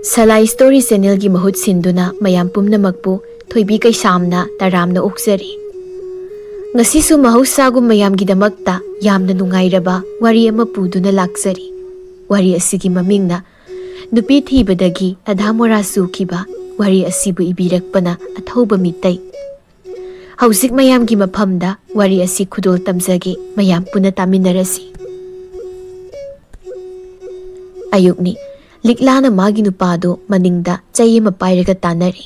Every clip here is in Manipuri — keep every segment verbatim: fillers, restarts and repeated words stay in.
ꯁꯂꯥꯏ ꯁ꯭ꯇꯣꯔꯤ ꯆꯦꯅꯦꯜꯒꯤ ꯃꯍꯨꯠ ꯁꯤꯟꯗꯨꯅ ꯃꯌꯥꯝ ꯄꯨꯝꯅꯃꯛꯄꯨ ꯊꯣꯏꯕꯤ ꯀꯩꯁꯥꯝꯅ ꯇꯔꯥꯝꯅ ꯑꯣꯛꯆꯔꯤ꯫ ꯉꯁꯤꯁꯨ ꯃꯍꯧꯁꯥꯒꯨꯝ ꯃꯌꯥꯝꯒꯤꯗꯃꯛꯇ ꯌꯥꯝꯅ ꯅꯨꯡꯉꯥꯏꯔꯕ ꯋꯥꯔꯤ ꯑꯃ ꯄꯨꯗꯨꯅ ꯂꯥꯛꯆꯔꯤ꯫ ꯋꯥꯔꯤ ꯑꯁꯤꯒꯤ ꯃꯃꯤꯡꯅ ꯅꯨꯄꯤ ꯊꯤꯕꯗꯒꯤ ꯑꯙꯥ ꯃꯣꯔꯥ ꯆꯨꯈꯤꯕ꯫ ꯋꯥꯔꯤ ꯑꯁꯤꯕꯨ ꯏꯕꯤꯔꯛꯄꯅ ꯑꯊꯧꯕ ꯃꯤꯇꯩ꯫ ꯍꯧꯖꯤꯛ ꯃꯌꯥꯝꯒꯤ ꯃꯐꯝꯗ ꯋꯥꯔꯤ ꯑꯁꯤ ꯈꯨꯗꯣꯜ ꯇꯝꯖꯒꯦ, ꯃꯌꯥꯝ ꯄꯨꯟꯅ ꯇꯥꯃꯤꯟꯅꯔꯁꯤ꯫ ꯑꯌꯨꯛꯅꯤ꯫ ꯂꯤꯛꯂꯥꯅ ꯃꯥꯒꯤ ꯅꯨꯄꯥꯗꯨ ꯃꯅꯤꯡꯗ ꯆꯩ ꯑꯃ ꯄꯥꯏꯔꯒ ꯇꯥꯟꯅꯔꯤ꯫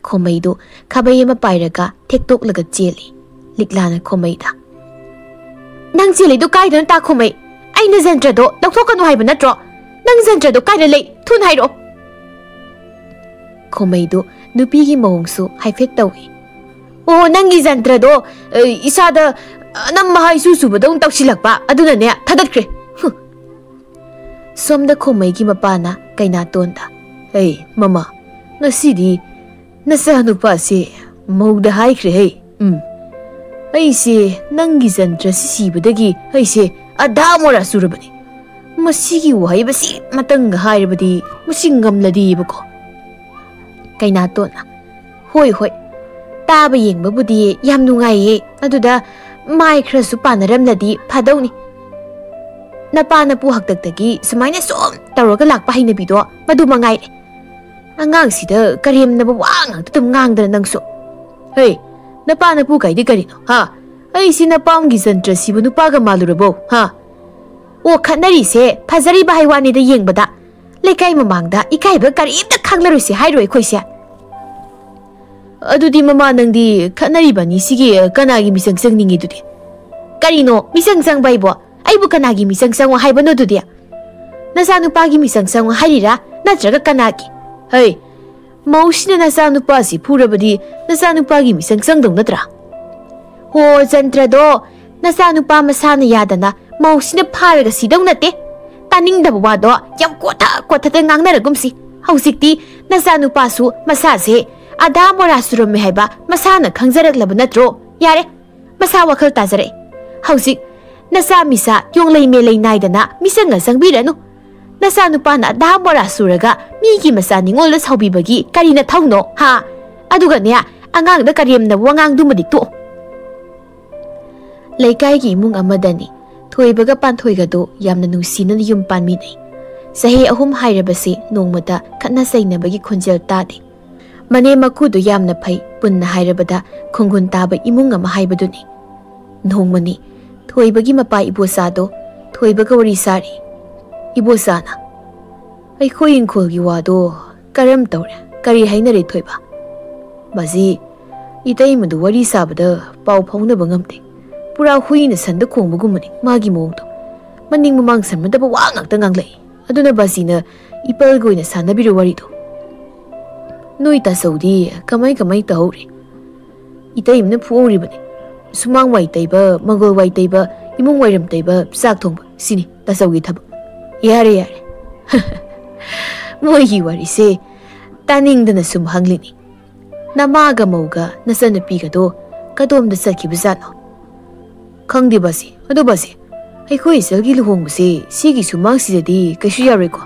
ꯈꯣꯃꯩꯗꯨ ꯈꯥꯕꯩ ꯑꯃ ꯄꯥꯏꯔꯒ ꯊꯦꯛꯇꯣꯛꯂꯒ ꯆꯦꯜꯂꯤ꯫ ꯂꯤꯛꯂꯥꯅ ꯈꯣꯃꯩꯗ, "ꯅꯪ ꯆꯦꯜꯂꯤꯗꯨ ꯀꯥꯏꯗꯅꯣ, ꯇꯥ ꯈꯣꯃꯩ? ꯑꯩꯅ ꯖꯟꯇ꯭ꯔꯗꯣ ꯂꯧꯊꯣꯛꯀꯅꯨ ꯍꯥꯏꯕ ꯅꯠꯇ꯭ꯔꯣ? ꯅꯪ ꯖꯟꯇ꯭ꯔꯗꯣ ꯀꯥꯏꯗ ꯂꯩ? ꯊꯨꯅ ꯍꯥꯏꯔꯛꯑꯣ!" ꯈꯣꯃꯩꯗꯨ ꯅꯨꯄꯤꯒꯤ ꯃꯑꯣꯡꯁꯨ ꯍꯥꯏꯐꯦꯠ ꯇꯧꯏ꯫ "ꯑꯣ, ꯅꯪꯒꯤ ꯖꯟꯇ꯭ꯔꯗꯣ, ꯑ, ꯏꯁꯥꯗ ꯑꯅꯝ ꯑꯍꯥꯏ ꯁꯨ ꯁꯨꯕꯗꯧꯅ ꯇꯧꯁꯤꯜꯂꯛꯄ, ꯑꯗꯨꯅꯅꯦ ꯊꯥꯗꯠꯈ꯭ꯔꯦ꯫ ꯍꯨ!" ꯁꯣꯝꯗ ꯈꯣꯃꯩꯒꯤ ꯃꯄꯥꯅ ꯀꯩꯅꯥꯇꯣꯟꯗ, "ꯑꯩ, ꯃꯃꯥ, ꯉꯁꯤꯗꯤ ꯅꯆꯥꯅꯨꯄꯥꯁꯦ ꯃꯧꯗ ꯍꯥꯏꯈ꯭ꯔꯦ ꯍꯩ꯫ ꯎꯝ, ꯑꯩꯁꯦ ꯅꯪꯒꯤ ꯖꯟꯇ꯭ꯔꯁꯤ ꯁꯤꯕꯗꯒꯤ ꯑꯩꯁꯦ ꯑꯙꯥ ꯃꯣꯔꯥ ꯆꯨꯔꯕꯅꯤ꯫ ꯃꯁꯤꯒꯤ ꯋꯥꯍꯩ ꯃꯁꯤ ꯃꯇꯪꯒ ꯍꯥꯏꯔꯕꯗꯤ ꯃꯁꯤ ꯉꯝꯂꯗꯤꯕꯀꯣ꯫" ꯀꯩꯅꯥꯇꯣꯟꯅ, "ꯍꯣꯏ, ꯍꯣꯏ, ꯇꯥꯕ ꯌꯦꯡꯕꯕꯨꯗꯤ ꯌꯥꯝ ꯅꯨꯡꯉꯥꯏꯌꯦ꯫ ꯑꯗꯨꯗ ꯃꯥꯏ ꯈꯔꯁꯨ ꯄꯥꯟꯅꯔꯝꯂꯗꯤ ꯐꯗꯧꯅꯤ꯫ ꯅꯄꯥ ꯅꯄꯨ ꯍꯥꯛꯇꯛꯇꯒꯤ ꯁꯨꯃꯥꯏꯅ ꯁꯨꯝ ꯇꯧꯔꯒ ꯂꯥꯛꯄ ꯍꯩꯅꯕꯤꯗꯣ ꯃꯗꯨ ꯃꯉꯥꯏꯔꯦ꯫ ꯑꯉꯥꯡꯁꯤꯗ ꯀꯔꯦꯝꯅꯕ ꯋꯥ ꯉꯥꯛꯇ ꯑꯗꯨꯝ ꯉꯥꯡꯗꯅ ꯅꯪꯁꯨ꯫ ꯍꯦ, ꯅꯄꯥ ꯅꯄꯨ ꯀꯥꯏꯗꯤ ꯀꯔꯤꯅꯣ, ꯍꯥ? ꯑꯩꯁꯤ ꯅꯄꯥꯝꯒꯤ ꯖꯟꯇ꯭ꯔ ꯁꯤꯕ ꯅꯨꯄꯥꯒ ꯃꯥꯜꯂꯨꯔꯕꯣ, ꯍꯥ? ꯑꯣ, ꯈꯠꯅꯔꯤꯁꯦ ꯐꯖꯔꯤꯕ ꯍꯥꯏ ꯋꯥꯅꯤꯗ ꯌꯦꯡꯕꯗ꯫ ꯂꯩꯀꯥꯏ ꯃꯃꯥꯡꯗ ꯏꯀꯥꯏꯕ ꯀꯔꯤꯝꯇ ꯈꯪꯂꯔꯣꯏꯁꯦ ꯍꯥꯏꯔꯣ ꯑꯩꯈꯣꯏꯁꯦ?" "ꯑꯗꯨꯗꯤ ꯃꯃꯥ, ꯅꯪꯗꯤ ꯈꯠꯅꯔꯤꯕ ꯑꯅꯤꯁꯤꯒꯤ ꯀꯅꯥꯒꯤ ꯃꯤꯆꯪ ꯆꯪꯅꯤꯡꯉꯤꯗꯨꯗꯤ?" "ꯀꯔꯤꯅꯣ ꯃꯤꯆꯪ ꯆꯪꯕ ꯍꯥꯏꯕꯣ? ꯑꯩꯕꯨ ꯀꯅꯥꯒꯤ ꯃꯤꯆꯪ ꯆꯪꯉꯣ ꯍꯥꯏꯕꯅꯣ ꯑꯗꯨꯗꯤ? ꯅꯆꯥꯅꯨꯄꯥꯒꯤ ꯃꯤꯆꯪ ꯆꯪꯉꯣ ꯍꯥꯏꯔꯤꯔꯥ, ꯅꯠꯇ꯭ꯔꯒ ꯀꯅꯥꯒꯤ? ꯍꯩ, ꯃꯧꯁꯤꯅ ꯅꯆꯥꯅꯨꯄꯥꯁꯤ ꯐꯨꯔꯕꯗꯤ ꯅꯆꯥꯅꯨꯄꯥꯒꯤ ꯃꯤꯆꯪ ꯆꯪꯗꯧ ꯅꯠꯇ꯭ꯔꯥ?" "ꯍꯣ, ꯖꯟꯇ꯭ꯔꯗꯣ ꯅꯆꯥꯅꯨꯄꯥ ꯃꯁꯥꯅ ꯌꯥꯗꯅ ꯃꯧꯁꯤꯅ ꯐꯥꯔꯒ ꯁꯤꯗꯧ ꯅꯠꯇꯦ꯫ ꯇꯥꯅꯤꯡꯗꯕ ꯋꯥꯗꯣ ꯌꯥꯝ ꯀꯣꯊ ꯀꯣꯊꯗ ꯉꯥꯡꯅꯔꯒꯨꯝꯁꯤ꯫ ꯍꯧꯖꯤꯛꯇꯤ ꯅꯆꯥꯅꯨꯄꯥꯁꯨ ꯃꯁꯥꯁꯦ ꯑꯙꯥ ꯃꯣꯔꯥ ꯆꯨꯔꯝꯃꯦ ꯍꯥꯏꯕ ꯃꯁꯥꯅ ꯈꯪꯖꯔꯛꯂꯕ ꯅꯠꯇ꯭ꯔꯣ? ꯌꯥꯔꯦ, ꯃꯁꯥ ꯋꯥꯈꯜ ꯇꯥꯖꯔꯛꯑꯦ꯫ ꯍꯧꯖꯤꯛ ꯅꯆꯥ ꯃꯤꯆꯥ ꯌꯣꯡꯂꯩ ꯃꯦꯂꯩ ꯅꯥꯏꯗꯅ ꯃꯤꯆꯪꯒ ꯆꯪꯕꯤꯔꯅꯨ꯫ ꯅꯆꯥꯅꯨꯄꯥꯅ ꯑꯗꯥ ꯃꯣꯔꯥ ꯁꯨꯔꯒ ꯃꯤꯒꯤ ꯃꯆꯥ ꯅꯤꯉꯣꯜꯗ ꯁꯥꯎꯕꯤꯕꯒꯤ ꯀꯔꯤ ꯅꯊꯧꯅꯣ, ꯍꯥ? ꯑꯗꯨꯒꯅꯦ, ꯑꯉꯥꯡꯗ ꯀꯔꯦꯝꯅꯕ ꯋꯥꯉꯥꯡꯗꯨꯃꯗꯤ ꯇꯣꯛꯑꯣ꯫ ꯂꯩꯀꯥꯏꯒꯤ ꯏꯃꯨꯡ ꯑꯃꯗꯅꯤ ꯊꯣꯏꯕꯒ ꯄꯥꯟꯊꯣꯏꯒꯗꯣ ꯌꯥꯝꯅ ꯅꯨꯡꯁꯤꯅꯅ ꯌꯨꯝ ꯄꯥꯟꯃꯤꯟꯅꯩ꯫ ꯆꯍꯤ ꯑꯍꯨꯝ ꯍꯥꯏꯔꯕꯁꯦ ꯅꯣꯡꯃꯇ ꯈꯠꯅ ꯆꯩꯅꯕꯒꯤ ꯈꯣꯟꯖꯦꯜ ꯇꯥꯗꯦ꯫ ꯃꯅꯦꯝ ꯃꯀꯨꯗꯨ ꯌꯥꯝꯅ ꯐꯩ, ꯄꯨꯟꯅ ꯍꯥꯏꯔꯕꯗ ꯈꯣꯡꯒꯨꯟ ꯇꯥꯕ ꯏꯃꯨꯡ ꯑꯃ ꯍꯥꯏꯕꯗꯨꯅꯤ꯫ ꯅꯣꯡꯃꯅꯤ ꯊꯣꯏꯕꯒꯤ ꯃꯄꯥ ꯏꯕꯣꯆꯥꯗꯣ ꯊꯣꯏꯕꯒ ꯋꯥꯔꯤ ꯁꯥꯔꯤ꯫ ꯏꯕꯣꯆꯥꯅ, "ꯑꯩꯈꯣꯏ ꯏꯪꯈꯣꯜꯒꯤ ꯋꯥꯗꯣ ꯀꯔꯝ ꯇꯧꯔꯦ? ꯀꯔꯤ ꯍꯥꯏꯅꯔꯦ ꯊꯣꯏꯕ?" "ꯕꯥꯖꯤ, ꯏꯇꯩꯃꯗꯨ ꯋꯥꯔꯤ ꯁꯥꯕꯗ ꯄꯥꯎ ꯐꯥꯎꯅꯕ ꯉꯝꯗꯦ꯫ ꯄꯨꯔꯥ ꯍꯨꯏꯅ ꯁꯟꯗ ꯈꯣꯡꯕꯒꯨꯝꯕꯅꯤ ꯃꯥꯒꯤ ꯃꯑꯣꯡꯗꯣ꯫ ꯃꯅꯤꯡ ꯃꯃꯥꯡ ꯁꯝꯅꯗꯕ ꯋꯥ ꯉꯥꯛꯇ ꯉꯥꯡꯂꯛꯏ꯫ ꯑꯗꯨꯅ ꯕꯥꯖꯤꯅ ꯏꯄꯜꯒ ꯑꯣꯏꯅ ꯁꯥꯟꯅꯕꯤꯔꯣ ꯋꯥꯔꯤꯗꯣ꯫ ꯅꯣꯏ ꯇꯥꯆꯧꯗꯤ ꯀꯃꯥꯏ ꯀꯃꯥꯏ ꯇꯧꯍꯧꯔꯤ?" "ꯏꯇꯩꯃꯅ ꯐꯨꯍꯧꯔꯤꯕꯅꯤ꯫ ꯁꯨꯃꯥꯡ ꯋꯥꯏ ꯇꯩꯕ, ꯃꯪꯒꯣꯜ ꯋꯥꯏ ꯇꯩꯕ, ꯏꯃꯨꯡ ꯋꯥꯏꯔꯝ ꯇꯩꯕ, ꯆꯥꯛ ꯊꯣꯡꯕ, ꯁꯤꯅꯤ ꯇꯥꯆꯧꯒꯤ ꯊꯕꯛ꯫ ꯌꯥꯔꯦ, ꯌꯥꯔꯦ꯫ ꯃꯣꯏꯒꯤ ꯋꯥꯔꯤꯁꯦ ꯇꯥꯅꯤꯡꯗꯅ ꯁꯨꯝ ꯍꯪꯂꯤꯅꯤ꯫ ꯅꯃꯥꯒ ꯃꯧꯒ ꯅꯆꯟꯅꯨꯄꯤꯒꯗꯣ ꯀꯗꯣꯝꯗ ꯆꯠꯈꯤꯕꯖꯥꯠꯅꯣ?" "ꯈꯪꯗꯦ ꯕꯥꯖꯤ꯫ ꯑꯗꯣ ꯕꯥꯖꯤ, ꯑꯩꯈꯣꯏ ꯏꯆꯜꯒꯤ ꯂꯨꯍꯣꯡꯕꯁꯦ ꯁꯤꯒꯤ ꯁꯨꯃꯥꯡꯁꯤꯗꯗꯤ ꯀꯩꯁꯨ ꯌꯥꯔꯣꯏꯀꯣ?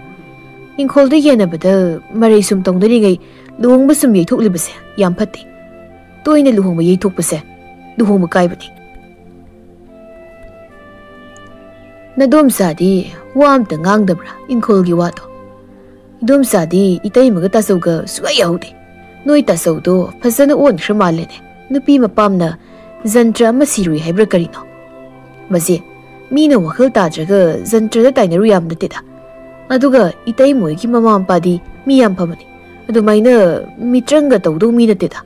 ꯏꯪꯈꯣꯜꯗ ꯌꯦꯟꯅꯕꯗ ꯃꯔꯩ ꯁꯨꯝ ꯇꯧꯅꯔꯤꯉꯩ ꯂꯨꯍꯣꯡꯕ ꯁꯨꯝ ꯌꯩꯊꯣꯛꯂꯤꯕꯁꯦ ꯌꯥꯝ ꯐꯠꯇꯦ꯫ ꯇꯣꯏꯅ ꯂꯨꯍꯣꯡꯕ ꯌꯩꯊꯣꯛꯄꯁꯦ ꯂꯨꯍꯣꯡꯕ ꯀꯥꯏꯕꯅꯤ꯫" "ꯅꯗꯣꯝꯆꯥꯗꯤ ꯋꯥ ꯑꯝꯇ ꯉꯥꯡꯗꯕ꯭ꯔꯥ ꯏꯪꯈꯣꯜꯒꯤ ꯋꯥꯗꯣ?" "ꯏꯗꯣꯝꯆꯥꯗꯤ ꯏꯇꯩꯃꯒ ꯇꯥꯆꯧꯒ ꯁꯨꯛꯌꯥ ꯌꯥꯎꯗꯦ꯫ ꯅꯣꯏ ꯇꯥꯆꯧꯗꯣ ꯐꯖꯅ ꯑꯣꯟꯈ꯭ꯔ ꯃꯥꯜꯂꯦꯅꯦ꯫ ꯅꯨꯄꯤ ꯃꯄꯥꯝꯅ ꯖꯟꯇ꯭ꯔ ꯑꯃ ꯁꯤꯔꯨꯏ ꯍꯥꯏꯕ꯭ꯔꯥ ꯀꯔꯤꯅꯣ? ꯃꯁꯦ ꯃꯤꯅ ꯋꯥꯈꯜ ꯇꯥꯗ꯭ꯔꯒ ꯖꯟꯇ꯭ꯔꯗ ꯇꯥꯏꯅꯔꯨ ꯌꯥꯕ ꯅꯠꯇꯦꯗ꯫ ꯑꯗꯨꯒ ꯏꯇꯩꯃꯣꯏꯒꯤ ꯃꯃꯥ ꯃꯄꯥꯗꯤ ꯃꯤ ꯌꯥꯝ ꯐꯕꯅꯤ꯫ ꯑꯗꯨꯃꯥꯏꯅ ꯃꯤꯇ꯭ꯔꯪꯒ ꯇꯧꯗꯧ ꯃꯤ ꯅꯠꯇꯦꯗ꯫"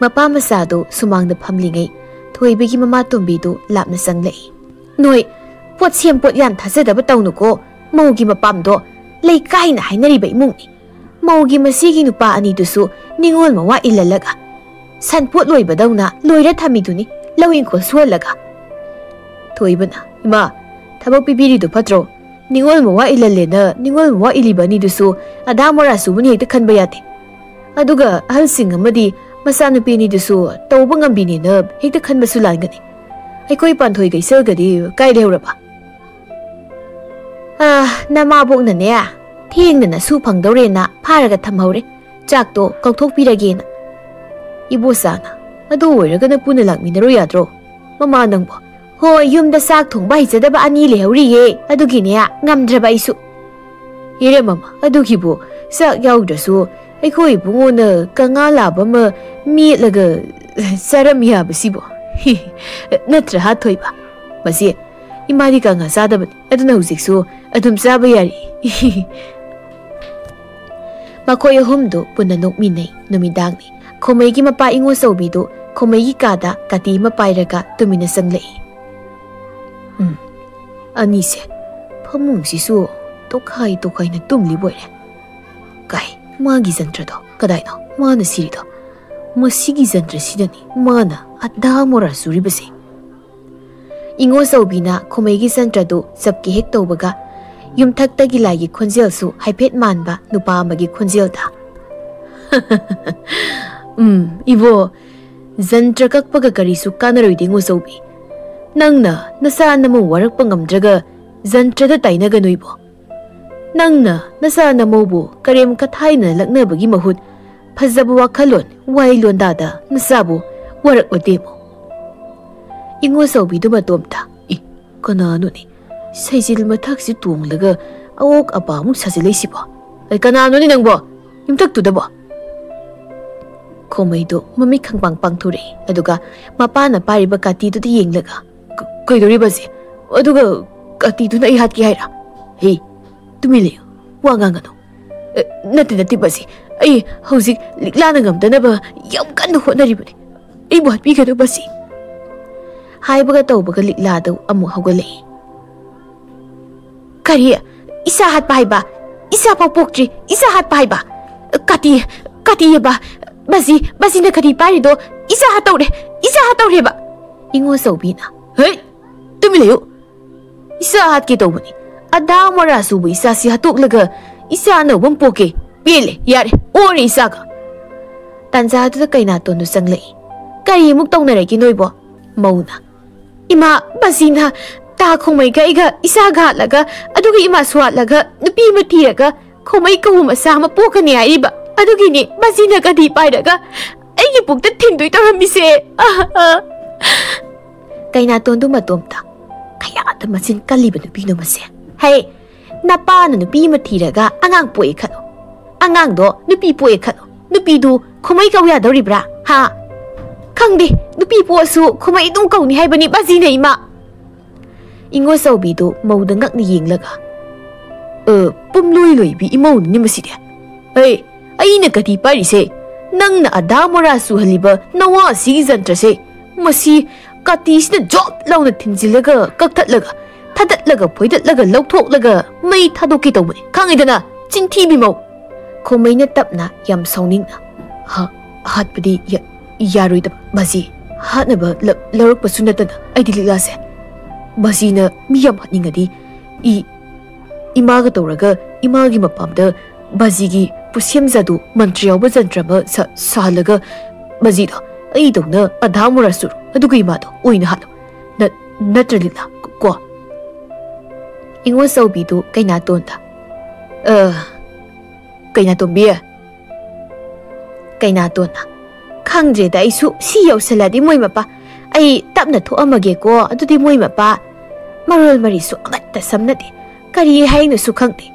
ꯃꯄꯥ ꯃꯆꯥꯗꯨ ꯁꯨꯃꯥꯡꯗ ꯐꯝꯂꯤꯉꯩ ꯊꯣꯏꯕꯒꯤ ꯃꯃꯥ ꯇꯣꯝꯕꯤꯗꯨ ꯂꯥꯞꯅ ꯆꯪꯂꯛꯏ꯫ "ꯅꯣꯏ ꯄꯣꯠ ꯁꯦꯝ ꯄꯣꯠ ꯌꯥꯝ ꯊꯥꯖꯗꯕ ꯇꯧꯅꯨꯀꯣ꯫ ꯃꯧꯒꯤ ꯃꯄꯥꯝꯗꯣ ꯂꯩꯀꯥꯏꯅ ꯍꯥꯏꯅꯔꯤꯕ ꯏꯃꯨꯡꯅꯤ꯫ ꯃꯧꯒꯤ ꯃꯁꯤꯒꯤ ꯅꯨꯄꯥ ꯑꯅꯤꯗꯨꯁꯨ ꯅꯤꯉꯣꯜ ꯃꯋꯥ ꯏꯜꯍꯜꯂꯒ ꯁꯟꯄꯣꯠ ꯂꯣꯏꯕꯗꯧꯅ ꯂꯣꯏꯔ ꯊꯝꯃꯤꯗꯨꯅꯤ ꯂꯧ ꯏꯪꯈꯣꯜ ꯁꯨꯍꯜꯂꯒ꯫" ꯊꯣꯏꯕꯅ, "ꯏꯃꯥ, ꯊꯕꯛ ꯄꯤꯕꯤꯔꯤꯗꯨ ꯐꯠꯇ꯭ꯔꯣ? ꯅꯤꯉꯣꯜ ꯃꯋꯥ ꯏꯜꯍꯜꯂꯦꯅ ꯅꯤꯉꯣꯜ ꯃꯋꯥ ꯏꯜꯂꯤꯕ ꯑꯅꯤꯗꯨꯁꯨ ꯑꯗꯥ ꯃꯣꯔꯥ ꯁꯨꯕꯅꯤ ꯍꯦꯛꯇ ꯈꯟꯕ ꯌꯥꯗꯦ꯫ ꯑꯗꯨꯒ ꯑꯍꯜꯁꯤꯡ ꯑꯃꯗꯤ ꯃꯆꯥꯅꯨꯄꯤ ꯑꯅꯤꯗꯨꯁꯨ ꯇꯧꯕ ꯉꯝꯕꯤꯅꯦꯅ ꯍꯦꯛꯇ ꯈꯟꯕꯁꯨ ꯂꯥꯟꯒꯅꯤ꯫ ꯑꯩꯈꯣꯏ ꯄꯥꯟꯊꯣꯏꯒ ꯏꯆꯜꯒꯗꯤ ꯀꯥꯏ ꯂꯩꯍꯧꯔꯕ?" ꯑꯥ, ꯅꯃꯥꯕꯣꯛꯅꯅꯦ, ꯊꯦꯡꯅ ꯅꯁꯨ ꯐꯪꯗꯧꯔꯦꯅ ꯐꯥꯔꯒ ꯊꯝꯍꯧꯔꯦ꯫ ꯆꯥꯛꯇꯣ ꯀꯧꯊꯣꯛꯄꯤꯔꯒꯦꯅ꯫ ꯏꯕꯣꯆꯥꯅ, "ꯑꯗꯨ ꯑꯣꯏꯔꯒꯅ ꯄꯨꯟꯅ ꯂꯥꯛꯃꯤꯟꯅꯔꯨ ꯌꯥꯗ꯭ꯔꯣ? ꯃꯃꯥ ꯅꯪꯕꯣ?" "ꯍꯣꯏ, ꯌꯨꯝꯗ ꯆꯥꯛ ꯊꯣꯡꯕ ꯍꯩꯖꯗꯕ ꯑꯅꯤ ꯂꯩꯍꯧꯔꯤꯌꯦ, ꯑꯗꯨꯒꯤꯅꯦ ꯉꯝꯗ꯭ꯔꯕ ꯑꯩꯁꯨ꯫" "ꯏꯔꯦ ꯃꯃꯥ, ꯑꯗꯨꯒꯤꯕꯨ ꯆꯥꯛ ꯌꯥꯎꯗ꯭ꯔꯁꯨ ꯑꯩꯈꯣꯏ ꯏꯕꯨꯡꯉꯣꯅ ꯀꯪꯉꯥ ꯂꯥꯕ ꯑꯃ ꯃꯦꯠꯂꯒ ꯆꯥꯔꯝ ꯌꯥꯕꯁꯤꯕꯣ?" "ꯅꯠꯇ꯭ꯔ ꯍꯥ ꯊꯣꯏꯕ? ꯃꯁꯤ ꯏꯃꯥꯗꯤ ꯀꯪꯉꯥ ꯆꯥꯗꯕꯅꯤ, ꯑꯗꯨꯅ ꯍꯧꯖꯤꯛꯁꯨ ꯑꯗꯨꯝ ꯆꯥꯕ ꯌꯥꯔꯤ꯫" ꯃꯈꯣꯏ ꯑꯍꯨꯝꯗꯨ ꯄꯨꯟꯅ ꯅꯣꯛꯃꯤꯟꯅꯩ꯫ ꯅꯨꯃꯤꯗꯥꯡꯅꯤ꯫ ꯈꯣꯃꯩꯒꯤ ꯃꯄꯥ ꯏꯉꯣꯆꯧꯕꯤꯗꯨ ꯈꯣꯃꯩꯒꯤ ꯀꯥꯗ ꯀꯥꯇꯤ ꯑꯃ ꯄꯥꯏꯔꯒ ꯇꯨꯃꯤꯟꯅ ꯆꯪꯂꯛꯏ꯫ "ꯎꯝ, ꯑꯅꯤꯁꯦ ꯐꯃꯨꯡꯁꯤꯁꯨ ꯇꯣꯈꯥꯏ ꯇꯣꯈꯥꯏꯅ ꯇꯨꯝꯂꯤꯕ ꯑꯣꯏꯔꯦ꯫ ꯀꯥꯏ, ꯃꯥꯒꯤ ꯖꯟꯇ꯭ꯔꯗꯣ ꯀꯗꯥꯏꯅꯣ ꯃꯥꯅ ꯁꯤꯔꯤꯗꯣ? ꯃꯁꯤꯒꯤ ꯖꯟꯇ꯭ꯔꯁꯤꯗꯅꯤ ꯃꯥꯅ ꯑꯗꯥ ꯃꯣꯔꯥ ꯆꯨꯔꯤꯕꯁꯦ꯫" ꯏꯉꯣꯆꯧꯕꯤꯅ ꯈꯣꯃꯩꯒꯤ ꯖꯟꯇ꯭ꯔꯗꯨ ꯆꯞꯀꯦ ꯍꯦꯛ ꯇꯧꯕꯒ, ꯌꯨꯝꯊꯛꯇꯒꯤ ꯂꯥꯏꯒꯤ ꯈꯣꯟꯖꯦꯜꯁꯨ ꯍꯥꯏꯐꯦꯠ ꯃꯥꯟꯕ ꯅꯨꯄꯥ ꯑꯃꯒꯤ ꯈꯣꯟꯖꯦꯜꯗ, "ꯎꯝ, ꯏꯕꯣ, ꯖꯟꯇ꯭ꯔ ꯀꯛꯄꯒ ꯀꯔꯤꯁꯨ ꯀꯥꯟꯅꯔꯣꯏꯗꯦ ꯏꯉꯣꯆꯧꯕꯤ꯫ ꯅꯪꯅ ꯅꯆꯥ ꯅꯃꯧ ꯋꯥꯔꯛꯄ ꯉꯝꯗ꯭ꯔꯒ ꯖꯟꯇ꯭ꯔꯗ ꯇꯥꯏꯅꯒꯅꯨ ꯏꯕꯣ꯫ ꯅꯪꯅ ꯅꯆꯥ ꯅꯃꯧꯕꯨ ꯀꯔꯦꯝ ꯀꯊꯥꯏꯅ ꯂꯛꯅꯕꯒꯤ ꯃꯍꯨꯠ ꯐꯖꯕ ꯋꯥꯈꯜꯂꯣꯟ ꯋꯥꯍꯩ ꯂꯣꯟꯗꯥꯗ ꯅꯆꯥꯕꯨ ꯋꯥꯔꯛꯂꯨꯗꯦꯃꯣ꯫" ꯏꯉꯣꯆꯧꯕꯤꯗꯨ ꯃꯇꯣꯝꯇ, "ꯏ, ꯀꯅꯥꯅꯣꯅꯦ? ꯁꯩꯖꯤꯜ ꯃꯊꯛꯁꯤ ꯇꯣꯡꯂꯒ ꯑꯋꯣꯛ ꯑꯄꯥꯃꯨꯛ ꯁꯥꯖꯤꯜꯂꯛꯏꯁꯤꯕꯣ? ꯑꯦ, ꯀꯅꯥꯅꯣꯅꯦ ꯅꯪꯕꯣ? ꯌꯨꯝꯊꯛꯇꯨꯗꯕꯣ?" ꯈꯣꯃꯩꯗꯨ ꯃꯃꯤꯠ ꯈꯪꯄꯥꯡ ꯄꯥꯡꯊꯣꯔꯛꯏ, ꯑꯗꯨꯒ ꯃꯄꯥꯅ ꯄꯥꯏꯔꯤꯕ ꯀꯥꯇꯤꯗꯨꯗ ꯌꯦꯡꯂꯒ, "ꯀ-, ꯀꯩꯗꯧꯔꯤꯕ ꯑꯁꯤ? ꯑꯗꯨꯒ ꯀꯥꯇꯤꯗꯨꯅ ꯑꯩ ꯍꯥꯠꯀꯦ ꯍꯥꯏꯔ? ꯍꯦ, ꯇꯨꯃꯤꯟ ꯂꯩꯌꯨ, ꯋꯥ ꯉꯥꯡꯒꯅꯨ꯫" "ꯑꯦ, ꯅꯠꯇꯦ, ꯅꯠꯇꯦ, ꯕꯥꯖꯤ, ꯑꯩ ꯍꯧꯖꯤꯛ ꯂꯤꯛꯂꯥꯅ ꯉꯝꯗꯅꯕ ꯌꯥꯝ ꯀꯟꯅ ꯍꯣꯠꯅꯔꯤꯕꯅꯤ꯫ ꯑꯩꯕꯨ ꯍꯥꯠꯄꯤꯒꯅꯨ, ꯕꯥꯖꯤ꯫" ꯍꯥꯏꯕꯒ ꯇꯧꯕꯒ ꯂꯤꯛꯂꯥꯗꯨ ꯑꯃꯨꯛ ꯍꯧꯒꯠꯂꯛꯏ꯫ "ꯀꯔꯤ? ꯏꯆꯥ ꯍꯥꯠꯄ ꯍꯥꯏꯕ? ꯏꯆꯥ ꯐꯥꯎ ꯄꯣꯛꯇ꯭ꯔꯤ, ꯏꯆꯥ ꯍꯥꯠꯄ ꯍꯥꯏꯕ? ꯀꯥꯇꯤ, ꯀꯥꯇꯤꯑꯕ? ꯕꯥꯖꯤ, ꯕꯥꯖꯤꯅ ꯀꯥꯇꯤ ꯄꯥꯏꯔꯤꯗꯣ ꯏꯆꯥ ꯍꯥꯠꯇꯧꯔꯦ, ꯏꯆꯥ ꯍꯥꯠꯇꯧꯔꯦꯕ!" ꯏꯉꯣꯆꯧꯕꯤꯅ, "ꯍꯩ! ꯇꯨꯃꯤꯟ ꯂꯩꯌꯨ! ꯏꯆꯥ ꯍꯥꯠꯀꯦ ꯇꯧꯕꯅꯤ꯫ ꯑꯗꯥ ꯃꯣꯔꯥ ꯆꯨꯕ ꯏꯆꯥꯁꯤ ꯍꯥꯠꯇꯣꯛꯂꯒ ꯏꯆꯥ ꯑꯅꯧꯕ ꯑꯃ ꯄꯣꯛꯀꯦ꯫ ꯄꯦꯜꯂꯦ, ꯌꯥꯔꯦ, ꯑꯣꯔꯦ ꯏꯆꯥꯒ!" ꯇꯥꯟꯖꯥꯗꯨꯗ ꯀꯩꯅꯥꯇꯣꯟꯗꯨ ꯆꯪꯂꯛꯏ꯫ "ꯀꯔꯤꯃꯨꯛ ꯇꯧꯅꯔꯒꯦ ꯅꯣꯏꯕꯣ?" ꯃꯧꯅ, "ꯏꯃꯥ, ꯕꯥꯖꯤꯅ ꯇꯥ ꯈꯣꯡꯃꯩꯒ ꯑꯩꯒ ꯏꯆꯥ ꯍꯥꯠꯂꯒ, ꯑꯗꯨꯒ ꯏꯃꯥꯁꯨ ꯍꯥꯠꯂꯒ, ꯅꯨꯄꯤ ꯑꯃ ꯊꯤꯔꯒ ꯈꯣꯡꯃꯩ ꯀꯧꯕ ꯃꯆꯥ ꯑꯃ ꯄꯣꯛꯀꯅꯤ ꯍꯥꯏꯔꯤꯕ꯫ ꯑꯗꯨꯒꯤꯅꯤ ꯕꯥꯖꯤꯅ ꯀꯗꯤ ꯄꯥꯏꯔꯒ ꯑꯩꯒꯤ ꯄꯨꯛꯇ ꯊꯤꯟꯗꯣꯏ ꯇꯧꯔꯝꯃꯤꯁꯦ꯫ ꯑ, ꯑ꯫ ꯀꯩꯅꯥꯇꯣꯟꯗꯨ ꯃꯇꯣꯝꯇ ꯀꯌꯥꯗ ꯃꯆꯤꯟ ꯀꯜꯂꯤꯕ ꯅꯨꯄꯤꯅꯣ ꯃꯁꯦ꯫ ꯍꯩ, ꯅꯄꯥꯅ ꯅꯨꯄꯤ ꯑꯃ ꯊꯤꯔꯒ ꯑꯉꯥꯡ ꯄꯣꯛꯑꯦ ꯈꯜꯂꯣ꯫ ꯑꯉꯥꯡꯗꯣ ꯅꯨꯄꯤ ꯄꯣꯛꯑꯦ ꯈꯜꯂꯣ꯫ ꯅꯨꯄꯤꯗꯨ ꯈꯨꯃꯩ ꯀꯧ ꯌꯥꯗꯧꯔꯤꯕ꯭ꯔꯥ? ꯍꯥ? ꯈꯪꯗꯦ, ꯅꯨꯄꯤ ꯄꯣꯛꯑꯁꯨ ꯈꯨꯃꯩ ꯑꯗꯨꯝ ꯀꯧꯅꯤ ꯍꯥꯏꯕꯅꯤ ꯕꯥꯖꯤꯅ ꯏꯃꯥ꯫ ꯏꯉꯣꯆꯧꯕꯤꯗꯨ ꯃꯧꯗ ꯉꯛꯅ ꯌꯦꯡꯂꯒ, "ꯑ, ꯄꯨꯝꯂꯣꯏ ꯂꯣꯏꯕꯤ ꯏꯃꯧꯅꯤꯅꯦ ꯃꯁꯤꯗꯤ꯫ ꯍꯩ, ꯑꯩꯅ ꯀꯔꯤ ꯄꯥꯏꯔꯤꯁꯦ? ꯅꯪꯅ ꯑꯗꯥ ꯃꯣꯔꯥ ꯆꯨꯍꯜꯂꯤꯕ ꯅꯋꯥ ꯑꯁꯤꯒꯤ ꯖꯟꯇ꯭ꯔꯁꯦ, ꯃꯁꯤ ꯀꯥꯇꯤꯁꯤꯅ ꯖꯣꯞ ꯂꯥꯎꯅ ꯊꯤꯟꯖꯤꯜꯂꯒ, ꯀꯛꯊꯠꯂꯒ, ꯊꯥꯗꯠꯂꯒ, ꯐꯣꯏꯗꯠꯂꯒ, ꯂꯧꯊꯣꯛꯂꯒ ꯃꯩ ꯊꯥꯗꯣꯛꯀꯦ ꯇꯧꯕꯅꯤ, ꯈꯪꯉꯤꯗꯅ, ꯆꯤꯟꯊꯤꯕꯤ ꯃꯧ!" ꯈꯣꯃꯩꯅ ꯇꯞꯅ, ꯌꯥꯝ ꯁꯥꯎꯅꯤꯡꯅ, "ꯍꯥ, ꯍꯥꯠꯄꯗꯤ ꯌꯥ-, ꯌꯥꯔꯣꯏꯗꯕ, ꯕꯥꯖꯤ꯫ ꯍꯥꯠꯅꯕ ꯂ-, ꯂꯧꯔꯛꯄꯁꯨ ꯅꯠꯇꯅ ꯑꯩꯗꯤ ꯂꯤꯛꯂꯥꯁꯦ ꯕꯥꯖꯤꯅ ꯃꯤ ꯌꯥꯝ ꯍꯥꯠꯅꯤꯡꯉꯗꯤ ꯏ-, ꯏꯃꯥꯒ ꯇꯧꯔꯒ ꯏꯃꯥꯒꯤ ꯃꯄꯥꯝꯗ ꯕꯥꯖꯤꯒꯤ ꯄꯨꯁꯦꯝꯖꯥꯗꯨ ꯃꯟꯇ꯭ꯔ ꯌꯥꯎꯕ ꯖꯟꯇ꯭ꯔ ꯑꯃ ꯁꯥ-, ꯁꯥꯍꯜꯂꯒ ꯕꯥꯖꯤꯗꯣ ꯑꯩꯗꯧꯅ ꯑꯙꯥ ꯃꯣꯔꯥ ꯆꯨꯔꯣ, ꯑꯗꯨꯒ ꯏꯃꯥꯗꯣ ꯑꯣꯏꯅ ꯍꯥꯠꯂꯣ꯫ ꯅꯠ-, ꯅꯠꯇ꯭ꯔ ꯂꯤꯛꯂꯥ ꯀꯣ?" ꯏꯉꯣꯆꯧꯕꯤꯗꯨ ꯀꯩꯅꯥꯇꯣꯟꯗ, "ꯑ, ꯀꯩꯅꯥꯇꯣꯝꯕꯤ?" ꯀꯩꯅꯥꯇꯣꯟꯅ, "ꯈꯪꯗ꯭ꯔꯦꯗ ꯑꯩꯁꯨ, ꯁꯤ ꯌꯧꯁꯜꯂꯗꯤ ꯃꯣꯏ ꯃꯄꯥ꯫ ꯑꯩ ꯇꯞꯅ ꯊꯣꯛꯑꯝꯃꯒꯦꯀꯣ, ꯑꯗꯨꯗꯤ ꯃꯣꯏ ꯃꯄꯥ꯫ ꯃꯔꯣꯜ ꯃꯔꯤꯁꯨ ꯑꯃꯠꯇ ꯁꯝꯅꯗꯦ꯫ ꯀꯔꯤ ꯍꯥꯏꯅꯣꯁꯨ ꯈꯪꯗꯦ꯫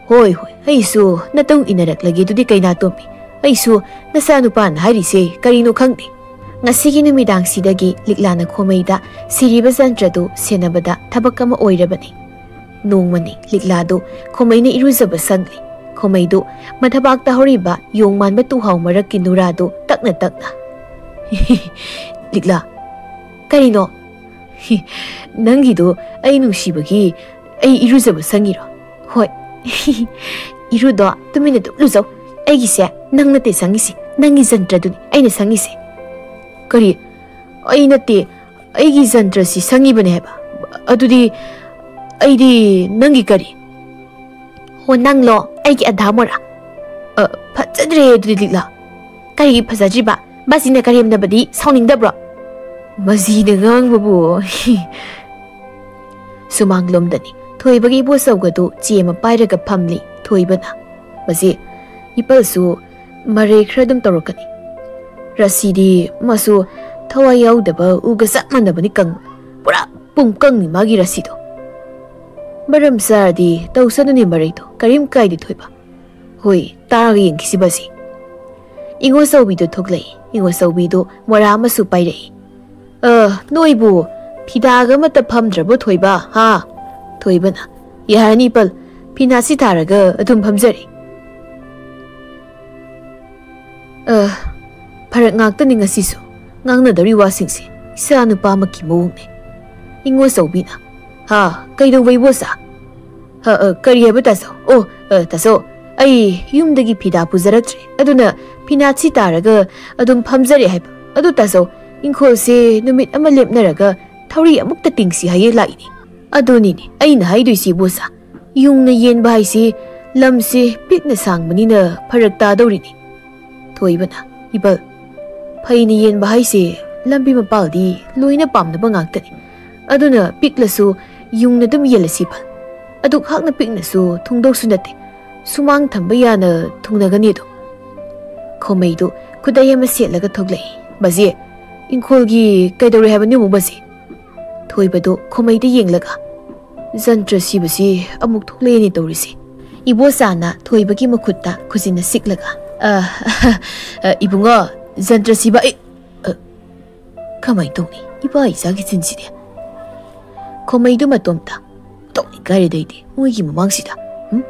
ꯍꯣꯏ, ꯍꯣꯏ, ꯑꯩꯁꯨ ꯅꯇꯨꯡ ꯏꯟꯅꯔꯛꯂꯒꯦ ꯑꯗꯨꯗꯤ ꯀꯩꯅꯥꯇꯣꯝꯕꯤ꯫ ꯑꯩꯁꯨ ꯅꯆꯥꯅꯨꯄꯥꯅ ꯍꯥꯏꯔꯤꯁꯦ ꯀꯔꯤꯅꯣ ꯈꯪꯗꯦ꯫" ꯉꯁꯤꯒꯤ ꯅꯨꯃꯤꯗꯥꯡꯁꯤꯗꯒꯤ ꯂꯤꯛꯂꯥꯅ ꯈꯣꯃꯩꯗ ꯁꯤꯔꯤꯕ ꯖꯟꯇ꯭ꯔꯗꯨ ꯁꯦꯟꯅꯕꯗ ꯊꯕꯛ ꯑꯃ ꯑꯣꯏꯔꯕꯅꯤ꯫ ꯅꯣꯡꯃꯅꯤ ꯂꯤꯛꯂꯥꯗꯨ ꯈꯣꯃꯩꯅ ꯏꯔꯨꯖꯕ ꯁꯪꯂꯤ꯫ ꯈꯣꯃꯩꯗꯨ ꯃꯊꯕꯥꯛꯇ ꯍꯧꯔꯤꯕ ꯌꯣꯡ ꯃꯥꯟꯕ ꯇꯨꯍꯥꯎ ꯃꯔꯛꯀꯤ ꯅꯨꯔꯥꯗꯨ ꯇꯛꯅ ꯇꯛꯅ, "ꯂꯤꯛꯂꯥ, ꯀꯔꯤꯅꯣ?" "ꯅꯪꯒꯤꯗꯨ ꯑꯩ ꯅꯨꯡꯁꯤꯕꯒꯤ ꯑꯩ ꯏꯔꯨꯖꯕ ꯁꯪꯉꯤꯔꯣ?" "ꯍꯣꯏ꯫" "ꯏꯔꯨꯗꯣ ꯇꯨꯃꯤꯟꯅ ꯑꯗꯨꯝ ꯂꯨꯖꯧ꯫ ꯑꯩꯒꯤꯁꯦ ꯅꯪ ꯅꯠꯇꯦ ꯁꯪꯉꯤꯁꯦ, ꯅꯪꯒꯤ ꯖꯟꯇ꯭ꯔꯗꯨꯅꯤ ꯑꯩꯅ ꯁꯪꯉꯤꯁꯦ꯫" "ꯀꯔꯤ? ꯑꯩ ꯅꯠꯇꯦ, ꯑꯩꯒꯤ ꯖꯟꯇ꯭ꯔꯁꯤ ꯁꯪꯉꯤꯕꯅꯦ ꯍꯥꯏꯕ? ꯑꯗꯨꯗꯤ ꯑꯩꯗꯤ ꯅꯪꯒꯤ ꯀꯔꯤ?" "ꯍꯣ, ꯅꯪꯂꯣ ꯑꯩꯒꯤ ꯑꯙꯥ ꯃꯣꯔꯥ?" "ꯑ, ꯐꯖꯗ꯭ꯔꯦ ꯑꯗꯨꯗꯤ ꯂꯤꯛꯂꯥ꯫" "ꯀꯔꯤꯒꯤ ꯐꯖꯗ꯭ꯔꯤꯕ? ꯕꯥꯖꯤꯅ ꯀꯔꯦꯝꯅꯕꯗꯤ ꯁꯥꯎꯅꯤꯡꯗꯕ꯭ꯔꯣ?" "ꯃꯁꯤꯅ ꯉꯥꯡꯕꯕꯨ!" ꯁꯨꯃꯥꯡꯂꯣꯝꯗꯅꯤ ꯊꯣꯏꯕꯒꯤ ꯏꯕꯣꯆꯧꯒꯗꯨ ꯆꯦ ꯑꯃ ꯄꯥꯏꯔꯒ ꯐꯝꯂꯤ ꯊꯣꯏꯕꯅ꯫ ꯃꯁꯤ ꯏꯄꯜꯁꯨ ꯃꯔꯩ ꯈꯔ ꯑꯗꯨꯝ ꯇꯧꯔꯛꯀꯅꯤ꯫ ꯔꯥꯁꯤꯗꯤ ꯃꯥꯁꯨ ꯊꯋꯥꯏ ꯌꯥꯎꯗꯕ ꯎꯒ ꯆꯞ ꯃꯥꯟꯅꯕꯅꯤ ꯀꯪꯕ꯫ ꯄꯨꯔꯥ ꯄꯨꯡ ꯀꯪꯅꯤ ꯃꯥꯒꯤ ꯔꯥꯁꯤꯗꯣ꯫ ꯃꯔꯝ ꯆꯥꯔꯗꯤ ꯇꯧꯁꯅꯨꯅꯦ ꯃꯔꯩꯗꯣ, ꯀꯔꯤꯝ ꯀꯥꯏꯗꯦ ꯊꯣꯏꯕ꯫ ꯍꯣꯏ, ꯇꯥꯔꯒ ꯌꯦꯡꯈꯤꯁꯤꯕꯁꯤ꯫ ꯏꯉꯣꯆꯧꯕꯤꯗꯣ ꯊꯣꯛꯂꯛꯏ꯫ ꯏꯉꯣꯆꯧꯕꯤꯗꯣ ꯃꯣꯔꯥ ꯑꯃꯁꯨ ꯄꯥꯏꯔꯛꯏ꯫ "ꯑ, ꯅꯣꯏꯕꯨ ꯐꯤꯗꯥꯒ ꯑꯃꯠꯇ ꯐꯝꯗ꯭ꯔꯕꯣ ꯊꯣꯏꯕ, ꯍꯥ?" ꯊꯣꯏꯕꯅ, "ꯌꯥꯔꯅꯤ ꯏꯄꯜ, ꯐꯤꯅꯥꯠꯁꯤ ꯊꯥꯔꯒ ꯑꯗꯨꯝ ꯐꯝꯖꯔꯦ꯫" "ꯑ, ꯐꯔꯛ ꯉꯥꯛꯇꯅꯤ ꯉꯁꯤꯁꯨ꯫ ꯉꯥꯡꯅꯗꯧꯔꯤ ꯋꯥꯁꯤꯡꯁꯦ ꯏꯆꯥ ꯅꯨꯄꯥꯃꯛꯀꯤ ꯃꯑꯣꯡꯅꯦ꯫" ꯏꯉꯣꯆꯧꯕꯤꯅ, "ꯍꯥ, ꯀꯩꯗꯧꯕ ꯏꯕꯣꯆꯥ?" "ꯍ, ꯑ, ꯀꯔꯤ ꯍꯥꯏꯕ ꯇꯥꯆꯧ? ꯑꯣ, ꯑ, ꯇꯥꯆꯧ, ꯑꯩ ꯌꯨꯝꯗꯒꯤ ꯐꯤꯗꯥ ꯄꯨꯖꯔꯛꯇ꯭ꯔꯦ, ꯑꯗꯨꯅ ꯐꯤꯅꯥꯠꯁꯤ ꯇꯥꯔꯒ ꯑꯗꯨꯝ ꯐꯝꯖꯔꯦ ꯍꯥꯏꯕ꯫ ꯑꯗꯨ ꯇꯥꯆꯧ, ꯏꯪꯈꯣꯜꯁꯦ ꯅꯨꯃꯤꯠ ꯑꯃ ꯂꯦꯞꯅꯔꯒ ꯊꯧꯔꯤ ꯑꯃꯨꯛꯇ ꯇꯤꯡꯁꯤ ꯍꯥꯏꯌꯦ ꯂꯥꯛꯏꯅꯦ꯫" "ꯑꯗꯨꯅꯤꯅꯦ ꯑꯩꯅ ꯍꯥꯏꯗꯣꯏꯁꯤ ꯏꯕꯣꯆꯥ, ꯌꯨꯡꯅ ꯌꯦꯟꯕ ꯍꯥꯏꯁꯤ ꯂꯝꯁꯦ ꯄꯤꯛꯅ ꯁꯥꯡꯕꯅꯤꯅ ꯐꯔꯛ ꯇꯥꯗꯧꯔꯤꯅꯤ꯫" ꯊꯣꯏꯕꯅ, "ꯏꯕꯜ, ꯐꯩꯅ ꯌꯦꯟꯕ ꯍꯥꯏꯁꯦ ꯂꯝꯕꯤ ꯃꯄꯥꯜꯗꯤ ꯂꯣꯏꯅ ꯄꯥꯝꯅꯕ ꯉꯥꯛꯇꯅꯤ꯫ ꯑꯗꯨꯅ ꯄꯤꯛꯂꯁꯨ ꯌꯨꯡꯅ ꯑꯗꯨꯝ ꯌꯦꯜꯂꯁꯤ ꯏꯕꯜ꯫ ꯑꯗꯨꯛ ꯍꯥꯛꯅ ꯄꯤꯛꯅꯁꯨ ꯊꯨꯡꯗꯧꯁꯨ ꯅꯠꯇꯦ꯫ ꯁꯨꯃꯥꯡ ꯊꯝꯕ ꯌꯥꯅ ꯊꯨꯡꯅꯒꯅꯤ ꯑꯗꯨꯝ꯫" ꯈꯣꯃꯩꯗꯨ ꯈꯨꯗꯩ ꯑꯃ ꯁꯦꯠꯂꯒ ꯊꯣꯛꯂꯛꯏ꯫ "ꯕꯖꯦ, ꯏꯪꯈꯣꯜꯒꯤ ꯀꯩꯗꯧꯔꯦ ꯍꯥꯏꯕꯅꯣ ꯑꯃꯨꯛ ꯕꯖꯦ?" ꯊꯣꯏꯕꯗꯨ ꯈꯣꯃꯩꯗ ꯌꯦꯡꯂꯒ, "ꯖꯟꯇ꯭ꯔ ꯁꯤꯕꯁꯤ ꯑꯃꯨꯛ ꯊꯣꯛꯂꯛꯑꯦꯅꯦ ꯇꯧꯔꯤꯁꯦ꯫" ꯏꯕꯣꯆꯥꯅ ꯊꯣꯏꯕꯒꯤ ꯃꯈꯨꯠꯇ ꯈꯨꯖꯤꯟꯅ ꯁꯤꯛꯂꯒ, "ꯑ, ꯑ, ꯏꯕꯨꯡꯉꯣ, ꯖꯟꯇ꯭ꯔ ꯁꯤꯕ ꯑꯩ, ꯑ, ꯀꯃꯥꯏꯅ ꯇꯧꯅꯤ ꯏꯄꯥ ꯏꯆꯥꯒꯤ ꯆꯤꯟꯁꯤꯗꯤ?" ꯈꯣꯃꯩꯗꯨ ꯃꯇꯣꯝꯇ, "ꯇꯧꯅꯤ ꯀꯥꯏꯔꯦꯗ ꯑꯩꯗꯤ ꯃꯣꯏꯒꯤ ꯃꯃꯥꯡꯁꯤꯗ꯫ ꯎꯝ?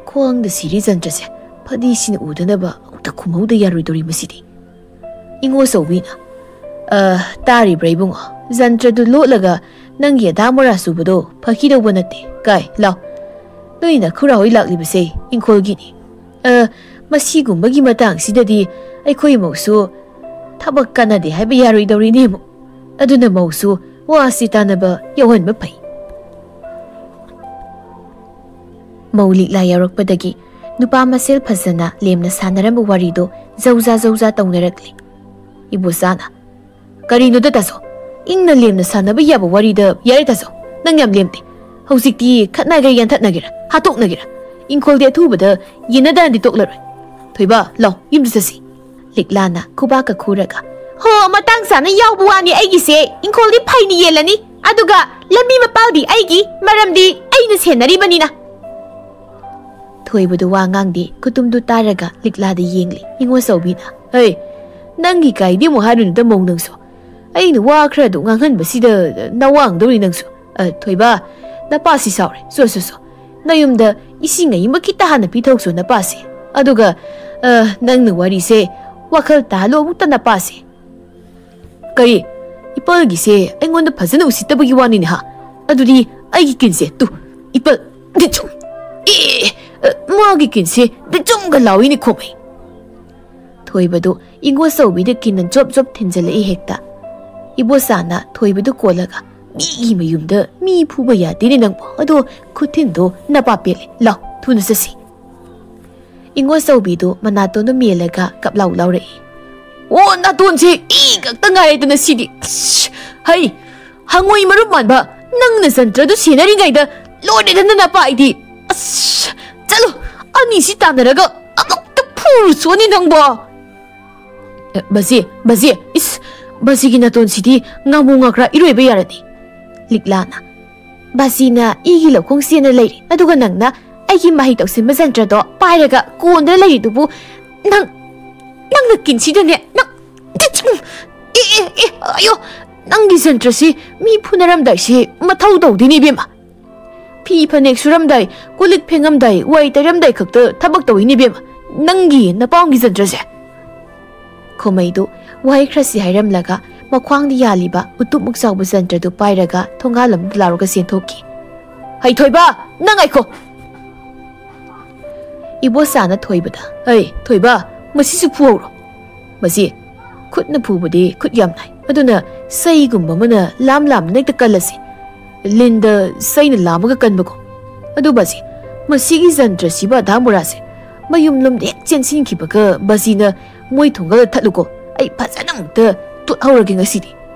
ꯈ꯭ꯋꯥꯡꯗ ꯁꯤꯔꯤ ꯖꯟꯇ꯭ꯔꯁꯦ ꯐꯗꯤꯁꯤꯅ ꯎꯗꯅꯕ ꯑꯃꯨꯛꯇ ꯈꯨꯝꯍꯧꯗ ꯌꯥꯔꯣꯏꯗꯧꯔꯤ ꯃꯁꯤꯗꯤ꯫" ꯏꯉꯣꯆꯧꯕꯤꯅ, "ꯑ, ꯇꯥꯔꯤꯕ꯭ꯔꯥ ꯏꯕꯨꯡꯉꯣ? ꯖꯟꯇ꯭ꯔꯗꯨ ꯂꯣꯠꯂꯒ ꯅꯪꯒꯤ ꯑꯗꯥ ꯃꯣꯔꯥ ꯁꯨꯕꯗꯣ ꯐꯈꯤꯗꯧꯕ ꯅꯠꯇꯦ꯫ ꯀꯥꯏ, ꯂꯥꯎ꯫ ꯅꯣꯏ ꯅꯈꯨꯔꯥ ꯍꯣꯏ ꯂꯥꯛꯂꯤꯕꯁꯦ ꯏꯪꯈꯣꯜꯒꯤꯅꯤ꯫ ꯑ, ꯃꯁꯤꯒꯨꯝꯕꯒꯤ ꯃꯇꯥꯡꯁꯤꯗꯗꯤ ꯑꯩꯈꯣꯏ ꯃꯧꯁꯨ ꯊꯕꯛ ꯀꯥꯟꯅꯗꯦ ꯍꯥꯏꯕ ꯌꯥꯔꯣꯏꯗꯧꯔꯤꯅꯦ ꯑꯃꯨꯛ꯫ ꯑꯗꯨꯅ ꯃꯧꯁꯨ ꯋꯥꯁꯤ ꯇꯥꯅꯕ ꯌꯥꯎꯍꯟꯕ ꯐꯩ꯫" ꯃꯧ ꯂꯤꯛꯂꯥ ꯌꯥꯎꯔꯛꯄꯗꯒꯤ ꯅꯨꯄꯥ ꯃꯁꯦꯜ ꯐꯖꯅ ꯂꯦꯝꯅ ꯁꯥꯟꯅꯔꯝꯕ ꯋꯥꯔꯤꯗꯣ ꯖꯧꯖꯥ ꯖꯧꯖꯥ ꯇꯧꯅꯔꯛꯂꯤ꯫ ꯏꯕꯣꯆꯥꯅ, "ꯀꯔꯤꯅꯣꯗ ꯇꯥꯆꯧ? ꯏꯪꯅ ꯂꯦꯝꯅ ꯁꯥꯟꯅꯕ ꯌꯥꯕ ꯋꯥꯔꯤꯗ ꯌꯥꯔꯦ ꯇꯥꯆꯧ꯫ ꯅꯪ ꯌꯥꯝ ꯂꯦꯝꯗꯦ꯫ ꯍꯧꯖꯤꯛꯇꯤ ꯈꯠꯅꯒꯦꯔꯥ, ꯌꯥꯟꯊꯠꯅꯒꯦꯔꯥ, ꯍꯥꯠꯇꯣꯛꯅꯒꯦꯔꯥ, ꯏꯪꯈꯣꯜꯗꯤ ꯑꯊꯨꯕꯗ ꯌꯦꯟꯅꯗꯅꯗꯤ ꯇꯣꯛꯂꯔꯣꯏ꯫ ꯊꯣꯏꯕ, ꯂꯥꯎ, ꯌꯨꯝꯗ ꯆꯠꯁꯤ꯫ ꯂꯤꯛꯂꯥꯅ ꯈꯨꯕꯥꯛꯀ ꯈꯨꯔꯒ, "ꯍꯣ, ꯃꯇꯥꯡ ꯆꯥꯅ ꯌꯥꯎꯕ ꯋꯥꯅꯤ ꯑꯩꯒꯤꯁꯦ꯫ ꯏꯪꯈꯣꯜꯗꯤ ꯐꯩꯅ ꯌꯦꯜꯂꯅꯤ, ꯑꯗꯨꯒ ꯂꯝꯕꯤ ꯃꯄꯥꯜꯗꯤ ꯑꯩꯒꯤ, ꯃꯔꯝꯗꯤ ꯑꯩꯅ ꯁꯦꯟꯅꯔꯤꯕꯅꯤꯅ꯫" ꯊꯣꯏꯕꯗꯨ ꯋꯥ ꯉꯥꯡꯗꯦ꯫ ꯈꯨꯇꯨꯝꯗꯨ ꯇꯥꯔꯒ ꯂꯤꯛꯂꯥꯗ ꯌꯦꯡꯂꯤ꯫ ꯏꯉꯣꯆꯧꯕꯤꯅ, "ꯍꯩ, ꯅꯪꯒꯤ ꯀꯥꯏꯗꯤ ꯑꯃꯨꯛ ꯍꯥꯏꯔꯨꯅꯨꯗ ꯃꯧ ꯅꯪꯁꯨ꯫ ꯑꯩꯅ ꯋꯥ ꯈꯔ ꯑꯗꯨ ꯉꯥꯡꯍꯟꯕꯁꯤꯗ ꯅꯋꯥꯡꯗꯧꯔꯤ ꯅꯪꯁꯨ꯫ ꯑ, ꯊꯣꯏꯕ, ꯅꯄꯥꯁꯤ ꯁꯥꯎꯔꯦ꯫ ꯁꯣ, ꯁꯣ, ꯁꯣ꯫ ꯅꯌꯨꯝꯗ ꯏꯁꯤꯡ ꯑꯏꯪꯕ ꯈꯤꯇ ꯍꯥꯟꯅ ꯄꯤꯊꯣꯛꯁꯣ ꯅꯄꯥꯁꯦ꯫ ꯑꯗꯨꯒ, ꯑ, ꯅꯪꯅ ꯋꯥꯔꯤꯁꯦ ꯋꯥꯈꯜ ꯇꯥꯍꯜꯂꯣ ꯑꯃꯨꯛꯇ ꯅꯄꯥꯁꯦ꯫" "ꯀꯔꯤ? ꯏꯄꯜꯒꯤꯁꯦ ꯑꯩꯉꯣꯟꯗ ꯐꯖꯅ ꯎꯁꯤꯠꯇꯕꯒꯤ ꯋꯥꯅꯤꯅꯦ ꯍꯥ? ꯑꯗꯨꯗꯤ ꯑꯩꯒꯤ ꯀꯤꯟꯁꯦ ꯇꯨ, ꯏꯄꯜ, ꯗꯤꯆꯨꯝ꯫ ꯑꯦ, ꯑ, ꯃꯥꯒꯤ ꯀꯤꯟꯁꯦ ꯗꯤꯆꯨꯝꯒ ꯂꯥꯎꯏꯅꯦ ꯈꯣꯃꯩ꯫" ꯊꯣꯏꯕꯗꯨ ꯏꯉꯣꯆꯧꯕꯤꯗ ꯀꯤꯟꯅ ꯖꯣꯞ ꯖꯣꯞ ꯊꯤꯟꯖꯜꯂꯛꯏ ꯍꯦꯛꯇ꯫ ꯏꯕꯣꯆꯥꯅ ꯊꯣꯏꯕꯗꯨ ꯀꯣꯜꯂꯒ, "ꯃꯤꯒꯤ ꯃꯌꯨꯝꯗ ꯃꯤ ꯐꯨꯕ ꯌꯥꯗꯦꯅꯦ ꯅꯪꯕꯣ꯫ ꯑꯗꯣ ꯈꯨꯊꯤꯟꯗꯣ ꯅꯄꯥ ꯄꯦꯜꯂꯦ꯫ ꯂꯥꯎ, ꯊꯨꯅ ꯆꯠꯁꯤ꯫" ꯏꯉꯣꯆꯧꯕꯤꯗꯨ ꯃꯅꯥꯇꯣꯟꯗꯨ ꯃꯦꯜꯂꯒ ꯀꯞ ꯂꯥꯎ ꯂꯥꯎꯔꯛꯏ꯫ "ꯑꯣ, ꯅꯥꯇꯣꯟꯁꯦ ꯏ ꯈꯛꯇ ꯉꯥꯏꯔꯦꯗꯅ ꯁꯤꯗꯤ꯫ ꯑꯁ, ꯍꯩ, ꯍꯉꯣꯏ ꯃꯔꯨꯞ ꯃꯥꯟꯕ, ꯅꯪꯅ ꯖꯟꯇ꯭ꯔꯗꯨ ꯁꯦꯟꯅꯔꯤꯉꯩꯗ ꯂꯣꯏꯔꯦꯗꯅ ꯅꯄꯥ ꯑꯩꯗꯤ꯫ ꯑꯁ, ꯆꯠꯂꯣ, ꯑꯅꯤꯁꯤ ꯇꯥꯟꯅꯔꯒ ꯑꯃꯨꯛꯇ ꯐꯨꯔꯨꯆꯣꯅꯦ ꯅꯪꯕꯣ꯫" "ꯑꯦ, ꯕꯥꯖꯤ, ꯕꯥꯖꯤ, ꯏꯁ, ꯕꯥꯖꯤꯒꯤ ꯅꯥꯇꯣꯟꯁꯤꯗꯤ ꯉꯥꯃꯨ ꯉꯥꯀ꯭ꯔꯥ ꯏꯔꯣꯏꯕ ꯌꯥꯔꯅꯤ꯫" ꯂꯤꯛꯂꯥꯅ, "ꯕꯥꯖꯤꯅ ꯏꯒꯤ ꯂꯧꯈꯣꯡ ꯆꯦꯟꯅ ꯂꯩꯔꯤ, ꯑꯗꯨꯒ ꯅꯪꯅ ꯑꯩꯒꯤ ꯃꯍꯩ ꯇꯧꯁꯤꯟꯕ ꯖꯟꯇ꯭ꯔꯗꯣ ꯄꯥꯏꯔꯒ ꯀꯣꯟꯗ ꯂꯩꯔꯤꯗꯨꯕꯨ, ꯅꯪ, ꯅꯪꯅ ꯀꯤꯟꯁꯤꯗꯅꯦ, ꯅꯪ, ꯑꯦ, ꯑꯦ, ꯑꯦ, ꯑꯌꯣ, ꯅꯪꯒꯤ ꯖꯟꯇ꯭ꯔꯁꯤ ꯃꯤ ꯐꯨꯅꯔꯝꯗꯥꯏꯁꯤ ꯃꯊꯧ ꯇꯧꯗꯦꯅꯦ ꯏꯕꯦꯝꯃ꯫ ꯐꯤ ꯐꯅꯦꯛ ꯁꯨꯔꯝꯗꯥꯏ, ꯀꯣꯜ ꯂꯤꯛ ꯐꯦꯡꯉꯝꯗꯥꯏ, ꯋꯥꯏ ꯇꯩꯔꯝꯗꯥꯏ ꯈꯛꯇ ꯊꯕꯛ ꯇꯧꯏꯅꯦ ꯏꯕꯦꯝꯃ, ꯅꯪꯒꯤ ꯅꯄꯥꯝꯒꯤ ꯖꯟꯇ꯭ꯔꯁꯦ꯫" ꯈꯣꯃꯩꯗꯨ ꯋꯥꯍꯩ ꯈꯔꯁꯤ ꯍꯥꯏꯔꯝꯂꯒ ꯃꯈ꯭ꯋꯥꯡꯗ ꯌꯥꯜꯂꯤꯕ ꯎꯇꯨꯞꯃꯨꯛ ꯆꯥꯎꯕ ꯖꯟꯇ꯭ꯔꯗꯨ ꯄꯥꯏꯔꯒ ꯊꯣꯡꯒꯥꯜꯂꯣꯝꯗ ꯂꯥꯎꯔꯒ ꯆꯦꯟꯊꯣꯛꯈꯤ꯫ "ꯍꯩ ꯊꯣꯏꯕ, ꯅꯪ ꯉꯥꯏꯈꯣ!" ꯏꯕꯣꯆꯥꯅ ꯊꯣꯏꯕꯗ, "ꯍꯩ ꯊꯣꯏꯕ, ꯃꯁꯤꯁꯨ ꯐꯨꯍꯧꯔꯣ꯫ ꯃꯁꯤ ꯈꯨꯠꯅ ꯐꯨꯕꯗꯤ ꯈꯨꯠ ꯌꯥꯝ ꯅꯥꯏ, ꯑꯗꯨꯅ ꯆꯩꯒꯨꯝꯕ ꯑꯃꯅ ꯂꯥꯝ ꯂꯥꯝꯗꯅ ꯍꯦꯛꯇ ꯀꯜꯂꯁꯤ꯫ ꯂꯤꯟꯗ ꯆꯩꯅ ꯂꯥꯝꯃꯒ ꯀꯟꯕꯒꯨꯝ꯫ ꯑꯗꯨ ꯕꯥꯖꯤ, ꯃꯁꯤꯒꯤ ꯖꯟꯇ꯭ꯔꯁꯤꯕ ꯑꯙꯥ ꯃꯨꯔꯥꯁꯦ ꯃꯌꯨꯝ ꯂꯣꯝꯗ ꯍꯦꯛ ꯆꯦꯟꯁꯤꯟꯈꯤꯕꯒ ꯕꯥꯖꯤꯅ ꯃꯣꯏ ꯊꯣꯡꯒꯥꯜꯗ ꯊꯠꯂꯨꯀꯣ꯫ ꯑꯩ ꯐꯖꯅ ꯑꯃꯨꯛꯇ ꯇꯨꯠꯍꯧꯔꯒꯦ ꯉꯁꯤꯗꯤ꯫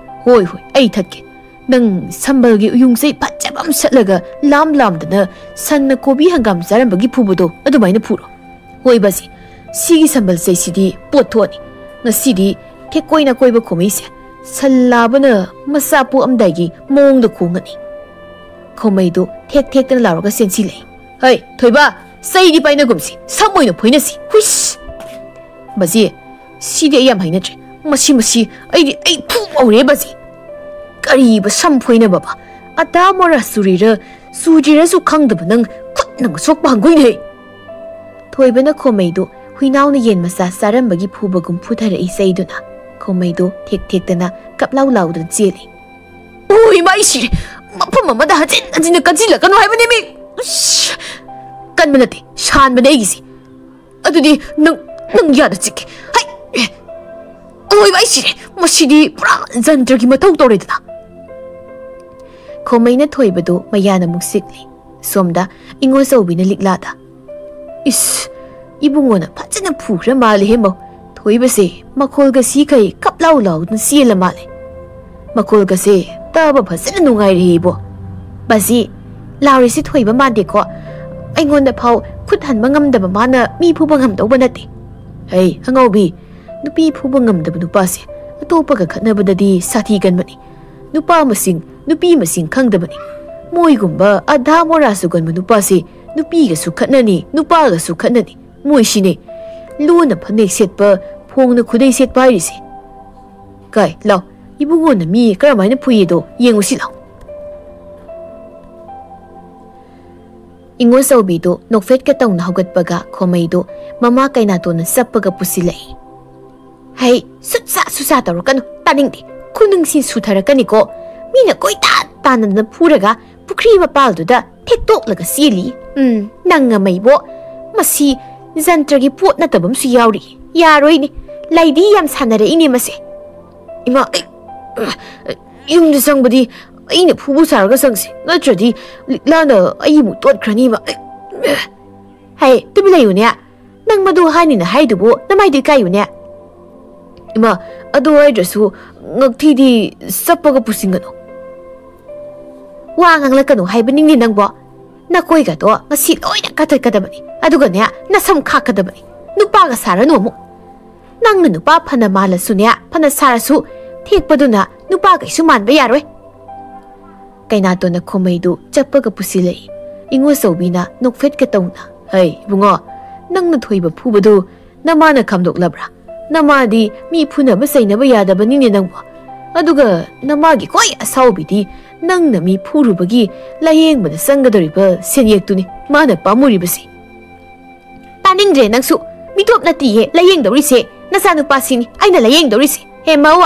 ꯍꯣꯏ, ꯍꯣꯏ, ꯑꯩ ꯊꯠꯀꯦ꯫ ꯅꯪ ꯁꯝꯕꯜꯒꯤ ꯎꯌꯨꯡ ꯆꯩ ꯐꯖꯕ ꯑꯃ ꯁꯠꯂꯒ ꯂꯥꯝ ꯂꯥꯝꯗꯅ ꯁꯟꯅ ꯀꯣꯕꯤ ꯍꯪꯒꯥꯝ ꯆꯥꯔꯝꯕꯒꯤ ꯐꯨꯕꯗꯣ ꯑꯗꯨꯃꯥꯏꯅ ꯐꯨꯔꯣ꯫ ꯍꯣꯏ ꯕꯥꯖꯤ, ꯁꯤꯒꯤ ꯁꯝꯕꯜ ꯆꯩꯁꯤꯗꯤ ꯄꯣꯠꯊꯣꯛꯑꯅꯤ꯫ ꯉꯁꯤꯗꯤ ꯊꯦꯛꯀꯣꯏ ꯅꯥꯀꯣꯏꯕ ꯈꯣꯃꯩꯁꯦ ꯁꯟ ꯂꯥꯕꯅ ꯃꯆꯥ ꯄꯣꯛꯑꯝꯗꯥꯏꯒꯤ ꯃꯑꯣꯡꯗ ꯈꯣꯡꯉꯅꯤ꯫ ꯈꯣꯃꯩꯗꯣ ꯊꯦꯛ ꯊꯦꯛꯇꯅ ꯂꯥꯎꯔꯒ ꯆꯦꯟꯁꯤꯜꯂꯛꯏ꯫ "ꯍꯩ, ꯊꯣꯏꯕ, ꯆꯩꯗꯤ ꯄꯥꯏꯅꯒꯨꯝꯁꯤ, ꯁꯝ ꯑꯣꯏꯅ ꯐꯣꯏꯅꯁꯤ꯫ ꯍꯨꯏꯁ!" "ꯕꯥꯖꯤ, ꯁꯤꯗꯤ ꯑꯩ ꯌꯥꯝ ꯍꯩꯅꯗ꯭ꯔꯦ꯫ ꯃꯁꯤ, ꯃꯁꯤ, ꯑꯩꯗꯤ, ꯑꯩ ꯐꯨ ꯍꯧꯔꯦ ꯕꯥꯖꯤ꯫ ꯀꯔꯤꯕ ꯁꯝ ꯐꯣꯏꯅꯕꯕ? ꯑꯗꯥ ꯃꯣꯔꯥ ꯆꯨꯔꯤꯔ ꯆꯨꯗ꯭ꯔꯤꯔꯁꯨ ꯈꯪꯗꯕ ꯅꯪ ꯈꯨꯠꯅ ꯁꯣꯛꯄ ꯍꯪꯒꯣꯏꯅꯦ!" ꯊꯣꯏꯕꯅ ꯈꯣꯃꯩꯗꯨ ꯍꯨꯏꯅꯥꯎꯅ ꯌꯦꯟ ꯃꯆꯥ ꯆꯥꯔꯝꯕꯒꯤ ꯐꯨꯕꯒꯨꯝ ꯐꯨꯊꯔꯛꯏ ꯆꯩꯗꯨꯅ꯫ ꯈꯣꯃꯩꯗꯨ ꯊꯦꯛ ꯊꯦꯛꯇꯅ ꯀꯞ ꯂꯥꯎ ꯂꯥꯎꯗꯨꯅ ꯆꯦꯜꯂꯤ꯫ "ꯑꯣ ꯏꯃꯥ, ꯑꯩ ꯁꯤꯔꯦ! ꯃꯐꯝ ꯑꯃꯗ ꯍꯟꯖꯤꯟ ꯍꯟꯖꯤꯟꯅ ꯀꯟꯁꯤꯜꯂꯛꯀꯅꯨ ꯍꯥꯏꯕꯅꯦꯃꯤ!" "ꯎꯁ! ꯀꯟꯕ ꯅꯠꯇꯦ, ꯁꯥꯟꯕꯅꯦ ꯑꯩꯒꯤꯁꯦ꯫ ꯑꯗꯨꯗꯤ ꯅꯪ, ꯅꯪ ꯌꯥꯗ ꯆꯤꯛꯀꯦ꯫ ꯍꯩ! ꯑꯣ ꯏꯃꯥ, ꯑꯩ ꯁꯤꯔꯦ! ꯃꯁꯤꯗꯤ ꯄꯨꯔꯥ ꯖꯟꯇ꯭ꯔꯒꯤ ꯃꯊꯧ ꯇꯧꯔꯦꯗꯅ!" ꯈꯣꯃꯩꯅ ꯊꯣꯏꯕꯗꯨ ꯃꯌꯥꯅ ꯑꯃꯨꯛ ꯁꯤꯛꯂꯤ꯫ ꯁꯣꯝꯗ ꯏꯉꯣꯆꯧꯕꯤꯅ ꯂꯤꯛꯂꯥꯗ, "ꯏꯁ! ꯏꯕꯨꯡꯉꯣꯅ ꯐꯖꯅ ꯐꯨꯈ꯭ꯔ ꯃꯥꯜꯂꯦꯍꯦ ꯃꯧ꯫ ꯊꯣꯏꯕꯁꯦ ꯃꯈꯣꯜꯒ ꯁꯤꯈꯩ ꯀꯞ ꯂꯥꯎ ꯂꯥꯎꯗꯨꯅ ꯆꯦꯜꯂ ꯃꯥꯜꯂꯦ꯫ ꯃꯈꯣꯜꯒꯁꯦ ꯇꯥꯕ ꯐꯖꯅ ꯅꯨꯡꯉꯥꯏꯔꯦ ꯏꯕꯣ꯫ ꯕꯥꯖꯤ, ꯂꯥꯎꯔꯤꯁꯤ ꯊꯣꯏꯕ ꯃꯥꯟꯗꯦꯀꯣ? ꯑꯩꯉꯣꯟꯗ ꯐꯥꯎ ꯈꯨꯠ ꯍꯟꯕ ꯉꯝꯗꯕ ꯃꯥꯅ ꯃꯤ ꯐꯨꯕ ꯉꯝꯗꯧꯕ ꯅꯠꯇꯦ꯫ ꯍꯩ, ꯑꯉꯥꯎꯕꯤ, ꯅꯨꯄꯤ ꯐꯨꯕ ꯉꯝꯗꯕ ꯅꯨꯄꯥꯁꯦ ꯑꯇꯣꯞꯄꯒ ꯈꯠꯅꯕꯗꯗꯤ ꯁꯥꯊꯤ ꯀꯟꯕꯅꯤ꯫ ꯅꯨꯄꯥ ꯃꯁꯤꯡ, ꯅꯨꯄꯤ ꯃꯁꯤꯡ ꯈꯪꯗꯕꯅꯤ꯫ ꯃꯣꯏꯒꯨꯝꯕ ꯑꯙꯥ ꯃꯣꯔꯥ ꯆꯨꯒꯟꯕ ꯅꯨꯄꯥꯁꯦ ꯅꯨꯄꯤꯒꯁꯨ ꯈꯠꯅꯅꯤ, ꯅꯨꯄꯥꯒꯁꯨ ꯈꯠꯅꯅꯤ꯫ ꯃꯣꯏꯁꯤꯅꯦ ꯂꯨꯅ ꯐꯅꯦꯛ ꯁꯦꯠꯄ, ꯐꯣꯡꯅ ꯈꯨꯗꯩ ꯁꯦꯠꯄ ꯍꯥꯏꯔꯤꯁꯦ꯫ ꯀꯥꯏ, ꯂꯥꯎ, ꯏꯕꯨꯡꯉꯣꯅ ꯃꯤ ꯀꯔꯝꯍꯥꯏꯅ ꯐꯨꯏꯌꯦꯗꯣ ꯌꯦꯡꯉꯨꯁꯤ ꯂꯥꯎ꯫" ꯏꯉꯣꯆꯧꯕꯤꯗꯨ ꯅꯣꯛꯐꯦꯠꯀ ꯇꯧꯅ ꯍꯧꯒꯠꯄꯒ ꯈꯣꯃꯩꯗꯨ ꯃꯃꯥ ꯀꯩꯅꯥꯇꯣꯟꯅ ꯆꯞꯄꯒ ꯄꯨꯁꯤꯜꯂꯛꯏ꯫ "ꯍꯩ, ꯁꯨꯠꯁꯥ ꯁꯨꯁꯥ ꯇꯧꯔꯛꯀꯅꯨ, ꯇꯥꯅꯤꯡꯗꯦ꯫ ꯈꯨꯅꯨꯡꯁꯤ ꯁꯨꯊꯔꯛꯀꯅꯤꯀꯣ꯫ ꯃꯤꯅ ꯀꯣꯏꯇꯥꯟ ꯇꯥꯟꯅꯗꯅ ꯐꯨꯔꯒ ꯄꯨꯈ꯭ꯔꯤ ꯃꯄꯥꯜꯗꯨꯗ ꯊꯦꯛꯇꯣꯛꯂꯒ ꯆꯦꯜꯂꯤ꯫ ꯎꯝ, ꯅꯪ ꯑꯃ ꯏꯕꯣ, ꯃꯁꯤ ꯖꯟꯇ꯭ꯔꯒꯤ ꯄꯣꯠ ꯅꯠꯇꯕ ꯑꯃꯁꯨ ꯌꯥꯎꯔꯤ꯫ ꯌꯥꯔꯣꯏꯅꯦ, ꯂꯥꯏꯗꯤ ꯌꯥꯝ ꯁꯥꯟꯅꯔꯛꯏꯅꯦ ꯃꯁꯦ꯫ ꯏꯃꯥ, ꯑꯩ, ꯌꯨꯝꯗ ꯆꯪꯕꯗꯤ ꯑꯩꯅ ꯐꯨꯕ ꯁꯥꯔꯒ ꯆꯪꯁꯤ, ꯅꯠꯇ꯭ꯔꯗꯤ ꯂꯤꯛꯂꯥꯅ ꯑꯩꯕꯨ ꯇꯣꯠꯈ꯭ꯔꯅꯤ ꯏꯃꯥ꯫ ꯑꯩ, ꯍꯩ, ꯇꯨꯃꯤꯟ ꯂꯩꯌꯨꯅꯦ꯫ ꯅꯪ ꯃꯗꯨ ꯍꯥꯏꯅꯤꯅ ꯍꯥꯏꯗꯨꯕꯨ ꯅꯃꯥꯏꯗꯨ ꯏꯀꯥꯏꯌꯨꯅꯦ꯫ ꯏꯃꯥ, ꯑꯗꯨ ꯍꯥꯏꯗ꯭ꯔꯁꯨ ꯉꯛꯊꯤꯗꯤ ꯆꯞꯄꯒ ꯄꯨꯁꯤꯟꯒꯅꯨ꯫ ꯋꯥ ꯉꯥꯡꯂꯛꯀꯅꯨ ꯍꯥꯏꯕꯅꯤꯅꯦ ꯅꯪꯕꯣ꯫ ꯅꯀꯣꯏꯒꯗꯣ ꯉꯁꯤ ꯂꯣꯏꯅ ꯀꯥꯊꯠꯀꯗꯕꯅꯤ, ꯑꯗꯨꯒꯅꯦ, ꯅꯁꯝ ꯈꯥꯛꯀꯗꯕꯅꯤ꯫ ꯅꯨꯄꯥꯒ ꯁꯥꯔꯅꯨ ꯑꯃꯨꯛ꯫ ꯅꯪꯅ ꯅꯨꯄꯥ ꯐꯅ ꯃꯥꯜꯂꯁꯨꯅꯦ, ꯐꯅ ꯁꯥꯔꯁꯨ, ꯊꯦꯛꯄꯗꯨꯅ ꯅꯨꯄꯥ ꯀꯩꯁꯨ ꯃꯥꯟꯕ ꯌꯥꯔꯣꯏ꯫ ꯀꯩꯅꯥꯇꯣꯟꯅ ꯈꯣꯃꯩꯗꯨ ꯆꯞꯄꯒ ꯄꯨꯁꯤꯜꯂꯛꯏ꯫ ꯏꯉꯣꯆꯧꯕꯤꯅ ꯅꯣꯛꯐꯦꯠꯀ ꯇꯧꯅ, "ꯍꯩ, ꯏꯕꯨꯡꯉꯣ, ꯅꯪꯅ ꯊꯣꯏꯕ ꯐꯨꯕꯗꯨ ꯅꯃꯥꯅ ꯈꯥꯝꯗꯣꯛꯂꯕ꯭ꯔꯥ? ꯅꯃꯥꯗꯤ ꯃꯤ ꯐꯨꯅꯕ ꯆꯩꯅꯕ ꯌꯥꯗꯕꯅꯤꯅꯦ ꯅꯪꯕꯨ꯫ ꯑꯗꯨꯒ ꯅꯃꯥꯒꯤ ꯈ꯭ꯋꯥꯏ ꯑꯁꯥꯎꯕꯤꯗꯤ ꯅꯪꯅ ꯃꯤ ꯐꯨꯔꯨꯕꯒꯤ ꯂꯥꯌꯦꯡꯕꯗ ꯆꯪꯒꯗꯧꯔꯤꯕ ꯁꯦꯟꯌꯦꯛꯇꯨꯅꯤ ꯃꯥꯅ ꯄꯥꯝꯃꯨꯔꯤꯕꯁꯤ꯫" "ꯇꯥꯅꯤꯡꯗ꯭ꯔꯦ ꯅꯪꯁꯨ꯫ ꯃꯤꯇꯣꯞ ꯅꯠꯇꯤꯌꯦ ꯂꯥꯌꯦꯡꯗꯧꯔꯤꯁꯦ, ꯅꯆꯥꯅꯨꯄꯥꯁꯤꯅꯤ ꯑꯩꯅ ꯂꯥꯌꯦꯡꯗꯧꯔꯤꯁꯦ꯫ ꯍꯦ ꯃꯧ,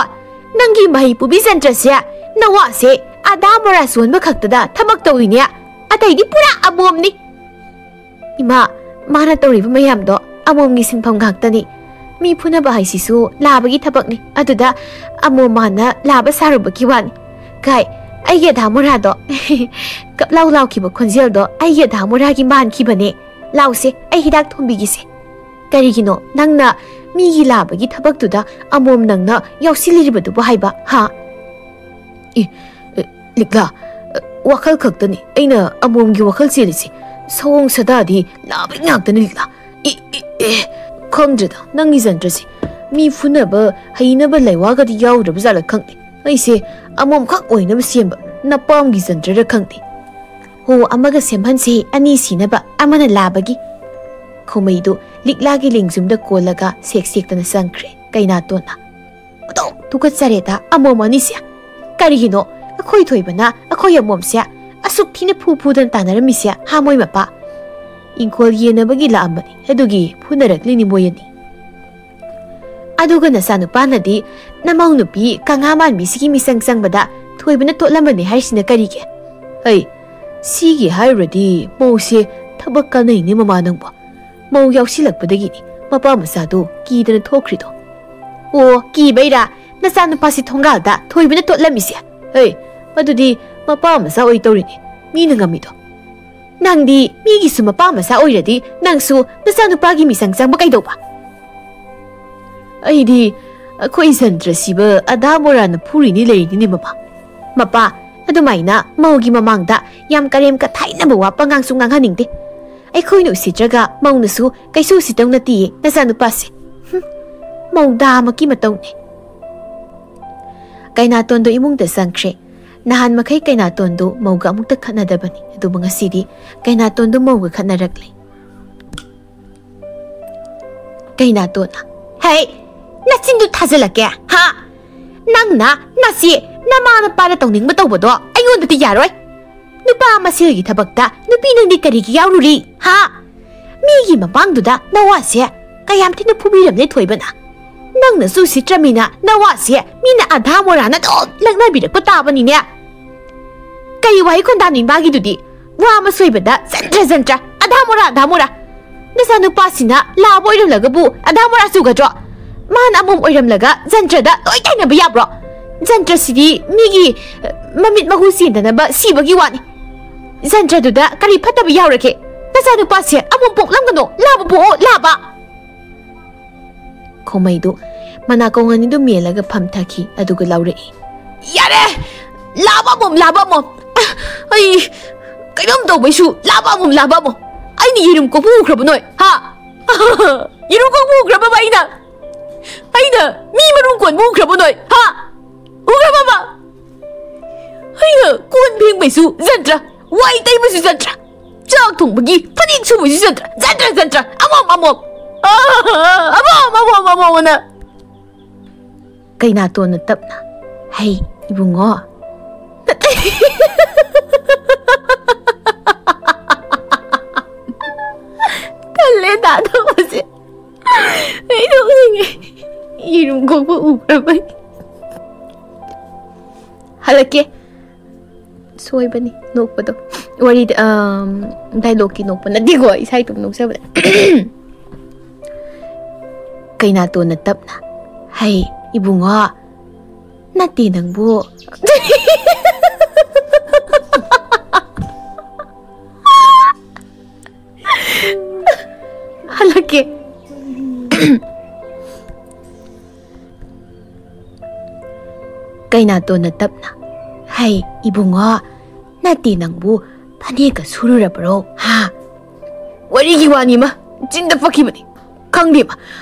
ꯅꯪꯒꯤ ꯃꯍꯩ ꯄꯨꯕꯤ ꯖꯟꯇ꯭ꯔꯁꯦ, ꯅꯋꯥꯁꯦ ꯑꯗꯥ ꯃꯣꯔꯥ ꯆꯣꯟꯕ ꯈꯛꯇꯗ ꯊꯕꯛ ꯇꯧꯔꯤꯅꯦ꯫ ꯑꯇꯩꯗꯤ ꯄꯨꯔꯥ ꯑꯃꯣꯝꯅꯤ꯫" "ꯏꯃꯥ, ꯃꯥꯅ ꯇꯧꯔꯤꯕ ꯃꯌꯥꯝꯗꯣ ꯑꯃꯣꯝꯒꯤ ꯁꯤꯟꯐꯝ ꯉꯥꯛꯇꯅꯤ꯫ ꯃꯤ ꯐꯨꯅꯕ ꯍꯥꯏꯁꯤꯁꯨ ꯂꯥꯕꯒꯤ ꯊꯕꯛꯅꯤ꯫ ꯑꯗꯨꯗ ꯑꯃꯣꯝ ꯃꯥꯅ ꯂꯥꯕ ꯁꯥꯔꯨꯕꯒꯤ ꯋꯥꯅꯤ꯫ ꯀꯥꯏ, ꯑꯩꯒꯤ ꯑꯗꯥ ꯃꯣꯔꯥꯗꯣ?" ꯀꯞ ꯂꯥꯎ ꯂꯥꯎꯈꯤꯕ ꯈꯣꯟꯖꯦꯜꯗꯣ ꯑꯩꯒꯤ ꯑꯗꯥ ꯃꯣꯔꯥꯒꯤ ꯃꯥꯟꯈꯤꯕꯅꯦ꯫ "ꯂꯥꯎꯁꯦ, ꯑꯩ ꯍꯤꯗꯥꯛ ꯊꯣꯝꯕꯤꯒꯦꯁꯦ꯫ ꯀꯔꯤꯒꯤꯅꯣ ꯅꯪꯅ ꯃꯤꯒꯤ ꯂꯥꯕꯒꯤ ꯊꯕꯛꯇꯨꯗ ꯑꯃꯣꯝ ꯅꯪꯅ ꯌꯥꯎꯁꯤꯜꯂꯤꯔꯤꯕꯗꯨꯕꯨ ꯍꯥꯏꯕ, ꯍꯥ?" ꯑꯦ, ꯑꯦ, ꯂꯤꯛꯂꯥ, ꯑꯦ, ꯋꯥꯈꯜ ꯈꯛꯇꯅꯤ ꯑꯩꯅ ꯑꯃꯣꯝꯒꯤ ꯋꯥꯈꯜ ꯆꯦꯜꯂꯤꯁꯦ꯫ ꯁꯑꯣꯡ ꯁꯥꯗꯥꯗꯤ ꯂꯥꯕꯩ ꯉꯥꯛꯇꯅꯤ, ꯂꯤꯛꯂꯥ꯫ ꯑꯦ, ꯑꯦ, ꯑꯦ, ꯈꯪꯗ꯭ꯔꯦꯗ, ꯅꯪꯒꯤ ꯖꯟꯇ꯭ꯔꯁꯦ꯫ ꯃꯤ ꯐꯨꯅꯕ, ꯍꯩꯅꯕ ꯂꯩꯋꯥꯒꯗꯤ ꯌꯥꯎꯗ꯭ꯔꯕ ꯖꯥꯠꯂ ꯈꯪꯗꯦ꯫ ꯑꯩꯁꯦ ꯑꯃꯣꯝꯈꯛ ꯑꯣꯏꯅꯕ ꯁꯦꯝꯕ ꯅꯄꯥꯝꯒꯤ ꯖꯟꯇ꯭ꯔꯔ ꯈꯪꯗꯦ꯫ "ꯍꯣ, ꯑꯃꯒ ꯁꯦꯝꯍꯟꯁꯦ, ꯑꯅꯤ ꯁꯤꯅꯕ, ꯑꯃꯅ ꯂꯥꯕꯒꯤ꯫" ꯈꯣꯃꯩꯗꯨ ꯂꯤꯛꯂꯥꯒꯤ ꯂꯦꯡꯖꯨꯝꯗ ꯀꯣꯜꯂꯒ ꯁꯦꯛ ꯁꯦꯛꯇꯅ ꯆꯪꯈ꯭ꯔꯦ ꯀꯩꯅꯥꯇꯣꯟꯅ꯫ "ꯑꯗꯣ, ꯇꯨꯀꯠꯆꯔꯦꯗ, ꯑꯃꯣꯝ ꯑꯅꯤꯁꯦ꯫ ꯀꯔꯤꯒꯤꯅꯣ ꯑꯩꯈꯣꯏ ꯊꯣꯏꯕꯅ ꯑꯩꯈꯣꯏ ꯑꯃꯣꯝꯁꯦ ꯑꯁꯨꯛ ꯊꯤꯅ ꯐꯨ ꯐꯨꯗꯅ ꯇꯥꯟꯅꯔꯝꯃꯤꯁꯦ, ꯍꯥ, ꯃꯣꯏ ꯃꯄꯥ?" "ꯏꯪꯈꯣꯜ ꯌꯦꯟꯅꯕꯒꯤ ꯂꯥꯛꯑꯝꯕꯅꯤ, ꯑꯗꯨꯒꯤ ꯐꯨꯅꯔꯛꯂꯤꯅꯤ ꯃꯣꯏ ꯑꯅꯤ꯫" "ꯑꯗꯨꯒ ꯅꯆꯥꯅꯨꯄꯥꯅꯗꯤ ꯅꯃꯧ ꯅꯨꯄꯤ ꯀꯪꯉꯥ ꯃꯥꯟꯕꯤꯁꯤꯒꯤ ꯃꯤꯆꯪ ꯆꯪꯕꯗ ꯊꯣꯏꯕꯅ ꯇꯣꯠꯂꯝꯕꯅꯤ ꯍꯥꯏꯔꯤꯁꯤꯅ ꯀꯔꯤꯒꯤ?" "ꯍꯩ, ꯁꯤꯒꯤ ꯍꯥꯏꯔꯨꯔꯗꯤ ꯃꯧꯁꯦ ꯊꯕꯛ ꯀꯥꯟꯅꯩꯅꯦ ꯃꯃꯥ ꯅꯪꯕꯣ꯫ ꯃꯧ ꯌꯥꯎꯁꯤꯜꯂꯛꯄꯗꯒꯤꯅꯤ ꯃꯄꯥ ꯃꯆꯥꯗꯣ ꯀꯤꯗꯅ ꯊꯣꯛꯈ꯭ꯔꯤꯗꯣ꯫" "ꯑꯣ, ꯀꯤꯕꯩꯔꯥ ꯅꯆꯥꯅꯨꯄꯥꯁꯤ ꯊꯣꯡꯒꯥꯜꯗ ꯊꯣꯏꯕꯅ ꯇꯣꯠꯂꯝꯃꯤꯁꯦ?" "ꯍꯩ, ꯃꯗꯨꯗꯤ ꯃꯄꯥ ꯃꯆꯥ ꯑꯣꯏ ꯇꯧꯔꯤꯅꯤ, ꯃꯤꯅ ꯉꯝꯃꯤꯗꯣ꯫ ꯅꯪꯗꯤ ꯃꯤꯒꯤꯁꯨ ꯃꯄꯥ ꯃꯆꯥ ꯑꯣꯏꯔꯗꯤ ꯅꯪꯁꯨ ꯅꯆꯥꯅꯨꯄꯥꯒꯤ ꯃꯤꯆꯪ ꯆꯪꯕ ꯀꯩꯗꯧꯕ?" "ꯑꯩꯗꯤ ꯑꯩꯈꯣꯏ ꯖꯟꯇ꯭ꯔ ꯁꯤꯕ ꯑꯗꯥ ꯃꯣꯔꯥꯅ ꯐꯨꯔꯤꯅꯤ ꯂꯩꯔꯤꯅꯤꯅꯦ ꯃꯄꯥ꯫" "ꯃꯄꯥ, ꯑꯗꯨꯃꯥꯏꯅ ꯃꯧꯒꯤ ꯃꯃꯥꯡꯗ ꯌꯥꯝ ꯀꯔꯦꯝ ꯀꯊꯥꯏꯅꯕ ꯋꯥ ꯄꯉꯥꯡꯁꯨ ꯉꯥꯡꯍꯟꯅꯤꯡꯗꯦ꯫ ꯑꯩꯈꯣꯏꯅ ꯎꯁꯤꯠꯇ꯭ꯔꯒ ꯃꯧꯅꯁꯨ ꯀꯩꯁꯨ ꯎꯁꯤꯠꯇꯧ ꯅꯠꯇꯦꯌꯦ ꯅꯆꯥꯅꯨꯄꯥꯁꯦ꯫ ꯍꯨꯝ, ꯃꯧꯗꯥꯃꯛꯀꯤ ꯃꯇꯧꯅꯦ꯫ ꯀꯩꯅꯥꯇꯣꯟꯗꯣ ꯏꯃꯨꯡꯗ ꯆꯪꯈ꯭ꯔꯦ꯫ ꯅꯍꯥꯟ ꯃꯈꯩ ꯀꯩꯅꯥꯇꯣꯟꯗꯣ ꯃꯧꯒ ꯑꯃꯨꯛꯇ ꯈꯠꯅꯗꯕꯅꯤ, ꯑꯗꯨꯕꯨ ꯉꯁꯤꯗꯤ ꯀꯩꯅꯥꯇꯣꯟꯗꯣ ꯃꯧꯒ ꯈꯠꯅꯔꯛꯂꯦ꯫ ꯀꯩꯅꯥꯇꯣꯟꯅ, "ꯍꯩ, ꯅꯆꯤꯟꯗꯨ ꯊꯥꯖꯤꯜꯂꯛꯀꯦ, ꯍꯥ? ꯅꯪꯅ ꯅꯆꯦ ꯅꯃꯥ ꯅꯄꯥꯅ ꯇꯧꯅꯤꯡꯕ ꯇꯧꯕꯗꯣ ꯑꯩꯉꯣꯟꯗꯗꯤ ꯌꯥꯔꯣꯏ꯫ ꯅꯨꯄꯥ ꯃꯁꯦꯜꯒꯤ ꯊꯕꯛꯇ ꯅꯨꯄꯤ ꯅꯪꯗꯤ ꯀꯔꯤꯒꯤ ꯌꯥꯎꯔꯨꯔꯤ, ꯍꯥ? ꯃꯤꯒꯤ ꯃꯃꯥꯡꯗꯨꯗ ꯅꯋꯥꯁꯦ ꯀꯌꯥꯝ ꯊꯤꯅ ꯐꯨꯕꯤꯔꯝꯂꯦ ꯊꯣꯏꯕꯅ꯫ ꯅꯪꯅꯁꯨ ꯎꯁꯤꯠꯇ꯭ꯔꯃꯤꯅ ꯅꯋꯥꯁꯦ ꯃꯤꯅ ꯑꯙꯥ ꯃꯣꯔꯥꯅ ꯑꯗꯨꯝ ꯂꯛꯅꯕꯤꯔꯛꯄ ꯇꯥꯕꯅꯤꯅꯦ꯫ ꯀꯔꯤ ꯋꯥꯍꯩ ꯈꯣꯟꯗꯥꯅꯣ ꯃꯥꯒꯤꯗꯨꯗꯤ? ꯋꯥ ꯑꯃ ꯁꯣꯏꯕꯗ ꯖꯟꯇ꯭ꯔ ꯖꯟꯇ꯭ꯔ, ꯑꯙꯥ ꯃꯣꯔꯥ ꯑꯙꯥ ꯃꯣꯔꯥ꯫ ꯅꯆꯥꯅꯨꯄꯥꯁꯤꯅ ꯂꯥꯕ ꯑꯣꯏꯔꯝꯂꯒꯕꯨ ꯑꯙꯥ ꯃꯣꯔꯥ ꯆꯨꯒꯗ꯭ꯔꯣ? ꯃꯥꯅ ꯑꯃꯣꯝ ꯑꯣꯏꯔꯝꯂꯒ ꯖꯟꯇ꯭ꯔꯗ ꯂꯣꯏ ꯇꯥꯏꯅꯕ ꯌꯥꯕ꯭ꯔꯣ? ꯖꯟꯇ꯭ꯔꯁꯤꯗꯤ ꯃꯤꯒꯤ, ꯑ, ꯃꯃꯤꯠ ꯃꯍꯨ ꯆꯦꯟꯗꯅꯕ ꯁꯤꯕꯒꯤ ꯋꯥꯅꯤ꯫ ꯖꯟꯇ꯭ꯔꯗꯨꯗ ꯀꯔꯤ ꯐꯠꯇꯕ ꯌꯥꯎꯔꯒꯦ? ꯅꯆꯥꯅꯨꯄꯥꯁꯦ ꯑꯃꯣꯝ ꯄꯣꯛꯂꯝꯒꯅꯣ, ꯂꯥꯕ ꯄꯣꯛꯑꯣ, ꯂꯥꯕ!" ꯈꯣꯃꯩꯗꯨ ꯃꯅꯥꯀꯣꯡ ꯑꯅꯤꯗꯨ ꯃꯦꯜꯂꯒ ꯐꯝꯊꯈꯤ, ꯑꯗꯨꯒ ꯂꯥꯎꯔꯛꯏ, "ꯌꯥꯔꯦ! ꯂꯥꯕ ꯑꯃꯣꯝ, ꯂꯥꯕ ꯑꯃꯣꯝ! ꯑꯩ ꯀꯩꯅꯣꯝ ꯇꯧꯕꯩꯁꯨ ꯂꯥꯕ ꯑꯃꯣꯝ, ꯂꯥꯕ ꯑꯃꯣꯝ! ꯑꯩꯅ ꯌꯦꯔꯨꯝ ꯀꯣꯛꯄ ꯎꯈ꯭ꯔꯕ ꯅꯣꯏ? ꯍꯥ? ꯌꯦꯔꯨꯝ ꯀꯣꯛꯄ ꯎꯈ꯭ꯔꯕꯕ ꯑꯩꯅ? ꯑꯩꯅ ꯃꯤ ꯃꯔꯨꯝ ꯀꯣꯟꯕ ꯎꯈ꯭ꯔꯕ ꯅꯣꯏ? ꯍꯥ? ꯎꯈ꯭ꯔꯕꯕ? ꯑꯩꯅ ꯀꯣꯟ ꯐꯦꯡꯕꯩꯁꯨ ꯖꯟꯇ꯭ꯔ, ꯋꯥꯏ ꯇꯩꯕꯁꯨ ꯖꯟꯇ꯭ꯔ, ꯆꯥꯛ ꯊꯣꯡꯕꯒꯤ ꯐꯅꯦꯛ ꯁꯨꯕꯁꯨ ꯖꯟꯇ꯭ꯔ, ꯖꯟꯇ꯭ꯔ, ꯖꯟꯇ꯭ꯔ, ꯑꯃꯣꯝ, ꯑꯃꯣꯝ, ꯑꯃꯣꯝ, ꯑꯃꯣꯝ, ꯑꯃꯣꯝ ꯑꯅ!" ꯀꯩꯅꯥꯇꯣꯟꯅ ꯇꯞꯅ, "ꯍꯩ, ꯏꯕꯨꯡꯉꯣ, ꯇꯜꯂꯦ ꯗꯥ ꯇꯧꯕꯁꯦ꯫ ꯑꯩ ꯅꯣꯛꯅꯤꯡꯉꯦ꯫ ꯌꯦꯔꯨꯝ ꯀꯣꯛꯄ ꯎꯈ꯭ꯔꯕꯩ꯫ ꯍꯜꯂꯛꯀꯦ꯫ ꯁꯣꯏꯕꯅꯤ ꯅꯣꯛꯄꯗꯣ꯫ ꯋꯥꯔꯤꯗ, ꯑꯝ, ꯗꯥꯏꯂꯣꯛꯀꯤ ꯅꯣꯛꯄ ꯅꯠꯇꯦꯀꯣ, ꯏꯁꯥ ꯏꯇꯣꯝ ꯅꯣꯛꯆꯕꯅꯦ꯫" ꯀꯩꯅꯥꯇꯣꯟꯅ ꯇꯞꯅ, "ꯍꯩ, ꯏꯕꯨꯡꯉꯣ, ꯅꯠꯇꯦ ꯅꯪꯕꯨ꯫ ꯍꯜꯂꯛꯀꯦ꯫" ꯀꯩꯅꯥꯇꯣꯟꯅ ꯇꯞꯅ, ꯑꯩ, ꯏꯕꯨꯡꯉꯣ, ꯅꯠꯇꯦ, ꯅꯪꯕꯨ ꯐꯅꯦꯛꯀ ꯁꯨꯔꯨꯔꯕ꯭ꯔꯣ? ꯍꯥ? ꯋꯥꯔꯤꯒꯤ ꯋꯥꯅꯤꯃ, ꯆꯤꯟꯗ ꯄꯛꯈꯤꯕꯅꯤ꯫ ꯈꯪꯗꯦꯕ,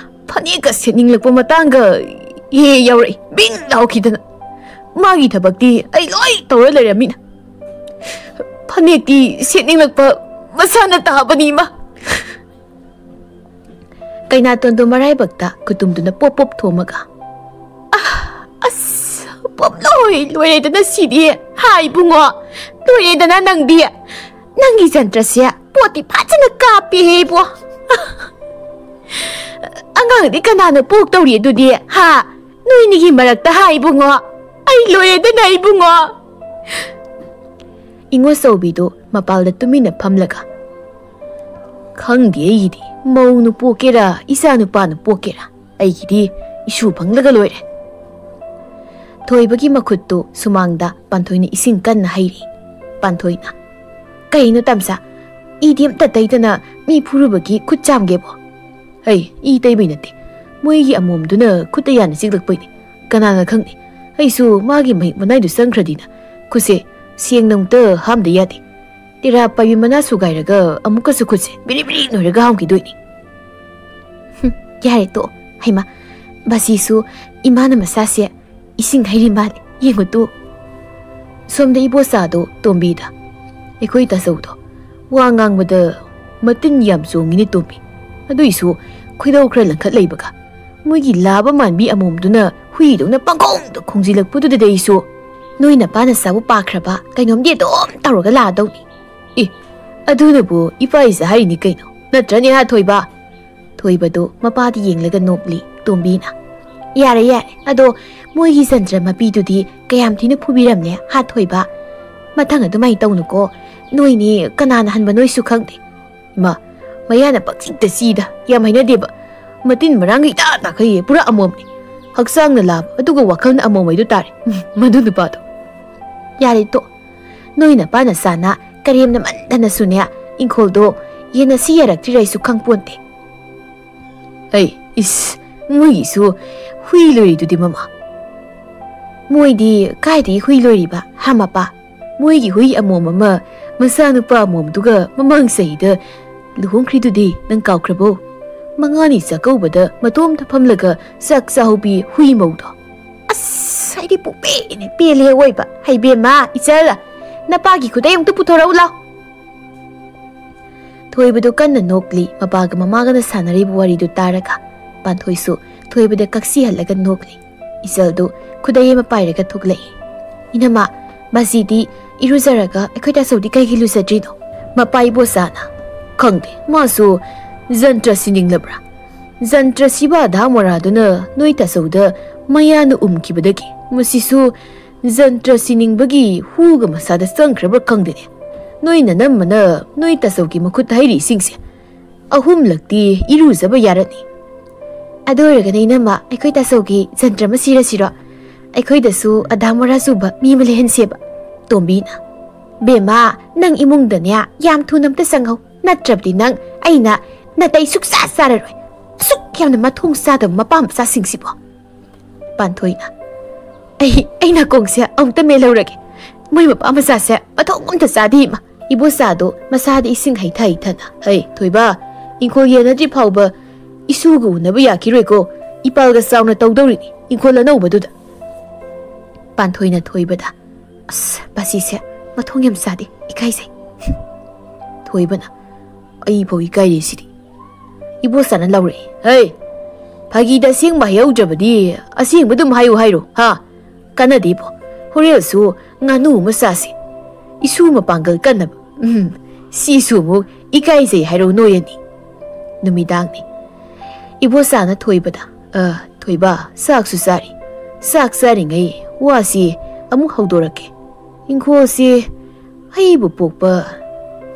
ꯐꯅꯦꯛꯀ ꯁꯦꯠꯅꯤꯡꯂꯛꯄ ꯃꯇꯥꯡꯒ ꯍꯦ ꯌꯥꯎꯔꯛꯏ, ꯕꯤꯡ ꯂꯥꯎꯈꯤꯗꯅ꯫ ꯃꯥꯒꯤ ꯊꯕꯛꯇꯤ ꯑꯩ ꯂꯣꯏ ꯇꯧꯔ ꯂꯩꯔꯝꯃꯤꯅ꯫ ꯐꯅꯦꯛꯇꯤ ꯁꯦꯠꯅꯤꯡꯂꯛꯄ ꯃꯁꯥꯅ ꯇꯥꯕꯅꯤ ꯏꯃꯥ꯫ ꯀꯩꯅꯥꯇꯣꯟꯗꯣ ꯃꯔꯥꯏꯕꯛꯇ ꯈꯨꯇꯨꯝꯗꯨꯅ ꯄꯣꯞ ꯄꯣꯞ ꯊꯣꯝꯃꯒ, "ꯑꯥ, ꯑꯁ, ꯄꯣꯞꯂꯣꯏ ꯂꯣꯏꯔꯦꯗꯅ ꯁꯤꯗꯤ꯫ ꯍꯥ, ꯏꯕꯨꯡꯉꯣ, ꯂꯣꯏꯔꯦꯗꯅ ꯅꯪꯗꯤ꯫ ꯅꯪꯒꯤ ꯖꯟꯇ꯭ꯔꯁꯦ ꯄꯣꯠꯇꯤ ꯐꯖꯅ ꯀꯥꯞꯄꯦꯍꯦ ꯏꯕꯣ꯫ ꯑꯉꯥꯡꯗꯤ ꯀꯅꯥꯅ ꯄꯣꯛꯇꯧꯔꯤ ꯑꯗꯨꯗꯤ? ꯍꯥ? ꯅꯣꯏꯅꯤꯒꯤ ꯃꯔꯛꯇ, ꯍꯥ, ꯏꯕꯨꯡꯉꯣ? ꯑꯩ ꯂꯣꯏꯔꯦꯗꯅ ꯏꯕꯨꯡꯉꯣ!" ꯏꯉꯣꯆꯧꯕꯤꯗꯣ ꯃꯄꯥꯜꯗ ꯇꯨꯃꯤꯟꯅ ꯐꯝꯂꯒ, "ꯈꯪꯗꯦ ꯑꯩꯒꯤꯗꯤ, ꯃꯧꯅ ꯄꯣꯛꯀꯦꯔꯥ, ꯏꯆꯥ ꯅꯨꯄꯥꯅ ꯄꯣꯛꯀꯦꯔꯥ, ꯑꯩꯒꯤꯗꯤ ꯏꯁꯨ ꯐꯪꯂꯒ ꯂꯣꯏꯔꯦ꯫" ꯊꯣꯏꯕꯒꯤ ꯃꯈꯨꯠꯇꯨ ꯁꯨꯃꯥꯡꯗ ꯄꯥꯟꯊꯣꯏꯅ ꯏꯁꯤꯡ ꯀꯟꯅ ꯍꯩꯔꯤ꯫ ꯄꯥꯟꯊꯣꯏꯅ, "ꯀꯩꯅꯣ ꯇꯝꯆꯥ, ꯏꯗꯤ ꯑꯝꯇ ꯇꯩꯗꯅ ꯃꯤ ꯐꯨꯔꯨꯕꯒꯤ ꯈꯨꯠ ꯆꯥꯝꯒꯦꯕꯣ?" "ꯍꯩ, ꯏ ꯇꯩꯕꯩ ꯅꯠꯇꯦ, ꯃꯣꯏꯒꯤ ꯑꯃꯣꯝꯗꯨꯅ ꯈꯨꯠꯇ ꯌꯥꯟꯅ ꯆꯤꯛꯂꯛꯄꯩꯅꯦ꯫ ꯀꯅꯥꯅ ꯈꯪꯅꯤ, ꯑꯩꯁꯨ ꯃꯥꯒꯤ ꯃꯍꯤꯛ ꯃꯅꯥꯏꯗꯨ ꯆꯪꯈ꯭ꯔꯗꯤꯅ ꯈꯨꯠꯁꯦ ꯁꯦꯡꯅ ꯑꯃꯨꯛꯇ ꯍꯥꯝꯗ ꯌꯥꯗꯦ꯫ ꯇꯦꯔꯥ ꯄꯥꯏꯕꯤ ꯃꯅꯥ ꯁꯨꯒꯥꯏꯔꯒ ꯑꯃꯨꯛꯀꯁꯨ ꯈꯨꯠꯁꯦ ꯕꯤꯔꯤ ꯕꯤꯔꯤ ꯅꯣꯏꯔꯒ ꯍꯥꯝꯈꯤꯗꯣꯏꯅꯤ꯫" "ꯍꯨꯝ, ꯌꯥꯔꯦ ꯇꯣꯛꯑꯣ꯫ ꯍꯩꯃꯥ, ꯕꯥꯁꯤꯁꯨ ꯏꯃꯥꯅ ꯃꯆꯥꯁꯦ ꯏꯁꯤꯡ ꯍꯩꯔꯤ ꯃꯥꯜꯂꯦ, ꯌꯦꯡꯉꯨ ꯇꯨ꯫" ꯁꯣꯝꯗ ꯏꯕꯣꯆꯥꯗꯣ ꯇꯣꯝꯕꯤꯗ, "ꯑꯩꯈꯣꯏ ꯇꯥꯆꯧꯗꯣ ꯋꯥ ꯉꯥꯡꯕꯗ ꯃꯇꯤꯟ ꯌꯥꯝ ꯆꯣꯡꯉꯤꯅꯦ ꯇꯣꯝꯕꯤ꯫ ꯑꯗꯨꯏꯁꯨ ꯈꯣꯏꯗꯧ ꯈꯔ ꯂꯪꯈꯠ ꯂꯩꯕꯒ ꯃꯣꯏꯒꯤ ꯂꯥꯕ ꯃꯥꯟꯕꯤ ꯑꯃꯣꯝꯗꯨꯅ ꯍꯨꯏꯗꯧꯅ ꯄꯪꯈꯣꯡꯗ ꯈꯣꯡꯖꯤꯜꯂꯛꯄꯗꯨꯗꯗꯤ ꯑꯩꯁꯨ ꯅꯣꯏ ꯅꯄꯥꯅ ꯆꯥꯕ ꯄꯥꯈ꯭ꯔꯕ ꯀꯩꯅꯣꯝꯗꯤ ꯑꯗꯨꯝ ꯇꯧꯔꯒ ꯂꯥꯛꯑꯗꯧꯅꯤ꯫" "ꯑꯦ, ꯑꯗꯨꯅꯕꯨ ꯏꯄꯥ ꯏꯆꯥ ꯍꯥꯏꯔꯤꯅꯤ ꯀꯩꯅꯣ, ꯅꯠꯇ꯭ꯔꯅꯦ, ꯍꯥ ꯊꯣꯏꯕ?" ꯊꯣꯏꯕꯗꯣ ꯃꯄꯥꯗ ꯌꯦꯡꯂꯒ ꯅꯣꯛꯂꯤ ꯇꯣꯝꯕꯤꯅ꯫ "ꯌꯥꯔꯦ, ꯌꯥꯔꯦ, ꯑꯗꯣ ꯃꯣꯏꯒꯤ ꯖꯟꯇ꯭ꯔ ꯃꯄꯤꯗꯨꯗꯤ ꯀꯌꯥꯝ ꯊꯤꯅ ꯐꯨꯕꯤꯔꯝꯂꯦ, ꯍꯥ ꯊꯣꯏꯕ? ꯃꯊꯪ ꯑꯗꯨꯃꯥꯏꯅ ꯇꯧꯅꯨꯀꯣ, ꯅꯣꯏꯅꯤ ꯀꯅꯥꯅ ꯍꯟꯕꯅꯣꯏꯁꯨ ꯈꯪꯗꯦ꯫" "ꯏꯃꯥ, ꯃꯌꯥꯅ ꯄꯪꯆꯤꯛꯇ ꯆꯤꯗ, ꯌꯥꯝ ꯍꯩꯅꯗꯦꯕ꯫ ꯃꯇꯤꯟ ꯃꯔꯥꯡꯒ ꯏꯇꯥ ꯇꯥꯈꯩꯌꯦ, ꯄꯨꯔꯥ ꯑꯃꯣꯝꯅꯤ꯫ ꯍꯛꯆꯥꯡꯅ ꯂꯥꯕ, ꯑꯗꯨꯒ ꯋꯥꯈꯜꯅ ꯑꯃꯣꯝ ꯑꯣꯏꯗꯨ ꯇꯥꯔꯦ꯫ ꯎꯝ, ꯃꯗꯨ ꯅꯨꯄꯥꯗꯣ꯫" "ꯌꯥꯔꯦ ꯇꯣ, ꯅꯣꯏ ꯅꯄꯥ ꯅꯆꯥꯅ ꯀꯔꯦꯝꯅ ꯃꯟꯗꯅꯁꯨꯅꯦ, ꯏꯪꯈꯣꯜꯗꯣ ꯌꯦꯟꯅꯁꯤ ꯌꯥꯔꯛꯇ꯭ꯔꯤꯔ ꯑꯩꯁꯨ ꯈꯪꯄꯣꯟꯇꯦ꯫" "ꯑꯩ, ꯏꯁ, ꯃꯣꯏꯒꯤꯁꯨ ꯍꯨꯏ ꯂꯣꯏꯔꯤꯗꯨꯗꯤ ꯃꯃꯥ꯫" ꯃꯣꯏꯗꯤ ꯀꯥꯏꯗꯒꯤ ꯍꯨꯏ ꯂꯣꯏꯔꯤꯕ, ꯍꯥ ꯃꯄꯥ? ꯃꯣꯏꯒꯤ ꯍꯨꯏ ꯑꯃꯣꯝ ꯑꯃ ꯃꯆꯥꯅꯨꯄꯥ ꯑꯃꯣꯝꯗꯨꯒ ꯃꯃꯥꯡ ꯆꯍꯤꯗ ꯂꯨꯍꯣꯡꯈ꯭ꯔꯤꯗꯨꯗꯤ ꯅꯪ ꯀꯥꯎꯈ꯭ꯔꯕꯣ? ꯃꯉꯥꯅꯤ ꯆꯥꯛꯀꯧꯕꯗ ꯃꯇꯣꯝꯇ ꯐꯝꯂꯒ ꯆꯥꯛ ꯆꯥꯍꯧꯕꯤ ꯍꯨꯏ ꯃꯧꯗꯣ꯫ ꯑꯁ, ꯑꯩꯗꯤ ꯄꯨꯛꯄꯦꯟ ꯄꯦꯜꯂꯦ ꯑꯣꯏꯕ꯫ ꯍꯩꯕꯦꯝꯃ, ꯏꯆꯜ, ꯅꯄꯥꯒꯤ ꯈꯨꯗꯩ ꯑꯃꯨꯛꯇ ꯄꯨꯊꯣꯔꯛꯎ ꯂꯥꯎ꯫ ꯊꯣꯏꯕꯗꯨ ꯀꯟꯅ ꯅꯣꯛꯂꯤ, ꯃꯄꯥꯒ ꯃꯃꯥꯒꯅ ꯁꯥꯟꯅꯔꯤꯕ ꯋꯥꯔꯤꯗꯨ ꯇꯥꯔꯒ꯫ ꯄꯥꯟꯊꯣꯏꯁꯨ ꯊꯣꯏꯕꯗ ꯀꯛꯁꯤꯍꯜꯂꯒ ꯅꯣꯛꯂꯤ꯫ ꯏꯆꯜꯗꯨ ꯈꯨꯗꯩ ꯑꯃ ꯄꯥꯏꯔꯒ ꯊꯣꯛꯂꯛꯏ꯫ "ꯏꯅꯝꯃ, ꯃꯁꯤꯗꯤ ꯏꯔꯨꯖꯔꯒ ꯑꯩꯈꯣꯏ ꯇꯥꯆꯧꯗꯤ ꯀꯩꯒꯤ ꯂꯨꯖꯗ꯭ꯔꯤꯅꯣ?" ꯃꯄꯥ ꯏꯕꯣꯆꯥꯅ, "ꯈꯪꯗꯦ, ꯃꯥꯁꯨ ꯖꯟꯇ꯭ꯔ ꯁꯤꯅꯤꯡꯂꯕ꯭ꯔꯥ? ꯖꯟꯇ꯭ꯔ ꯁꯤꯕ ꯑꯙꯥ ꯃꯣꯔꯥꯗꯨꯅ ꯅꯣꯏ ꯇꯥꯆꯧꯗ ꯃꯌꯥꯅ ꯎꯝꯈꯤꯕꯗꯒꯤ ꯃꯁꯤꯁꯨ ꯖꯟꯇ꯭ꯔ ꯁꯤꯅꯤꯡꯕꯒꯤ ꯍꯨꯒ ꯃꯁꯥꯗ ꯆꯪꯈ꯭ꯔꯕ꯭ꯔꯥ ꯈꯪꯗꯦꯅꯦ꯫ ꯅꯣꯏ ꯅꯅꯝꯃꯅ ꯅꯣꯏ ꯇꯥꯆꯧꯒꯤ ꯃꯈꯨꯠ ꯍꯩꯔꯤꯁꯤꯡꯁꯦ ꯑꯍꯨꯝꯂꯛꯇꯤ ꯏꯔꯨꯖꯕ ꯌꯥꯔꯅꯤ꯫ ꯑꯗꯨ ꯑꯣꯏꯔꯒꯅ ꯏꯅꯝꯃ, ꯑꯩꯈꯣꯏ ꯇꯥꯆꯧꯒꯤ ꯖꯟꯇ꯭ꯔ ꯑꯃ ꯁꯤꯔꯁꯤꯔꯣ? ꯑꯩꯈꯣꯏꯗꯁꯨ ꯑꯙꯥ ꯃꯣꯔꯥ ꯆꯨꯕ ꯃꯤ ꯑꯃ ꯂꯩꯍꯟꯁꯦꯕ꯫" ꯇꯣꯝꯕꯤꯅ, "ꯕꯦꯝꯃ, ꯅꯪ ꯏꯃꯨꯡꯗꯅꯦ ꯌꯥꯝ ꯊꯨꯅ ꯑꯝꯇ ꯆꯪꯍꯧ, ꯅꯠꯇ꯭ꯔꯕꯗꯤ ꯅꯪ ꯑꯩꯅ ꯅꯥꯇꯩ ꯁꯨꯛꯆꯥ ꯆꯥꯔꯔꯣꯏ꯫ ꯁꯨꯛ ꯌꯥꯝꯅ ꯃꯊꯣꯡ ꯆꯥꯗꯕ ꯃꯄꯥ ꯃꯆꯥꯁꯤꯡꯁꯤꯕꯣ꯫" ꯄꯥꯟꯊꯣꯏꯅ, "ꯑꯩ, ꯑꯩ ꯅꯥꯀꯣꯡꯁꯦ ꯑꯃꯨꯛꯇ ꯃꯦꯜꯍꯧꯔꯒꯦ꯫ ꯃꯣꯏ ꯃꯄꯥ ꯃꯆꯥꯁꯦ ꯃꯊꯣꯡ ꯑꯝꯇ ꯆꯥꯗꯦ ꯏꯃꯥ꯫" ꯏꯕꯣꯆꯥꯗꯣ ꯃꯁꯥꯗ ꯏꯁꯤꯡ ꯍꯩꯊ ꯍꯩꯊꯅ, "ꯍꯩ, ꯊꯣꯏꯕ, ꯏꯪꯈꯣꯜ ꯌꯦꯟꯅꯗ꯭ꯔꯤ ꯐꯥꯎꯕ ꯏꯁꯨꯒ ꯎꯅꯕ ꯌꯥꯈꯤꯔꯣꯏꯀꯣ꯫ ꯏꯄꯥꯜꯒ ꯆꯥꯎꯅ ꯇꯧꯗꯧꯔꯤꯅꯤ ꯏꯪꯈꯣꯜ ꯑꯅꯧꯕꯗꯨꯗ꯫" ꯄꯥꯟꯊꯣꯏꯅ ꯊꯣꯏꯕꯗ, "ꯑꯁ, ꯃꯁꯤꯁꯦ ꯃꯊꯣꯡ ꯌꯥꯝ ꯆꯥꯗꯦ, ꯏꯀꯥꯏꯖꯩ꯫" ꯊꯣꯏꯕꯅ, "ꯑꯩ ꯐꯥꯎ ꯏꯀꯥꯏꯔꯤꯁꯤꯗꯤ꯫" ꯏꯕꯣꯆꯥꯅ ꯂꯧꯔꯛꯏ, "ꯍꯩ, ꯐꯥꯒꯤꯗ ꯑꯁꯦꯡꯕ ꯍꯥꯏꯍꯧꯗ꯭ꯔꯕꯗꯤ ꯑꯁꯦꯡꯕ ꯑꯗꯨꯝ ꯍꯥꯏꯌꯨ ꯍꯥꯏꯔꯣ, ꯍꯥ? ꯀꯥꯟꯅꯗꯦꯕꯣ, ꯍꯣꯔꯦꯟꯁꯨ ꯉꯥꯅꯨ ꯑꯃ ꯆꯥꯁꯤ꯫ ꯏꯁꯨ ꯃꯄꯥꯡꯒꯜ ꯀꯟꯅꯕ꯫ ꯎꯝ, ꯁꯤꯁꯨ ꯑꯃꯨꯛ ꯏꯀꯥꯏꯖꯩ ꯍꯥꯏꯔꯣ ꯅꯣꯏ ꯑꯅꯤ?" ꯅꯨꯃꯤꯗꯥꯡꯅꯤ꯫ ꯏꯕꯣꯆꯥꯅ ꯊꯣꯏꯕꯗ, "ꯑ, ꯊꯣꯏꯕ, ꯆꯥꯛꯁꯨ ꯆꯥꯔꯤ꯫ ꯆꯥꯛ ꯆꯥꯔꯤꯉꯩ ꯋꯥꯁꯤ ꯑꯃꯨꯛ ꯍꯧꯗꯣꯔꯛꯀꯦ꯫ ꯏꯪꯈꯣꯜꯁꯤ ꯑꯩꯕꯨ ꯄꯣꯛꯄ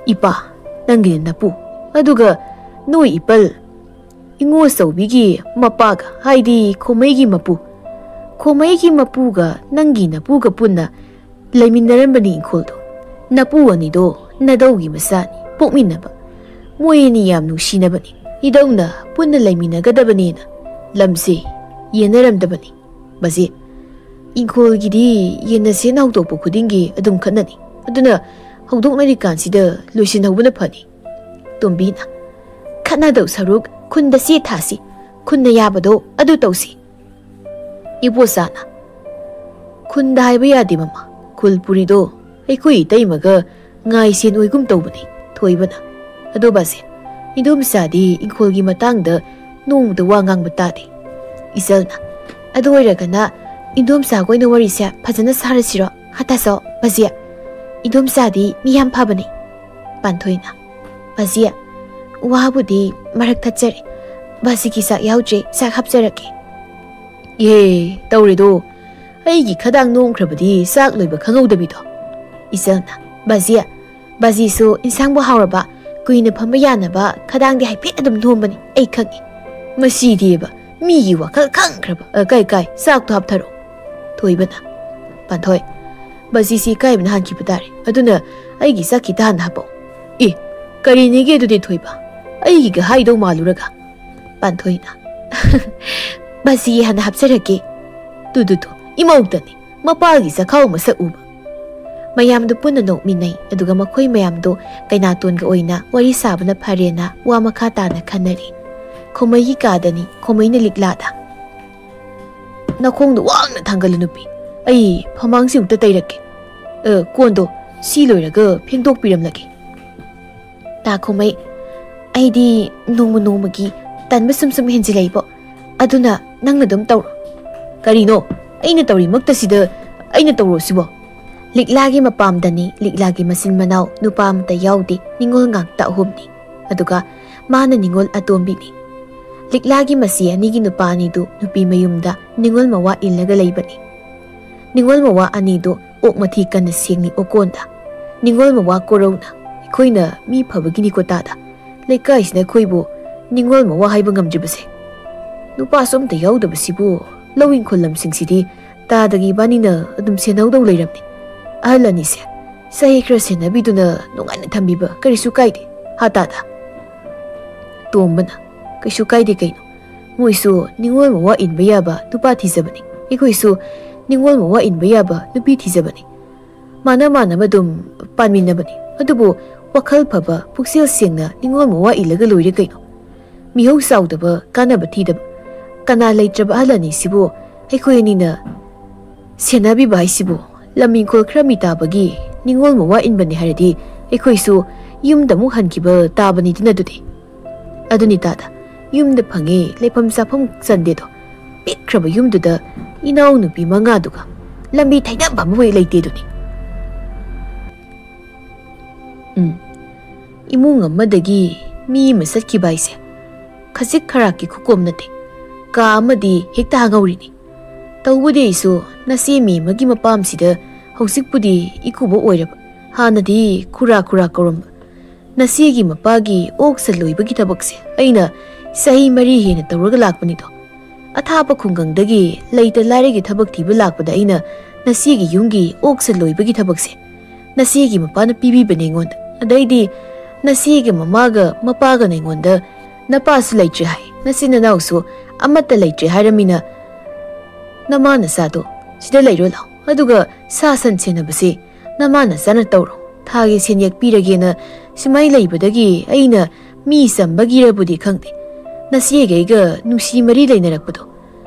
ꯏꯄꯥ, ꯅꯪꯒꯤꯅ ꯅꯄꯨ, ꯑꯗꯨꯒ ꯅꯣꯏ ꯏꯄꯜ, ꯏꯉꯣꯆꯧꯕꯤꯒꯤ ꯃꯄꯥꯒ, ꯍꯥꯏꯗꯤ ꯈꯣꯃꯩꯒꯤ ꯃꯄꯨ, ꯈꯣꯃꯩꯒꯤ ꯃꯄꯨꯒ ꯅꯪꯒꯤ ꯅꯄꯨꯒ ꯄꯨꯟꯅ ꯂꯩꯃꯤꯟꯅꯔꯝꯕꯅꯤ ꯏꯪꯈꯣꯜꯗꯣ꯫ ꯅꯄꯨ ꯑꯅꯤꯗꯣ ꯅꯗꯧꯒꯤ ꯃꯆꯥꯅꯤ, ꯄꯣꯛꯃꯤꯟꯅꯕ꯫ ꯃꯣꯏ ꯑꯅꯤ ꯌꯥꯝ ꯅꯨꯡꯁꯤꯅꯕꯅꯤ꯫ ꯏꯗꯧꯅ ꯄꯨꯟꯅ ꯂꯩꯃꯤꯟꯅꯒꯗꯕꯅꯦꯅ ꯂꯝꯁꯦ ꯌꯦꯟꯅꯔꯝꯗꯕꯅꯤ꯫ ꯃꯁꯤ "ꯏꯪꯈꯣꯜꯒꯤꯗꯤ ꯌꯦꯟꯅꯁꯦꯅ ꯍꯧꯗꯣꯛꯄ ꯈꯨꯗꯤꯡꯒꯤ ꯑꯗꯨꯝ ꯈꯠꯅꯅꯤ꯫ ꯑꯗꯨꯅ ꯍꯧꯗꯣꯛꯅꯔꯤꯀꯥꯟꯁꯤꯗ ꯂꯣꯏꯁꯤꯟꯍꯧꯕꯅ ꯐꯅꯤ꯫" ꯇꯣꯝꯕꯤꯅ, "ꯈꯠꯅꯗꯧ ꯁꯔꯨꯛ ꯈꯨꯟꯗ ꯆꯦ ꯊꯥꯁꯤ꯫ ꯈꯨꯟꯅ ꯌꯥꯕꯗꯣ ꯑꯗꯨ ꯇꯧꯁꯤ꯫" ꯏꯕꯣꯆꯥꯅ, "ꯈꯨꯟꯗ ꯍꯥꯏꯕ ꯌꯥꯗꯦ ꯃꯃꯥ꯫ ꯈꯨꯜ ꯄꯨꯔꯤꯗꯣ ꯑꯩꯈꯣꯏ ꯏꯇꯩꯃꯒ ꯉꯥꯏꯁꯦꯟ ꯑꯣꯏꯒꯨꯝ ꯇꯧꯕꯅꯤ꯫" ꯊꯣꯏꯕꯅ, "ꯑꯗꯣ ꯕꯥꯖꯦ, ꯏꯟꯗꯣꯝꯆꯥꯗꯤ ꯏꯪꯈꯣꯜꯒꯤ ꯃꯇꯥꯡꯗ ꯅꯣꯡꯃꯇ ꯋꯥ ꯉꯥꯡꯕ ꯇꯥꯗꯦ꯫" ꯏꯆꯜꯅ, "ꯑꯗꯨ ꯑꯣꯏꯔꯒꯅ ꯏꯟꯗꯣꯝꯆꯥꯒ ꯑꯣꯏꯅ ꯋꯥꯔꯤꯁꯦ ꯐꯖꯅ ꯁꯥꯔꯁꯤꯔꯣ? ꯍꯥ ꯇꯥꯆꯧ, ꯕꯥꯖꯦ, ꯏꯟꯗꯣꯝꯆꯥꯗꯤ ꯃꯤ ꯌꯥꯝ ꯐꯕꯅꯤ꯫" ꯄꯥꯟꯊꯣꯏꯅ, "ꯕꯥꯖꯦ, ꯋꯥꯕꯨꯗꯤ ꯃꯔꯛ ꯊꯠꯆꯔꯤ꯫ ꯕꯥꯖꯤꯒꯤ ꯆꯥꯛ ꯌꯥꯎꯗ꯭ꯔꯦ, ꯆꯥꯛ ꯍꯥꯞꯆꯔꯛꯀꯦ꯫" "ꯌꯦ, ꯇꯧꯔꯦꯗꯣ꯫ ꯑꯩꯒꯤ ꯈꯗꯥꯡ ꯅꯣꯝꯈ꯭ꯔꯕꯗꯤ ꯆꯥꯛ ꯂꯣꯏꯕ ꯈꯪꯍꯧꯗꯕꯤꯗꯣ꯫" ꯏꯆꯜꯅ, "ꯕꯥꯖꯦ, ꯕꯥꯖꯤꯁꯨ ꯏꯟꯁꯥꯡꯕꯨ ꯍꯥꯎꯔꯕ, ꯀꯨꯏꯅ ꯐꯝꯕ ꯌꯥꯅꯕ ꯈꯗꯥꯡꯗꯤ ꯍꯥꯏꯐꯦꯠ ꯑꯗꯨꯝ ꯅꯣꯝꯕꯅꯤ, ꯑꯩ ꯈꯪꯉꯤ꯫" "ꯃꯁꯤꯗꯤꯕ, ꯃꯤꯒꯤ ꯋꯥꯈꯜ ꯈꯪꯈ꯭ꯔꯕ꯫ ꯑ, ꯀꯥꯏ, ꯀꯥꯏ, ꯆꯥꯛꯇꯣ ꯍꯥꯞꯊꯔꯣ꯫" ꯊꯣꯏꯕꯅ, "ꯄꯥꯟꯊꯣꯏ, ꯕꯥꯖꯤꯁꯤ ꯏꯀꯥꯏꯕꯅ ꯍꯥꯟꯈꯤꯕ ꯇꯥꯔꯦ꯫ ꯑꯗꯨꯅ ꯑꯩꯒꯤ ꯆꯥꯛ ꯈꯤꯇ ꯍꯥꯟꯅ ꯍꯥꯞꯄꯛꯑꯣ꯫" "ꯑꯦ, ꯀꯔꯤꯅꯤꯒꯦ ꯑꯗꯨꯗꯤ ꯊꯣꯏꯕ? ꯑꯩꯒꯤꯒ ꯍꯥꯏꯗꯧ ꯃꯥꯜꯂꯨꯔꯒ꯫" ꯄꯥꯟꯊꯣꯏꯅ, "ꯕꯥꯖꯤ ꯍꯥꯟꯅ ꯍꯥꯞꯆꯔꯒꯦ꯫" ꯇꯨ, ꯇꯨ, ꯇꯨ, ꯏꯃꯧꯇꯅꯤ꯫ ꯃꯄꯥꯒꯤ ꯆꯈꯥꯎ ꯃꯁꯛ ꯎꯕ꯫ ꯃꯌꯥꯝꯗꯨ ꯄꯨꯟꯅ ꯅꯣꯛꯃꯤꯟꯅꯩ, ꯑꯗꯨꯒ ꯃꯈꯣꯏ ꯃꯌꯥꯝꯗꯨ ꯀꯩꯅꯥꯇꯣꯟꯒ ꯑꯣꯏꯅ ꯋꯥꯔꯤ ꯁꯥꯕꯅ ꯐꯔꯦꯅ ꯋꯥ ꯃꯈꯥ ꯇꯥꯅ ꯈꯟꯅꯔꯤ꯫ ꯈꯣꯃꯩꯒꯤ ꯀꯥꯗꯅꯤ, ꯈꯣꯃꯩꯅ ꯂꯤꯛꯂꯥꯗ, "ꯅꯈꯣꯡꯗꯨ ꯋꯥꯡꯅ ꯊꯥꯡꯒꯠꯂꯨ ꯅꯨꯄꯤ, ꯑꯩ ꯐꯃꯥꯡꯁꯤ ꯑꯃꯨꯛꯇ ꯇꯩꯔꯛꯀꯦ꯫ ꯑ, ꯀꯣꯟꯗꯣ ꯁꯤ ꯂꯣꯏꯔꯒ ꯐꯦꯡꯗꯣꯛꯄꯤꯔꯝꯂꯒꯦ꯫" ꯇꯥ ꯈꯣꯃꯩ, "ꯑꯩꯗꯤ ꯅꯣꯡꯃ ꯅꯣꯡꯃꯒꯤ ꯇꯟꯕ ꯁꯨꯝ ꯁꯨꯝ ꯍꯦꯟꯖꯤꯜꯂꯛꯏꯕꯣ꯫ ꯑꯗꯨꯅ ꯅꯪꯅ ꯑꯗꯨꯝ ꯇꯧꯔꯣ꯫" "ꯀꯔꯤꯅꯣ? ꯑꯩꯅ ꯇꯧꯔꯤꯃꯛꯇꯁꯤꯗ ꯑꯩꯅ ꯇꯧꯔꯣ ꯁꯤꯕꯣ?" ꯂꯤꯛꯂꯥꯒꯤ ꯃꯄꯥꯝꯗꯅꯤ, ꯂꯤꯛꯂꯥꯒꯤ ꯃꯆꯤꯟ ꯃꯅꯥꯎ ꯅꯨꯄꯥ ꯑꯃꯠꯇ ꯌꯥꯎꯗꯦ, ꯅꯤꯉꯣꯜ ꯉꯥꯛꯇ ꯑꯍꯨꯝꯅꯤ꯫ ꯑꯗꯨꯒ ꯃꯥꯅ ꯅꯤꯉꯣꯜ ꯑꯇꯣꯝꯕꯤꯅꯤ꯫ ꯂꯤꯛꯂꯥꯒꯤ ꯃꯆꯦ ꯑꯅꯤꯒꯤ ꯅꯨꯄꯥ ꯑꯅꯤꯗꯨ ꯅꯨꯄꯤ ꯃꯌꯨꯝꯗ ꯅꯤꯉꯣꯜ ꯃꯋꯥ ꯏꯜꯂꯒ ꯂꯩꯕꯅꯤ꯫ ꯅꯤꯉꯣꯜ ꯃꯋꯥ ꯑꯅꯤꯗꯨ ꯑꯣꯛ ꯃꯊꯤ ꯀꯟꯅ ꯁꯦꯡꯉꯤ ꯑꯣꯀꯣꯟꯗ꯫ ꯅꯤꯉꯣꯜ ꯃꯋꯥ ꯀꯣꯔꯧꯅ, "ꯑꯩꯈꯣꯏꯅ ꯃꯤ ꯐꯕꯒꯤꯅꯤꯀꯣ ꯇꯥꯗ꯫ ꯂꯩꯀꯥꯏꯁꯤꯅ ꯑꯩꯈꯣꯏꯕꯨ ꯅꯤꯉꯣꯜ ꯃꯋꯥ ꯍꯥꯏꯕ ꯉꯝꯗ꯭ꯔꯤꯕꯁꯦ꯫ ꯅꯨꯄꯥꯁꯨ ꯑꯝꯇ ꯌꯥꯎꯗꯕꯁꯤꯕꯨ ꯂꯧ ꯏꯪꯈꯣꯜ ꯂꯝꯁꯤꯡꯁꯤꯗꯤ ꯇꯥꯗꯒꯤ ꯏꯕꯥꯅꯤꯅ ꯑꯗꯨꯝ ꯁꯦꯟꯅꯍꯧꯗꯧ ꯂꯩꯔꯝꯅꯤ꯫ ꯑꯍꯜ ꯑꯅꯤꯁꯦ ꯆꯍꯤ ꯈꯔ ꯁꯦꯟꯅꯕꯤꯗꯨꯅ ꯅꯨꯡꯉꯥꯏꯅ ꯊꯝꯕꯤꯕ ꯀꯔꯤꯁꯨ ꯀꯥꯏꯗꯦ꯫ ꯍꯥ ꯇꯥꯗ?" ꯇꯣꯝꯕꯅ, "ꯀꯩꯁꯨ ꯀꯥꯏꯗꯦ ꯀꯩꯅꯣ꯫ ꯃꯣꯏꯁꯨ ꯅꯤꯉꯣꯜ ꯃꯋꯥ ꯏꯟꯕ ꯌꯥꯕ ꯅꯨꯄꯥ ꯊꯤꯖꯕꯅꯤ꯫ ꯑꯩꯈꯣꯏꯁꯨ ꯅꯤꯉꯣꯜ ꯃꯋꯥ ꯏꯟꯕ ꯌꯥꯕ ꯅꯨꯄꯤ ꯊꯤꯖꯕꯅꯤ꯫ ꯃꯥꯅ ꯃꯥꯅꯕ ꯑꯗꯨꯝ ꯄꯥꯟꯃꯤꯟꯅꯕꯅꯤ꯫ ꯑꯗꯨꯕꯨ ꯋꯥꯈꯜ ꯐꯕ, ꯄꯨꯛꯆꯦꯜ ꯁꯦꯡꯅ ꯅꯤꯉꯣꯜ ꯃꯋꯥ ꯏꯜꯂꯒ ꯂꯣꯏꯔꯦ ꯀꯩꯅꯣ꯫ ꯃꯤꯍꯧ ꯆꯥꯎꯗꯕ, ꯀꯥꯟꯅꯕ ꯊꯤꯗꯕ, ꯀꯅꯥ ꯂꯩꯇ꯭ꯔꯕ ꯑꯍꯜ ꯑꯅꯤꯁꯤꯕꯨ ꯑꯩꯈꯣꯏ ꯑꯅꯤꯅ ꯁꯦꯟꯅꯕꯤꯕ ꯍꯥꯏꯁꯤꯕꯨ ꯂꯝ ꯏꯪꯈꯣꯜ ꯈꯔ ꯃꯤ ꯇꯥꯕꯒꯤ ꯅꯤꯉꯣꯜ ꯃꯋꯥ ꯏꯟꯕꯅꯤ ꯍꯥꯏꯔꯗꯤ ꯑꯩꯈꯣꯏꯁꯨ ꯌꯨꯝꯗ ꯑꯃꯨꯛ ꯍꯟꯈꯤꯕ ꯇꯥꯕꯅꯤꯗꯅ ꯑꯗꯨꯗꯤ꯫ ꯑꯗꯨꯅꯤ ꯇꯥꯗ, ꯌꯨꯝꯗ ꯐꯪꯉꯦ ꯂꯩꯐꯝ ꯆꯥꯐꯝ ꯆꯟꯗꯦꯗꯣ꯫ ꯄꯤꯛꯈ꯭ꯔꯕ ꯌꯨꯝꯗꯨꯗ ꯏꯅꯥꯎꯅꯨꯄꯤ ꯃꯉꯥꯗꯨꯒ ꯂꯝꯕꯤ ꯊꯩꯅꯕ ꯑꯃ ꯍꯦꯛ ꯂꯩꯇꯦ ꯑꯗꯨꯅꯤ꯫ ꯎꯝ, ꯏꯃꯨꯡ ꯑꯃꯗꯒꯤ ꯃꯤ ꯑꯃ ꯆꯠꯈꯤꯕ ꯍꯥꯏꯁꯦ ꯈꯖꯤꯛ ꯈꯔꯥꯛꯀꯤ ꯈꯨꯀꯣꯝ ꯅꯠꯇꯦ꯫ ꯀꯥ ꯑꯃꯗꯤ ꯍꯦꯛꯇ ꯍꯥꯡꯍꯧꯔꯤꯅꯤ꯫ ꯇꯧꯕꯗꯤ ꯑꯩꯁꯨ ꯅꯆꯦ ꯃꯦꯝꯃꯒꯤ ꯃꯄꯥꯝꯁꯤꯗ ꯍꯧꯖꯤꯛꯄꯨꯗꯤ ꯏꯀꯨꯕꯣꯛ ꯑꯣꯏꯔꯕ, ꯍꯥꯟꯅꯗꯤ ꯈꯨꯔꯥ ꯈꯨꯔꯥ ꯀꯧꯔꯝꯕ ꯅꯆꯦꯒꯤ ꯃꯄꯥꯒꯤ ꯑꯣꯛ ꯁꯟ ꯂꯣꯏꯕꯒꯤ ꯊꯕꯛꯁꯦ ꯑꯩꯅ ꯆꯍꯤ ꯃꯔꯤ ꯍꯦꯟꯅ ꯇꯧꯔꯒ ꯂꯥꯛꯄꯅꯤꯗꯣ꯫ ꯑꯊꯥꯞꯄ ꯈꯨꯡꯒꯪꯗꯒꯤ ꯂꯩꯇ ꯂꯥꯏꯔꯒꯤ ꯊꯕꯛ ꯊꯤꯕ ꯂꯥꯛꯄꯗ ꯑꯩꯅ ꯅꯆꯦꯒꯤ ꯌꯨꯝꯒꯤ ꯑꯣꯛ ꯁꯟ ꯂꯣꯏꯕꯒꯤ ꯊꯕꯛꯁꯦ ꯅꯆꯦꯒꯤ ꯃꯄꯥꯅ ꯄꯤꯕꯤꯕꯅꯦ ꯑꯩꯉꯣꯟꯗ꯫ ꯑꯗꯩꯗꯤ ꯅꯆꯦꯒꯤ ꯃꯃꯥꯒ ꯃꯄꯥꯒꯅ ꯑꯩꯉꯣꯟꯗ, "ꯅꯄꯥꯁꯨ ꯂꯩꯇ꯭ꯔꯦ ꯍꯥꯏ, ꯅꯆꯤꯟ ꯅꯅꯥꯎꯁꯨ ꯑꯃꯠꯇ ꯂꯩꯇ꯭ꯔꯦ ꯍꯥꯏꯔꯃꯤꯅ, ꯅꯃꯥ ꯅꯆꯥꯗꯣ ꯁꯤꯗ ꯂꯩꯔꯣ ꯂꯥꯎ, ꯑꯗꯨꯒ ꯁꯥ ꯁꯟ ꯁꯦꯟꯅꯕꯁꯦ ꯅꯃꯥ ꯅꯆꯥꯅ ꯇꯧꯔꯣ, ꯊꯥꯒꯤ ꯁꯦꯟꯌꯦꯛ ꯄꯤꯔꯒꯦꯅ ꯁꯨꯃꯥꯏ ꯂꯩꯕꯗꯒꯤ ꯑꯩꯅ ꯃꯤ ꯆꯝꯕꯒꯤꯔꯕꯨꯗꯤ ꯈꯪꯗꯦ, ꯅꯆꯦꯒꯩꯒ ꯅꯨꯡꯁꯤ ꯃꯔꯤ ꯂꯩꯅꯔꯛꯄꯗꯣ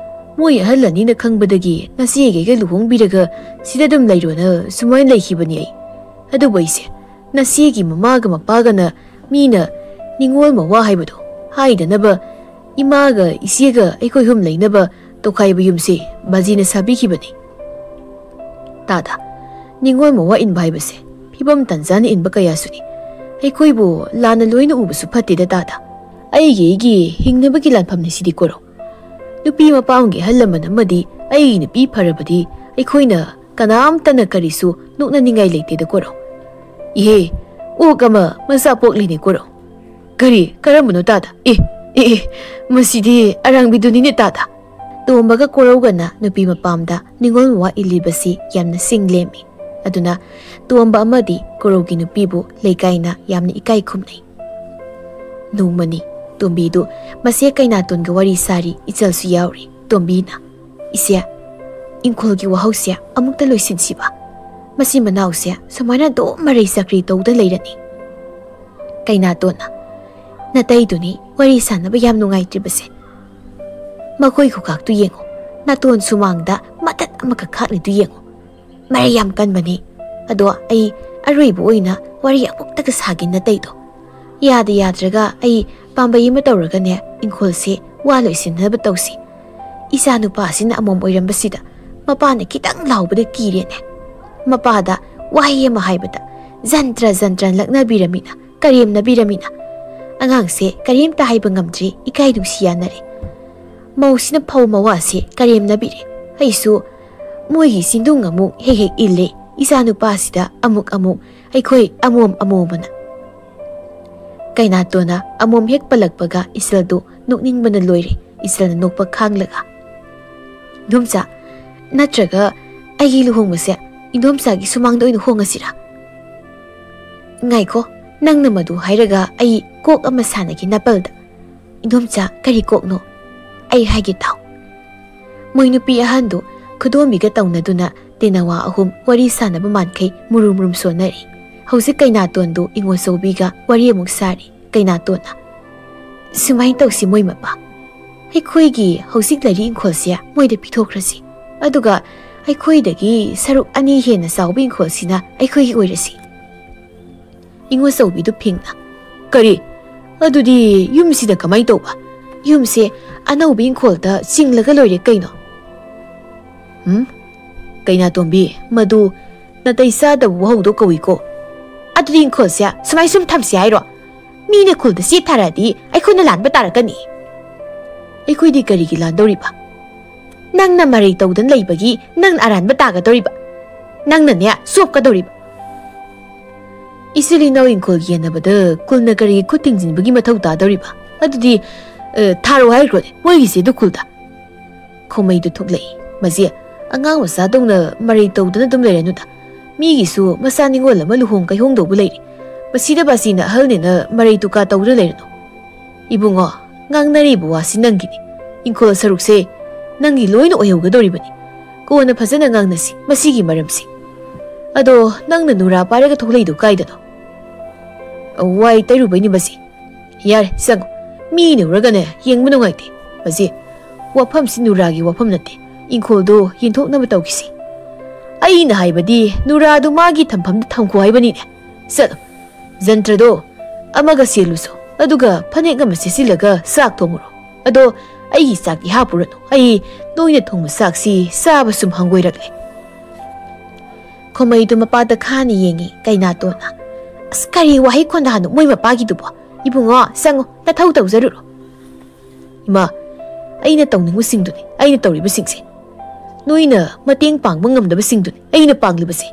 ꯃꯣꯏ ꯑꯍꯜ ꯑꯅꯤꯅ ꯈꯪꯕꯗꯒꯤ ꯅꯆꯦꯒꯩꯒ ꯂꯨꯍꯣꯡꯕꯤꯔꯒ ꯁꯤꯗ ꯑꯗꯨꯝ ꯂꯩꯔꯣꯅ ꯁꯨꯃꯥꯏꯅ ꯂꯩꯈꯤꯕꯅꯤ ꯑꯩ꯫ ꯑꯗꯨꯕꯨ ꯑꯩꯁꯦ ꯅꯆꯦꯒꯤ ꯃꯃꯥꯒ ꯃꯄꯥꯒꯅ ꯃꯤꯅ ꯅꯤꯉꯣꯜ ꯃꯋꯥ ꯍꯥꯏꯕꯗꯣ ꯍꯥꯏꯗꯅꯕ ꯏꯃꯥꯒ ꯏꯆꯦꯒ ꯑꯩꯈꯣꯏ ꯑꯍꯨꯝ ꯂꯩꯅꯕ ꯇꯣꯈꯥꯏꯕ ꯌꯨꯝꯁꯦ ꯕꯥꯖꯤꯅ ꯁꯥꯕꯤꯈꯤꯕꯅꯤ꯫ ꯇꯥꯗ, ꯅꯤꯉꯣꯜ ꯃꯋꯥ ꯏꯟꯕ ꯍꯥꯏꯕꯁꯦ ꯐꯤꯕꯝ ꯇꯟꯖꯥꯅ ꯏꯟꯕ ꯀꯌꯥꯁꯨꯅꯤ꯫ ꯑꯩꯈꯣꯏꯕꯨ ꯂꯥꯟꯅ ꯂꯣꯏꯅ ꯎꯕꯁꯨ ꯐꯠꯇꯦꯗ ꯇꯥꯗ꯫ ꯑꯩꯒꯤ ꯑꯩꯒꯤ ꯍꯤꯡꯅꯕꯒꯤ ꯂꯥꯟꯐꯝꯅꯤ ꯁꯤꯗꯤ ꯀꯣꯔꯧ꯫ ꯅꯨꯄꯤ ꯃꯄꯥꯝꯒꯤ ꯑꯍꯜ ꯂꯃꯟ ꯑꯃꯗꯤ ꯑꯩꯒꯤ ꯅꯨꯄꯤ ꯐꯔꯕꯗꯤ ꯑꯩꯈꯣꯏꯅ ꯀꯅꯥꯝꯇꯅ ꯀꯔꯤꯁꯨ ꯅꯣꯛꯅꯅꯤꯡꯉꯥꯏ ꯂꯩꯇꯦꯗ ꯀꯣꯔꯧ꯫ ꯏꯍꯦ, ꯑꯣꯛ ꯑꯃ ꯃꯆꯥ ꯄꯣꯛꯂꯤꯅꯦ ꯀꯣꯔꯧ꯫ ꯀꯔꯤ? ꯀꯔꯝꯕꯅꯣ ꯇꯥꯗ? ꯑꯦ, ꯑꯦ, ꯑꯦ, ꯃꯁꯤꯗꯤ ꯑꯔꯥꯡꯕꯤꯗꯨꯅꯤꯅꯦ ꯇꯥꯗ꯫ ꯇꯣꯝꯕꯒ ꯀꯣꯔꯧꯒꯅ ꯅꯨꯄꯤ ꯃꯄꯥꯝꯗ ꯅꯤꯉꯣꯜ ꯃꯋꯥ ꯏꯜꯂꯤꯕꯁꯤ ꯌꯥꯝꯅ ꯁꯤꯡ ꯂꯦꯝꯃꯤ꯫ ꯑꯗꯨꯅ ꯇꯣꯝꯕ ꯑꯃꯗꯤ ꯀꯣꯔꯧꯒꯤ ꯅꯨꯄꯤꯕꯨ ꯂꯩꯀꯥꯏꯅ ꯌꯥꯝꯅ ꯏꯀꯥꯏ ꯈꯨꯝꯅꯩ꯫ ꯅꯣꯡꯃꯅꯤ ꯇꯣꯝꯕꯤꯗꯨ ꯃꯆꯦ ꯀꯩꯅꯥꯇꯣꯟꯒ ꯋꯥꯔꯤ ꯁꯥꯔꯤ, ꯏꯆꯜꯁꯨ ꯌꯥꯎꯔꯤ꯫ ꯇꯣꯝꯕꯤꯅ, "ꯏꯆꯦ, ꯏꯪꯈꯣꯜꯒꯤ ꯋꯥꯍꯧꯁꯦ ꯑꯃꯨꯛꯇ ꯂꯣꯏꯁꯤꯟꯁꯤꯕ꯫ ꯃꯆꯤꯟ ꯃꯅꯥꯎꯁꯦ ꯁꯨꯃꯥꯏꯅ ꯑꯗꯨꯝ ꯃꯔꯩ ꯆꯀ꯭ꯔꯤ ꯇꯧꯗ ꯂꯩꯔꯅꯤ꯫ ꯀꯩꯅꯥꯇꯣꯟꯅ, "ꯅꯇꯩꯗꯨꯅꯤ ꯋꯥꯔꯤ ꯁꯥꯟꯅꯕ ꯌꯥꯝ ꯅꯨꯡꯉꯥꯏꯇ꯭ꯔꯤꯕꯁꯦ꯫ ꯃꯈꯣꯏ ꯈꯨꯈꯥꯛꯇꯨ ꯌꯦꯡꯉꯨ, ꯅꯥꯇꯣꯟ ꯁꯨꯃꯥꯡꯗ ꯃꯇꯠ ꯑꯃꯈꯛ ꯈꯥꯛꯂꯤꯗꯨ ꯌꯦꯡꯉꯨ꯫ ꯃꯔꯩ ꯌꯥꯝ ꯀꯟꯕꯅꯤ꯫ ꯑꯗꯣ ꯑꯩ ꯑꯔꯣꯏꯕ ꯑꯣꯏꯅ ꯋꯥꯔꯤ ꯑꯃꯨꯛꯇꯒ ꯁꯥꯒꯦ ꯅꯇꯩꯗꯣ꯫ ꯌꯥꯗ ꯌꯥꯗ꯭ꯔꯒ ꯑꯩ ꯄꯥꯝꯕꯩ ꯑꯃ ꯇꯧꯔꯒꯅꯦ, ꯏꯪꯈꯣꯜꯁꯦ ꯋꯥ ꯂꯣꯏꯁꯤꯟꯅꯕ ꯇꯧꯁꯤ꯫ ꯏꯆꯥ ꯅꯨꯄꯥꯁꯤꯅ ꯑꯃꯣꯝ ꯑꯣꯏꯔꯝꯕꯁꯤꯗ ꯃꯄꯥꯅ ꯈꯤꯇꯪ ꯂꯥꯎꯕꯗ ꯀꯤꯔꯦꯅꯦ꯫ ꯃꯄꯥꯗ ꯋꯥꯍꯩ ꯑꯃ ꯍꯥꯏꯕꯗ ꯖꯟꯇ꯭ꯔ ꯖꯟꯇ꯭ꯔ ꯂꯛꯅꯕꯤꯔꯝꯃꯤꯅ, ꯀꯔꯦꯝꯅꯕꯤꯔꯝꯃꯤꯅ꯫ ꯑꯉꯥꯡꯁꯦ ꯀꯔꯤꯝꯇ ꯍꯥꯏꯕ ꯉꯝꯗ꯭ꯔꯤ, ꯏꯀꯥꯏ ꯅꯨꯡꯁꯤ ꯌꯥꯅꯔꯦ꯫ ꯃꯧꯁꯤꯅ ꯐꯧ ꯃꯋꯥꯁꯦ ꯀꯔꯦꯝꯅꯕꯤꯔꯦ꯫ ꯑꯩꯁꯨ ꯃꯣꯏꯒꯤ ꯆꯤꯟꯗꯨꯡ ꯑꯃꯨꯛ ꯍꯦꯛ ꯍꯦꯛ ꯏꯜꯂꯦ꯫ ꯏꯆꯥ ꯅꯨꯄꯥꯁꯤꯗ ꯑꯃꯨꯛ ꯑꯃꯨꯛ ꯑꯩꯈꯣꯏ ꯑꯃꯣꯝ ꯑꯃꯣꯝꯕꯅ꯫ ꯀꯩꯅꯥꯇꯣꯟꯅ ꯑꯃꯣꯝ ꯍꯦꯛ ꯄꯜꯂꯛꯄꯒ ꯏꯆꯜꯗꯨ ꯅꯣꯛꯅꯤꯡꯕꯅ ꯂꯣꯏꯔꯦ꯫ ꯏꯆꯜꯅ ꯅꯣꯛꯄ ꯈꯥꯡꯂꯒ, "ꯏꯗꯣꯝꯆꯥ, ꯅꯠꯇ꯭ꯔꯒ ꯑꯩꯒꯤ ꯂꯨꯍꯣꯡꯕꯁꯦ ꯏꯗꯣꯝꯆꯥꯒꯤ ꯁꯨꯃꯥꯡꯗ ꯑꯣꯏꯅ ꯍꯣꯡꯉꯁꯤꯔꯥ?" "ꯉꯥꯏꯈꯣ, ꯅꯪꯅ ꯃꯗꯨ ꯍꯥꯏꯔꯒ ꯑꯩ ꯀꯣꯛ ꯑꯃ ꯁꯥꯟꯅꯒꯦ ꯅꯥꯄꯜꯗ꯫ ꯏꯗꯣꯝꯆꯥ, ꯀꯔꯤ ꯀꯣꯛꯅꯣ? ꯑꯩ ꯍꯥꯏꯒꯦ ꯇꯥꯎ꯫" ꯃꯣꯏ ꯅꯨꯄꯤ ꯑꯍꯟꯗꯨ ꯈꯨꯗꯣꯝꯕꯤꯒ ꯇꯧꯅꯗꯨꯅ ꯇꯦꯅꯋꯥ ꯑꯍꯨꯝ ꯋꯥꯔꯤ ꯁꯥꯟꯅꯕ ꯃꯥꯟꯈꯩ ꯃꯨꯔꯨꯝ ꯃꯨꯔꯨꯝ ꯁꯣꯟꯅꯔꯤ꯫ ꯍꯧꯖꯤꯛ ꯀꯩꯅꯥꯇꯣꯟꯗꯨ ꯏꯉꯣꯆꯧꯕꯤꯒ ꯋꯥꯔꯤ ꯑꯃꯨꯛ ꯁꯥꯔꯤ꯫ ꯀꯩꯅꯥꯇꯣꯟꯅ, "ꯁꯨꯃꯥꯏꯅ ꯇꯧꯁꯤ ꯃꯣꯏ ꯃꯄꯥ, ꯑꯩꯈꯣꯏꯒꯤ ꯍꯧꯖꯤꯛ ꯂꯩꯔꯤ ꯏꯪꯈꯣꯜꯁꯦ ꯃꯣꯏꯗ ꯄꯤꯊꯣꯛꯈ꯭ꯔꯁꯤ꯫ ꯑꯗꯨꯒ ꯑꯩꯈꯣꯏꯗꯒꯤ ꯁꯔꯨꯛ ꯑꯅꯤ ꯍꯦꯟꯅ ꯆꯥꯎꯕ ꯏꯪꯈꯣꯜꯁꯤꯅ ꯑꯩꯈꯣꯏꯒꯤ ꯑꯣꯏꯔꯁꯤ꯫" ꯏꯉꯣꯆꯧꯕꯤꯗꯨ ꯐꯤꯡꯅ, "ꯀꯔꯤ? ꯑꯗꯨꯗꯤ ꯌꯨꯝꯁꯤꯗ ꯀꯃꯥꯏꯅ ꯇꯧꯕ? ꯌꯨꯝꯁꯦ ꯑꯅꯧꯕ ꯏꯪꯈꯣꯜꯗ ꯆꯤꯡꯂꯒ ꯂꯣꯏꯔꯦ ꯀꯩꯅꯣ?" "ꯎꯝ? ꯀꯩꯅꯥꯇꯣꯝꯕꯤ, ꯃꯗꯨ ꯅꯥꯇꯩ ꯆꯥꯗꯕ ꯋꯥꯍꯧꯗꯣ ꯀꯧꯏꯀꯣ꯫ ꯑꯗꯨꯗꯤ ꯏꯪꯈꯣꯜꯁꯦ ꯁꯨꯃꯥꯏ ꯁꯨꯝ ꯊꯝꯁꯤ ꯍꯥꯏꯔꯣ? ꯃꯤꯅ ꯈꯨꯜꯗ ꯆꯦ ꯊꯥꯔꯛꯑꯗꯤ ꯑꯩꯈꯣꯏꯅ ꯂꯥꯟꯕ ꯇꯥꯔꯛꯀꯅꯤ꯫" "ꯑꯩꯈꯣꯏꯗꯤ ꯀꯔꯤꯒꯤ ꯂꯥꯟꯗꯧꯔꯤꯕ? ꯅꯪꯅ ꯃꯔꯩ ꯇꯧꯗꯅ ꯂꯩꯕꯒꯤ ꯅꯪꯅ ꯑꯔꯥꯟꯕ ꯇꯥꯒꯗꯧꯔꯤꯕ꯫ ꯅꯪꯅꯅꯦ ꯆꯣꯞꯀꯗꯧꯔꯤꯕ꯫" "ꯏꯆꯤꯜ ꯏꯅꯥꯎ ꯏꯪꯈꯣꯜ ꯌꯦꯟꯅꯕꯗ ꯀꯨꯜꯅ ꯀꯔꯤꯒꯤ ꯈꯨꯠ ꯊꯤꯡꯖꯤꯟꯕꯒꯤ ꯃꯊꯧ ꯇꯥꯗꯧꯔꯤꯕ? ꯑꯗꯨꯗꯤ, ꯑ, ꯊꯥꯔꯣ ꯍꯥꯏꯈ꯭ꯔꯣꯅꯦ ꯃꯣꯏꯒꯤꯁꯦ ꯈꯨꯜꯗ꯫" ꯈꯣꯃꯩꯗꯨ ꯊꯣꯛꯂꯛꯏ꯫ "ꯃꯁꯤ ꯑꯉꯥꯡ ꯃꯆꯥꯗꯧꯅ ꯃꯔꯩ ꯇꯧꯗꯨꯅ ꯑꯗꯨꯝ ꯂꯩꯔꯅꯨꯗ꯫ ꯃꯤꯒꯤꯁꯨ ꯃꯆꯥ ꯅꯤꯉꯣꯜ ꯑꯃ ꯂꯨꯍꯣꯡ ꯀꯩꯍꯣꯡꯗꯧꯕ ꯂꯩꯔꯤ꯫ ꯃꯁꯤꯗ ꯕꯥꯁꯤꯅ ꯑꯍꯜꯅꯦꯅ ꯃꯔꯩ ꯇꯨꯀꯥ ꯇꯧꯗꯨꯅ ꯂꯩꯔꯅꯨ꯫ ꯏꯕꯨꯡꯉꯣ, ꯉꯥꯡꯅꯔꯤꯕ ꯋꯥꯁꯤ ꯅꯪꯒꯤꯅꯤ꯫ ꯏꯪꯈꯣꯜ ꯁꯔꯨꯛꯁꯦ ꯅꯪꯒꯤ ꯂꯣꯏꯅ ꯑꯣꯏꯍꯧꯒꯗꯧꯔꯤꯕꯅꯤ꯫ ꯀꯣꯟꯅ ꯐꯖꯅ ꯉꯥꯡꯅꯁꯤ ꯃꯁꯤꯒꯤ ꯃꯔꯝꯁꯤ꯫ ꯑꯗꯣ ꯅꯪꯅ ꯅꯨꯔꯥ ꯄꯥꯏꯔꯒ ꯊꯣꯛꯂꯛꯏꯗꯨ ꯀꯥꯏꯗꯅꯣ? ꯋꯥꯏ ꯇꯩꯔꯨꯕꯩꯅꯤ ꯕꯖꯤ꯫ ꯌꯥꯔꯦ, ꯆꯪꯉꯣ꯫ ꯃꯤꯅ ꯎꯔꯒꯅꯦ ꯌꯦꯡꯕ ꯅꯨꯡꯉꯥꯏꯇꯦ꯫ ꯕꯖꯤ, ꯋꯥꯐꯝꯁꯤ ꯅꯨꯔꯥꯒꯤ ꯋꯥꯐꯝ ꯅꯠꯇꯦ꯫ ꯏꯪꯈꯣꯜꯗꯣ ꯌꯦꯟꯊꯣꯛꯅꯕ ꯇꯧꯈꯤꯁꯤ꯫ ꯑꯩꯅ ꯍꯥꯏꯕꯗꯤ ꯅꯨꯔꯥꯗꯨ ꯃꯥꯒꯤ ꯊꯝꯐꯝꯗ ꯊꯝꯈꯣ ꯍꯥꯏꯕꯅꯤꯅꯦ꯫ ꯆꯠꯂꯣ꯫ ꯖꯟꯇ꯭ꯔꯗꯣ ꯑꯃꯒ ꯁꯦꯜꯂꯨꯁꯣ꯫ ꯑꯗꯨꯒ ꯐꯅꯦꯛ ꯑꯃ ꯁꯦꯠꯆꯤꯜꯂꯒ ꯆꯥꯛ ꯊꯣꯡꯉꯨꯔꯣ꯫ ꯑꯗꯣ ꯑꯩꯒꯤ ꯆꯥꯛꯇꯤ ꯍꯥꯞꯄꯨꯔꯅꯨ꯫ ꯑꯩ ꯅꯣꯏꯅ ꯊꯣꯡꯕ ꯆꯥꯛꯁꯤ ꯆꯥꯕ ꯁꯨꯝ ꯍꯪꯒꯣꯏꯔꯛꯂꯦ꯫ ꯈꯣꯃꯩꯗꯨ ꯃꯄꯥꯗ ꯈꯥꯅ ꯌꯦꯡꯉꯤ ꯀꯩꯅꯥꯇꯣꯟꯅ꯫ "ꯑꯁ, ꯀꯔꯤ ꯋꯥꯍꯩ ꯈꯣꯟꯗꯥꯅꯣ ꯃꯣꯏ ꯃꯄꯥꯒꯤꯗꯨꯕꯣ? ꯏꯕꯨꯡꯉꯣ, ꯆꯪꯉꯣ, ꯅꯊꯧ ꯇꯧꯖꯔꯨꯔꯣ꯫" "ꯏꯃꯥ, ꯑꯩꯅ ꯇꯧꯅꯤꯡꯕꯁꯤꯡꯗꯨꯅꯤ ꯑꯩꯅ ꯇꯧꯔꯤꯕꯁꯤꯡꯁꯦ꯫ ꯅꯣꯏꯅ ꯃꯇꯦꯡ ꯄꯥꯡꯕ ꯉꯝꯗꯕꯁꯤꯡꯗꯨꯅꯤ ꯑꯩꯅ ꯄꯥꯡꯂꯤꯕꯁꯦ꯫"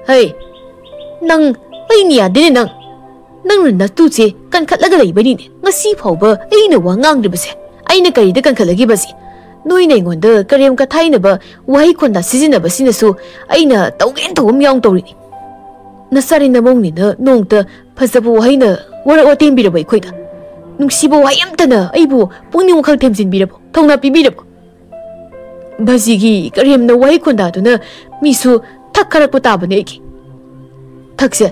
"ꯍꯩ, ꯅꯪ ꯑꯩꯅ ꯌꯥꯗꯦꯅꯦ ꯅꯪ꯫ ꯅꯪꯅ ꯅꯇꯨꯁꯦ ꯀꯟꯈꯠꯂꯒ ꯂꯩꯕꯅꯤꯅꯦ ꯉꯁꯤ ꯐꯥꯎꯕ ꯑꯩꯅ ꯋꯥ ꯉꯥꯡꯗ꯭ꯔꯤꯕꯁꯦ꯫ ꯑꯩꯅ ꯀꯔꯤꯗ ꯀꯟꯈꯠꯂꯒꯦꯕꯁꯦ? ꯅꯣꯏꯅ ꯑꯩꯉꯣꯟꯗ ꯀꯔꯦꯝ ꯀꯊꯥꯏꯅꯕ ꯋꯥꯍꯩ ꯈꯣꯟꯗꯥ ꯁꯤꯖꯤꯟꯅꯕꯁꯤꯅꯁꯨ ꯑꯩꯅ ꯇꯧꯒꯦꯅ ꯇꯧꯕ ꯃꯌꯥꯝ ꯇꯧꯔꯤꯅꯤ꯫ ꯅꯆꯥꯔꯤ ꯅꯃꯧꯅꯤꯅ ꯅꯣꯡꯇ ꯐꯖꯕ ꯋꯥꯍꯩꯅ ꯋꯥꯔꯛ ꯋꯥꯇꯦꯝꯕꯤꯔꯕ ꯑꯩꯈꯣꯏꯗ? ꯅꯨꯡꯁꯤꯕ ꯋꯥꯍꯩ ꯑꯝꯇꯅ ꯑꯩꯕꯨ ꯄꯨꯛꯅꯤꯡ ꯋꯥꯈꯜ ꯊꯦꯝꯖꯤꯟꯕꯤꯔꯕꯣ? ꯊꯧꯅꯥ ꯄꯤꯕꯤꯔꯕꯣ?" ꯕꯖꯤꯒꯤ ꯀꯔꯦꯝꯅ ꯋꯥꯍꯩ ꯈꯣꯟꯗꯥꯗꯨꯅ ꯃꯤꯁꯨ ꯊꯛ ꯈꯔꯛꯄ ꯇꯥꯕꯅꯦ ꯑꯩꯒꯤ꯫ ꯊꯛꯁꯦ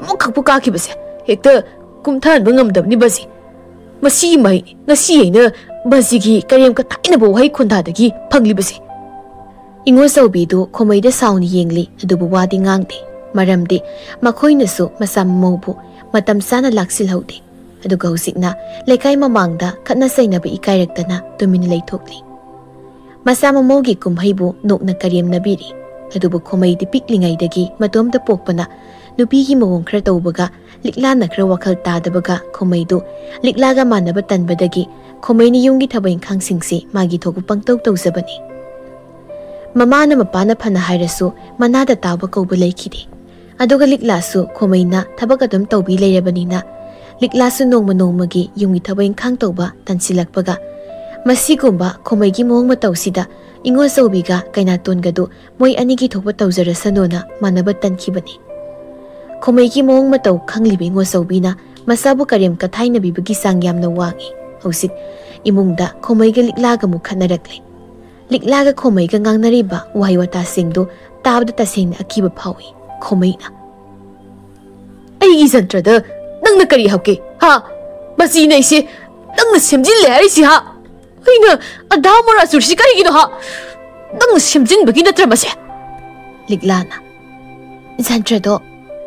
ꯑꯃꯨꯛꯈꯛꯄꯨ ꯀꯥꯈꯤꯕꯁꯦ ꯍꯦꯛꯇ ꯀꯨꯝꯊꯍꯟꯕ ꯉꯝꯗꯕꯅꯤ ꯕꯖꯤ꯫ ꯃꯁꯤꯒꯤ ꯃꯍꯩꯅꯤ ꯉꯁꯤ ꯑꯩꯅ ꯕꯖꯤꯒꯤ ꯀꯔꯦꯝ ꯀꯊꯥꯏꯅꯕ ꯋꯥꯍꯩ ꯈꯣꯟꯗꯥꯗꯒꯤ ꯐꯪꯂꯤꯕꯁꯦ꯫ ꯏꯉꯣꯆꯧꯕꯤꯗꯨ ꯈꯣꯃꯩꯗ ꯁꯥꯎꯅ ꯌꯦꯡꯂꯤ, ꯑꯗꯨꯕꯨ ꯋꯥꯗꯤ ꯉꯥꯡꯗꯦ꯫ ꯃꯔꯝꯗꯤ ꯃꯈꯣꯏꯅꯁꯨ ꯃꯆꯥ ꯃꯃꯧꯕꯨ ꯃꯇꯝ ꯆꯥꯅ ꯂꯥꯛꯁꯤꯜꯍꯧꯗꯦ꯫ ꯑꯗꯨꯒ ꯍꯧꯖꯤꯛꯅ ꯂꯩꯀꯥꯏ ꯃꯃꯥꯡꯗ ꯈꯠꯅ ꯆꯩꯅꯕ ꯏꯀꯥꯏꯔꯛꯇꯅ ꯇꯨꯃꯤꯟꯅ ꯂꯩꯊꯣꯛꯂꯤ꯫ ꯃꯆꯥ ꯃꯃꯧꯒꯤ ꯀꯨꯝꯍꯩꯕꯨ ꯅꯣꯛꯅ ꯀꯔꯦꯝꯅꯕꯤꯔꯤ꯫ ꯑꯗꯨꯕꯨ ꯈꯣꯃꯩꯗꯤ ꯄꯤꯛꯂꯤꯉꯩꯗꯒꯤ ꯃꯇꯣꯝꯇ ꯄꯣꯛꯄꯅ ꯅꯨꯄꯤꯒꯤ ꯃꯑꯣꯡ ꯈꯔ ꯇꯧꯕꯒ ꯂꯤꯛꯂꯥꯅ ꯈꯔ ꯋꯥꯈꯜ ꯇꯥꯗꯕꯒ ꯈꯣꯃꯩꯗꯨ ꯂꯤꯛꯂꯥꯒ ꯃꯥꯟꯅꯕ ꯇꯟꯕꯗꯒꯤ ꯈꯣꯃꯩꯅ ꯌꯨꯝꯒꯤ ꯊꯕꯛ ꯏꯪꯈꯥꯡꯁꯤꯡꯁꯤ ꯃꯥꯒꯤ ꯊꯣꯛꯄ ꯄꯪꯇꯧ ꯇꯧꯖꯕꯅꯤ꯫ ꯃꯃꯥꯅ ꯃꯄꯥꯅ ꯐꯅ ꯍꯥꯏꯔꯁꯨ ꯃꯅꯥꯗ ꯇꯥꯕ ꯀꯧꯕ ꯂꯩꯈꯤꯗꯦ꯫ ꯑꯗꯨꯒ ꯂꯤꯛꯂꯥꯁꯨ ꯈꯣꯃꯩꯅ ꯊꯕꯛ ꯑꯗꯨꯝ ꯇꯧꯕꯤ ꯂꯩꯔꯕꯅꯤꯅ ꯂꯤꯛꯂꯥꯁꯨ ꯅꯣꯡꯃ ꯅꯣꯡꯃꯒꯤ ꯌꯨꯝꯒꯤ ꯊꯕꯛ ꯏꯪꯈꯥꯡ ꯇꯧꯕ ꯇꯟꯁꯤꯜꯂꯛꯄꯒ ꯃꯁꯤꯒꯨꯝꯕ ꯈꯣꯃꯩꯒꯤ ꯃꯑꯣꯡ ꯃꯇꯧꯁꯤꯗ ꯏꯉꯣꯆꯧꯕꯤꯒ ꯀꯩꯅꯥꯇꯣꯟꯒꯗꯨ ꯃꯣꯏ ꯑꯅꯤꯒꯤ ꯊꯣꯛꯄ ꯇꯧꯖꯔꯁꯅꯨꯅ ꯃꯥꯟꯅꯕ ꯇꯟꯈꯤꯕꯅꯤ꯫ ꯈꯣꯃꯩꯒꯤ ꯃꯑꯣꯡ ꯃꯇꯧ ꯈꯪꯂꯤꯕ ꯏꯉꯣꯆꯧꯕꯤꯅ ꯃꯆꯥꯕꯨ ꯀꯔꯦꯝ ꯀꯊꯥꯏꯅꯕꯤꯕꯒꯤ ꯆꯥꯡ ꯌꯥꯝꯅ ꯋꯥꯡꯏ꯫ ꯍꯧꯖꯤꯛ ꯏꯃꯨꯡꯗ ꯈꯣꯃꯩꯒ ꯂꯤꯛꯂꯥꯒ ꯑꯃꯨꯛ ꯈꯠꯅꯔꯛꯂꯦ꯫ ꯂꯤꯛꯂꯥꯒ ꯈꯣꯃꯩꯒ ꯉꯥꯡꯅꯔꯤꯕ ꯋꯥꯍꯩ ꯋꯥꯇꯥꯁꯤꯡꯗꯨ ꯇꯥꯕꯗ ꯇꯁꯦꯡꯅ ꯑꯀꯤꯕ ꯐꯥꯎꯏ꯫ ꯈꯣꯃꯩꯅ, "ꯑꯩꯒꯤ ꯖꯟꯇ꯭ꯔꯗ ꯅꯪꯅ ꯀꯔꯤ ꯍꯥꯞꯀꯦ? ꯍꯥ? ꯃꯁꯤ ꯅꯩꯁꯦ ꯅꯪꯅ ꯁꯦꯝꯖꯤꯜꯂꯦ ꯍꯥꯏꯔꯤꯁꯤ, ꯍꯥ? ꯑꯩꯅ ꯑꯙꯥ ꯃꯣꯔꯥ ꯆꯨꯔꯤꯁꯤ ꯀꯔꯤꯒꯤꯅꯣ, ꯍꯥ? ꯅꯪꯅ ꯁꯦꯝꯖꯤꯟꯕꯒꯤ ꯅꯠꯇ꯭ꯔ ꯃꯁꯦ?" ꯂꯤꯛꯂꯥꯅ, "ꯖꯟꯇ꯭ꯔꯗꯣ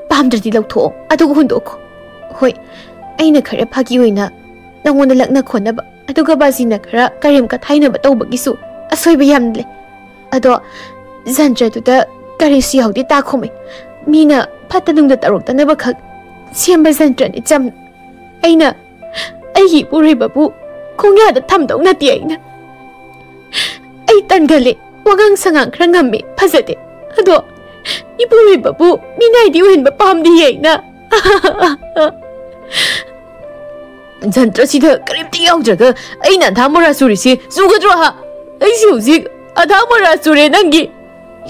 ꯄꯥꯝꯗ꯭ꯔꯗꯤ ꯂꯧꯊꯣꯛꯑꯣ, ꯑꯗꯨꯒ ꯍꯨꯟꯗꯣꯛꯈꯣ꯫ ꯍꯣꯏ, ꯑꯩꯅ ꯈꯔ ꯐꯥꯒꯤ ꯑꯣꯏꯅ ꯅꯪꯉꯣꯟꯗ ꯂꯛꯅ ꯈꯣꯟꯅꯕ, ꯑꯗꯨꯒ ꯕꯥꯖꯤꯅ ꯈꯔ ꯀꯔꯦꯝ ꯀꯊꯥꯏꯅꯕ ꯇꯧꯕꯒꯤꯁꯨ ꯑꯁꯣꯏꯕ ꯌꯥꯝ ꯂꯩ꯫ ꯑꯗꯣ ꯖꯟꯇ꯭ꯔꯗꯨꯗ ꯀꯔꯤꯁꯨ ꯌꯥꯎꯗꯦ, ꯇꯥꯈꯣꯃꯩ꯫ ꯃꯤꯅ ꯐꯠꯇ ꯅꯨꯡꯗ ꯇꯧꯔꯛꯇꯅꯕ ꯈꯛ ꯁꯦꯝꯕ ꯖꯟꯇ꯭ꯔꯅꯤ ꯆꯝꯅ꯫ ꯑꯩꯅ, ꯑꯩꯒꯤ ꯏꯄꯨꯔꯣꯏꯕꯕꯨ ꯈꯣꯡꯌꯥꯗ ꯊꯝꯗꯧ ꯅꯠꯇꯦ ꯑꯩꯅ꯫ ꯑꯩ ꯇꯟꯒꯜꯂꯦ, ꯋꯥꯉꯥꯡ ꯁꯉꯥꯡ ꯈꯔ ꯉꯝꯃꯦ, ꯐꯖꯗꯦ꯫ ꯑꯗꯣ ꯏꯄꯨꯔꯣꯏꯕꯕꯨ ꯃꯤꯅꯥꯏꯗꯤ ꯑꯣꯏꯍꯟꯕ ꯄꯥꯝꯗꯤꯌꯦ ꯑꯩꯅ꯫" "ꯖꯟꯇ꯭ꯔꯁꯤꯗ ꯀꯔꯤꯝꯇ ꯌꯥꯎꯗ꯭ꯔꯒ ꯑꯩꯅ ꯑꯙꯥ ꯃꯣꯔꯥ ꯆꯨꯔꯤꯁꯤ ꯆꯨꯒꯗ꯭ꯔꯣ, ꯍꯥ? ꯑꯩꯁꯦ ꯍꯧꯖꯤꯛ ꯑꯙꯥ ꯃꯣꯔꯥ ꯆꯨꯔꯦ ꯅꯪꯒꯤ꯫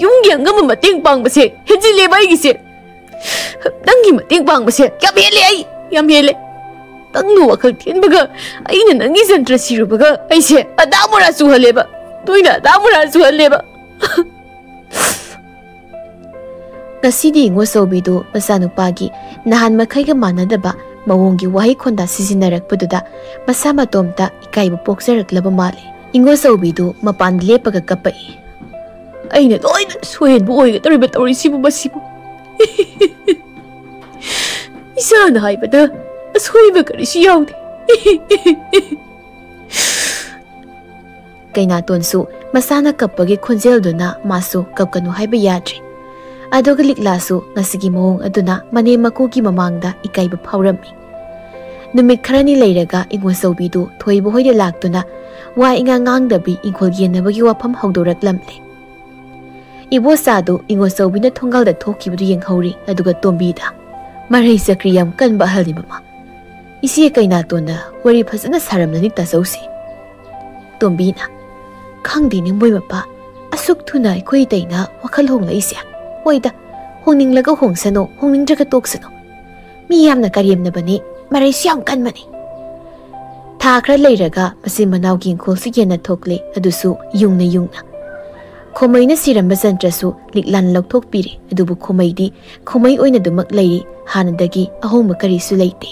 ꯌꯨꯝꯒꯤ ꯑꯉꯝꯕ ꯃꯇꯦꯡ ꯄꯥꯡꯕꯁꯦ ꯍꯦꯟꯖꯤꯜꯂꯦꯕ ꯑꯩꯒꯤꯁꯦ꯫ ꯅꯪꯒꯤ ꯃꯇꯦꯡ ꯄꯥꯡꯕꯁꯦ ꯌꯥꯝ ꯍꯦꯜꯂꯦ ꯑꯩ, ꯌꯥꯝ ꯍꯦꯜꯂꯦ꯫ ꯅꯪꯅ ꯋꯥꯈꯜ ꯊꯤꯟꯕꯒ ꯑꯩꯅ ꯅꯪꯒꯤ ꯖꯟꯇ꯭ꯔ ꯁꯤꯔꯨꯕꯒ ꯑꯩꯁꯦ ꯑꯙꯥ ꯃꯣꯔꯥ ꯆꯨꯍꯜꯂꯦꯕ꯫ ꯅꯣꯏꯅ ꯑꯙꯥ ꯃꯣꯔꯥ ꯆꯨꯍꯜꯂꯦꯕ꯫" ꯉꯁꯤꯗꯤ ꯏꯉꯣꯆꯧꯕꯤꯗꯨ ꯃꯆꯥꯅꯨꯄꯥꯒꯤ ꯅꯍꯥꯟ ꯃꯈꯩꯒ ꯃꯥꯟꯅꯗꯕ ꯃꯑꯣꯡꯒꯤ ꯋꯥꯍꯩ ꯈꯣꯟꯗꯥ ꯁꯤꯖꯤꯟꯅꯔꯛꯄꯗꯨꯗ ꯃꯁꯥ ꯃꯇꯣꯝꯇ ꯏꯀꯥꯏꯕ ꯄꯣꯛꯆꯔꯛꯂꯕ ꯃꯥꯜꯂꯦ꯫ ꯏꯉꯣꯆꯧꯕꯤꯗꯨ ꯃꯄꯥꯟꯗ ꯂꯦꯞꯄꯒ ꯀꯞꯄꯛꯏ꯫ "ꯑꯩꯅ ꯂꯣꯏꯅ ꯁꯣꯏꯍꯟꯕ ꯑꯣꯏꯒꯗꯧꯔꯤꯕ ꯇꯧꯔꯤꯁꯤꯕꯨ ꯃꯁꯤꯕꯨ꯫ ꯏꯆꯥꯅ ꯍꯥꯏꯕꯗ ꯑꯁꯣꯏꯕ ꯀꯔꯤꯁꯨ ꯌꯥꯎꯗꯦ꯫" ꯀꯩꯅꯥꯇꯣꯟꯁꯨ ꯃꯁꯥꯅ ꯀꯞꯄꯒꯤ ꯈꯣꯟꯖꯦꯜꯗꯨꯅ ꯃꯥꯁꯨ ꯀꯞꯀꯅꯨ ꯍꯥꯏꯕ ꯌꯥꯗ꯭ꯔꯦ꯫ ꯑꯗꯨꯒ ꯂꯤꯛꯂꯥꯁꯨ ꯉꯁꯤꯒꯤ ꯃꯑꯣꯡ ꯑꯗꯨꯅ ꯃꯅꯦꯝ ꯃꯀꯨꯒꯤ ꯃꯃꯥꯡꯗ ꯏꯀꯥꯏꯕ ꯐꯥꯎꯔꯝꯃꯤ꯫ ꯅꯨꯃꯤꯠ ꯈꯔꯅꯤ ꯂꯩꯔꯒ ꯏꯉꯣꯆꯧꯕꯤꯗꯨ ꯊꯣꯏꯕ ꯍꯣꯏꯗ ꯂꯥꯛꯇꯨꯅ ꯋꯥ ꯏꯉꯥꯡ ꯉꯥꯡꯗꯕꯤ ꯏꯪꯈꯣꯜ ꯌꯦꯟꯅꯕꯒꯤ ꯋꯥꯐꯝ ꯍꯧꯗꯣꯔꯛꯂꯝꯂꯦ꯫ ꯏꯕꯣꯆꯥꯗꯨ ꯏꯉꯣꯆꯧꯕꯤꯅ ꯊꯣꯡꯒꯥꯜꯗ ꯊꯣꯛꯈꯤꯕꯗꯨ ꯌꯦꯡꯍꯧꯔꯤ, ꯑꯗꯨꯒ ꯇꯣꯝꯕꯤꯗ, "ꯃꯔꯩ ꯆꯀ꯭ꯔꯤ ꯌꯥꯝ ꯀꯟꯕ ꯑꯍꯜꯅꯤ ꯃꯃꯥ꯫ ꯏꯆꯦ ꯀꯩꯅꯥꯇꯣꯟꯅ ꯋꯥꯔꯤ ꯐꯖꯅ ꯁꯥꯔꯝꯂꯅꯤ ꯇꯥꯖꯧꯁꯦ꯫" ꯇꯣꯝꯕꯤꯅ, "ꯈꯪꯗꯦꯅꯦ ꯃꯣꯏ ꯃꯄꯥ, ꯑꯁꯨꯛ ꯊꯨꯅ ꯑꯩꯈꯣꯏ ꯏꯇꯩꯅ ꯋꯥꯈꯜ ꯍꯣꯡꯂꯛꯏꯁꯦ꯫ ꯍꯣꯏꯗ, ꯍꯣꯡꯅꯤꯡꯂꯒ ꯍꯣꯡꯁꯅꯨ, ꯍꯣꯡꯅꯤꯡꯗ꯭ꯔꯒ ꯇꯣꯛꯁꯅꯨ꯫ ꯃꯤ ꯌꯥꯝꯅ ꯀꯔꯦꯝꯅꯕꯅꯤ, ꯃꯔꯩꯁꯨ ꯌꯥꯝ ꯀꯟꯕꯅꯤ꯫" ꯊꯥ ꯈꯔ ꯂꯩꯔꯒ ꯃꯆꯤꯟ ꯃꯅꯥꯎꯒꯤ ꯏꯪꯈꯣꯜꯁꯨ ꯌꯦꯟꯅ ꯊꯣꯛꯂꯦ, ꯑꯗꯨꯁꯨ ꯌꯨꯡꯅ ꯌꯨꯡꯅ꯫ ꯈꯣꯃꯩꯅ ꯁꯤꯔꯝꯕ ꯖꯟꯇ꯭ꯔꯁꯨ ꯂꯤꯛꯂꯥꯟ ꯂꯧꯊꯣꯛꯄꯤꯔꯦ, ꯑꯗꯨꯕꯨ ꯈꯣꯃꯩꯗꯤ ꯈꯣꯃꯩ ꯑꯣꯏꯅ ꯑꯗꯨꯃꯛ ꯂꯩꯔꯤ, ꯍꯥꯟꯅꯗꯒꯤ ꯑꯍꯣꯡꯕ ꯀꯔꯤꯁꯨ ꯂꯩꯇꯦ꯫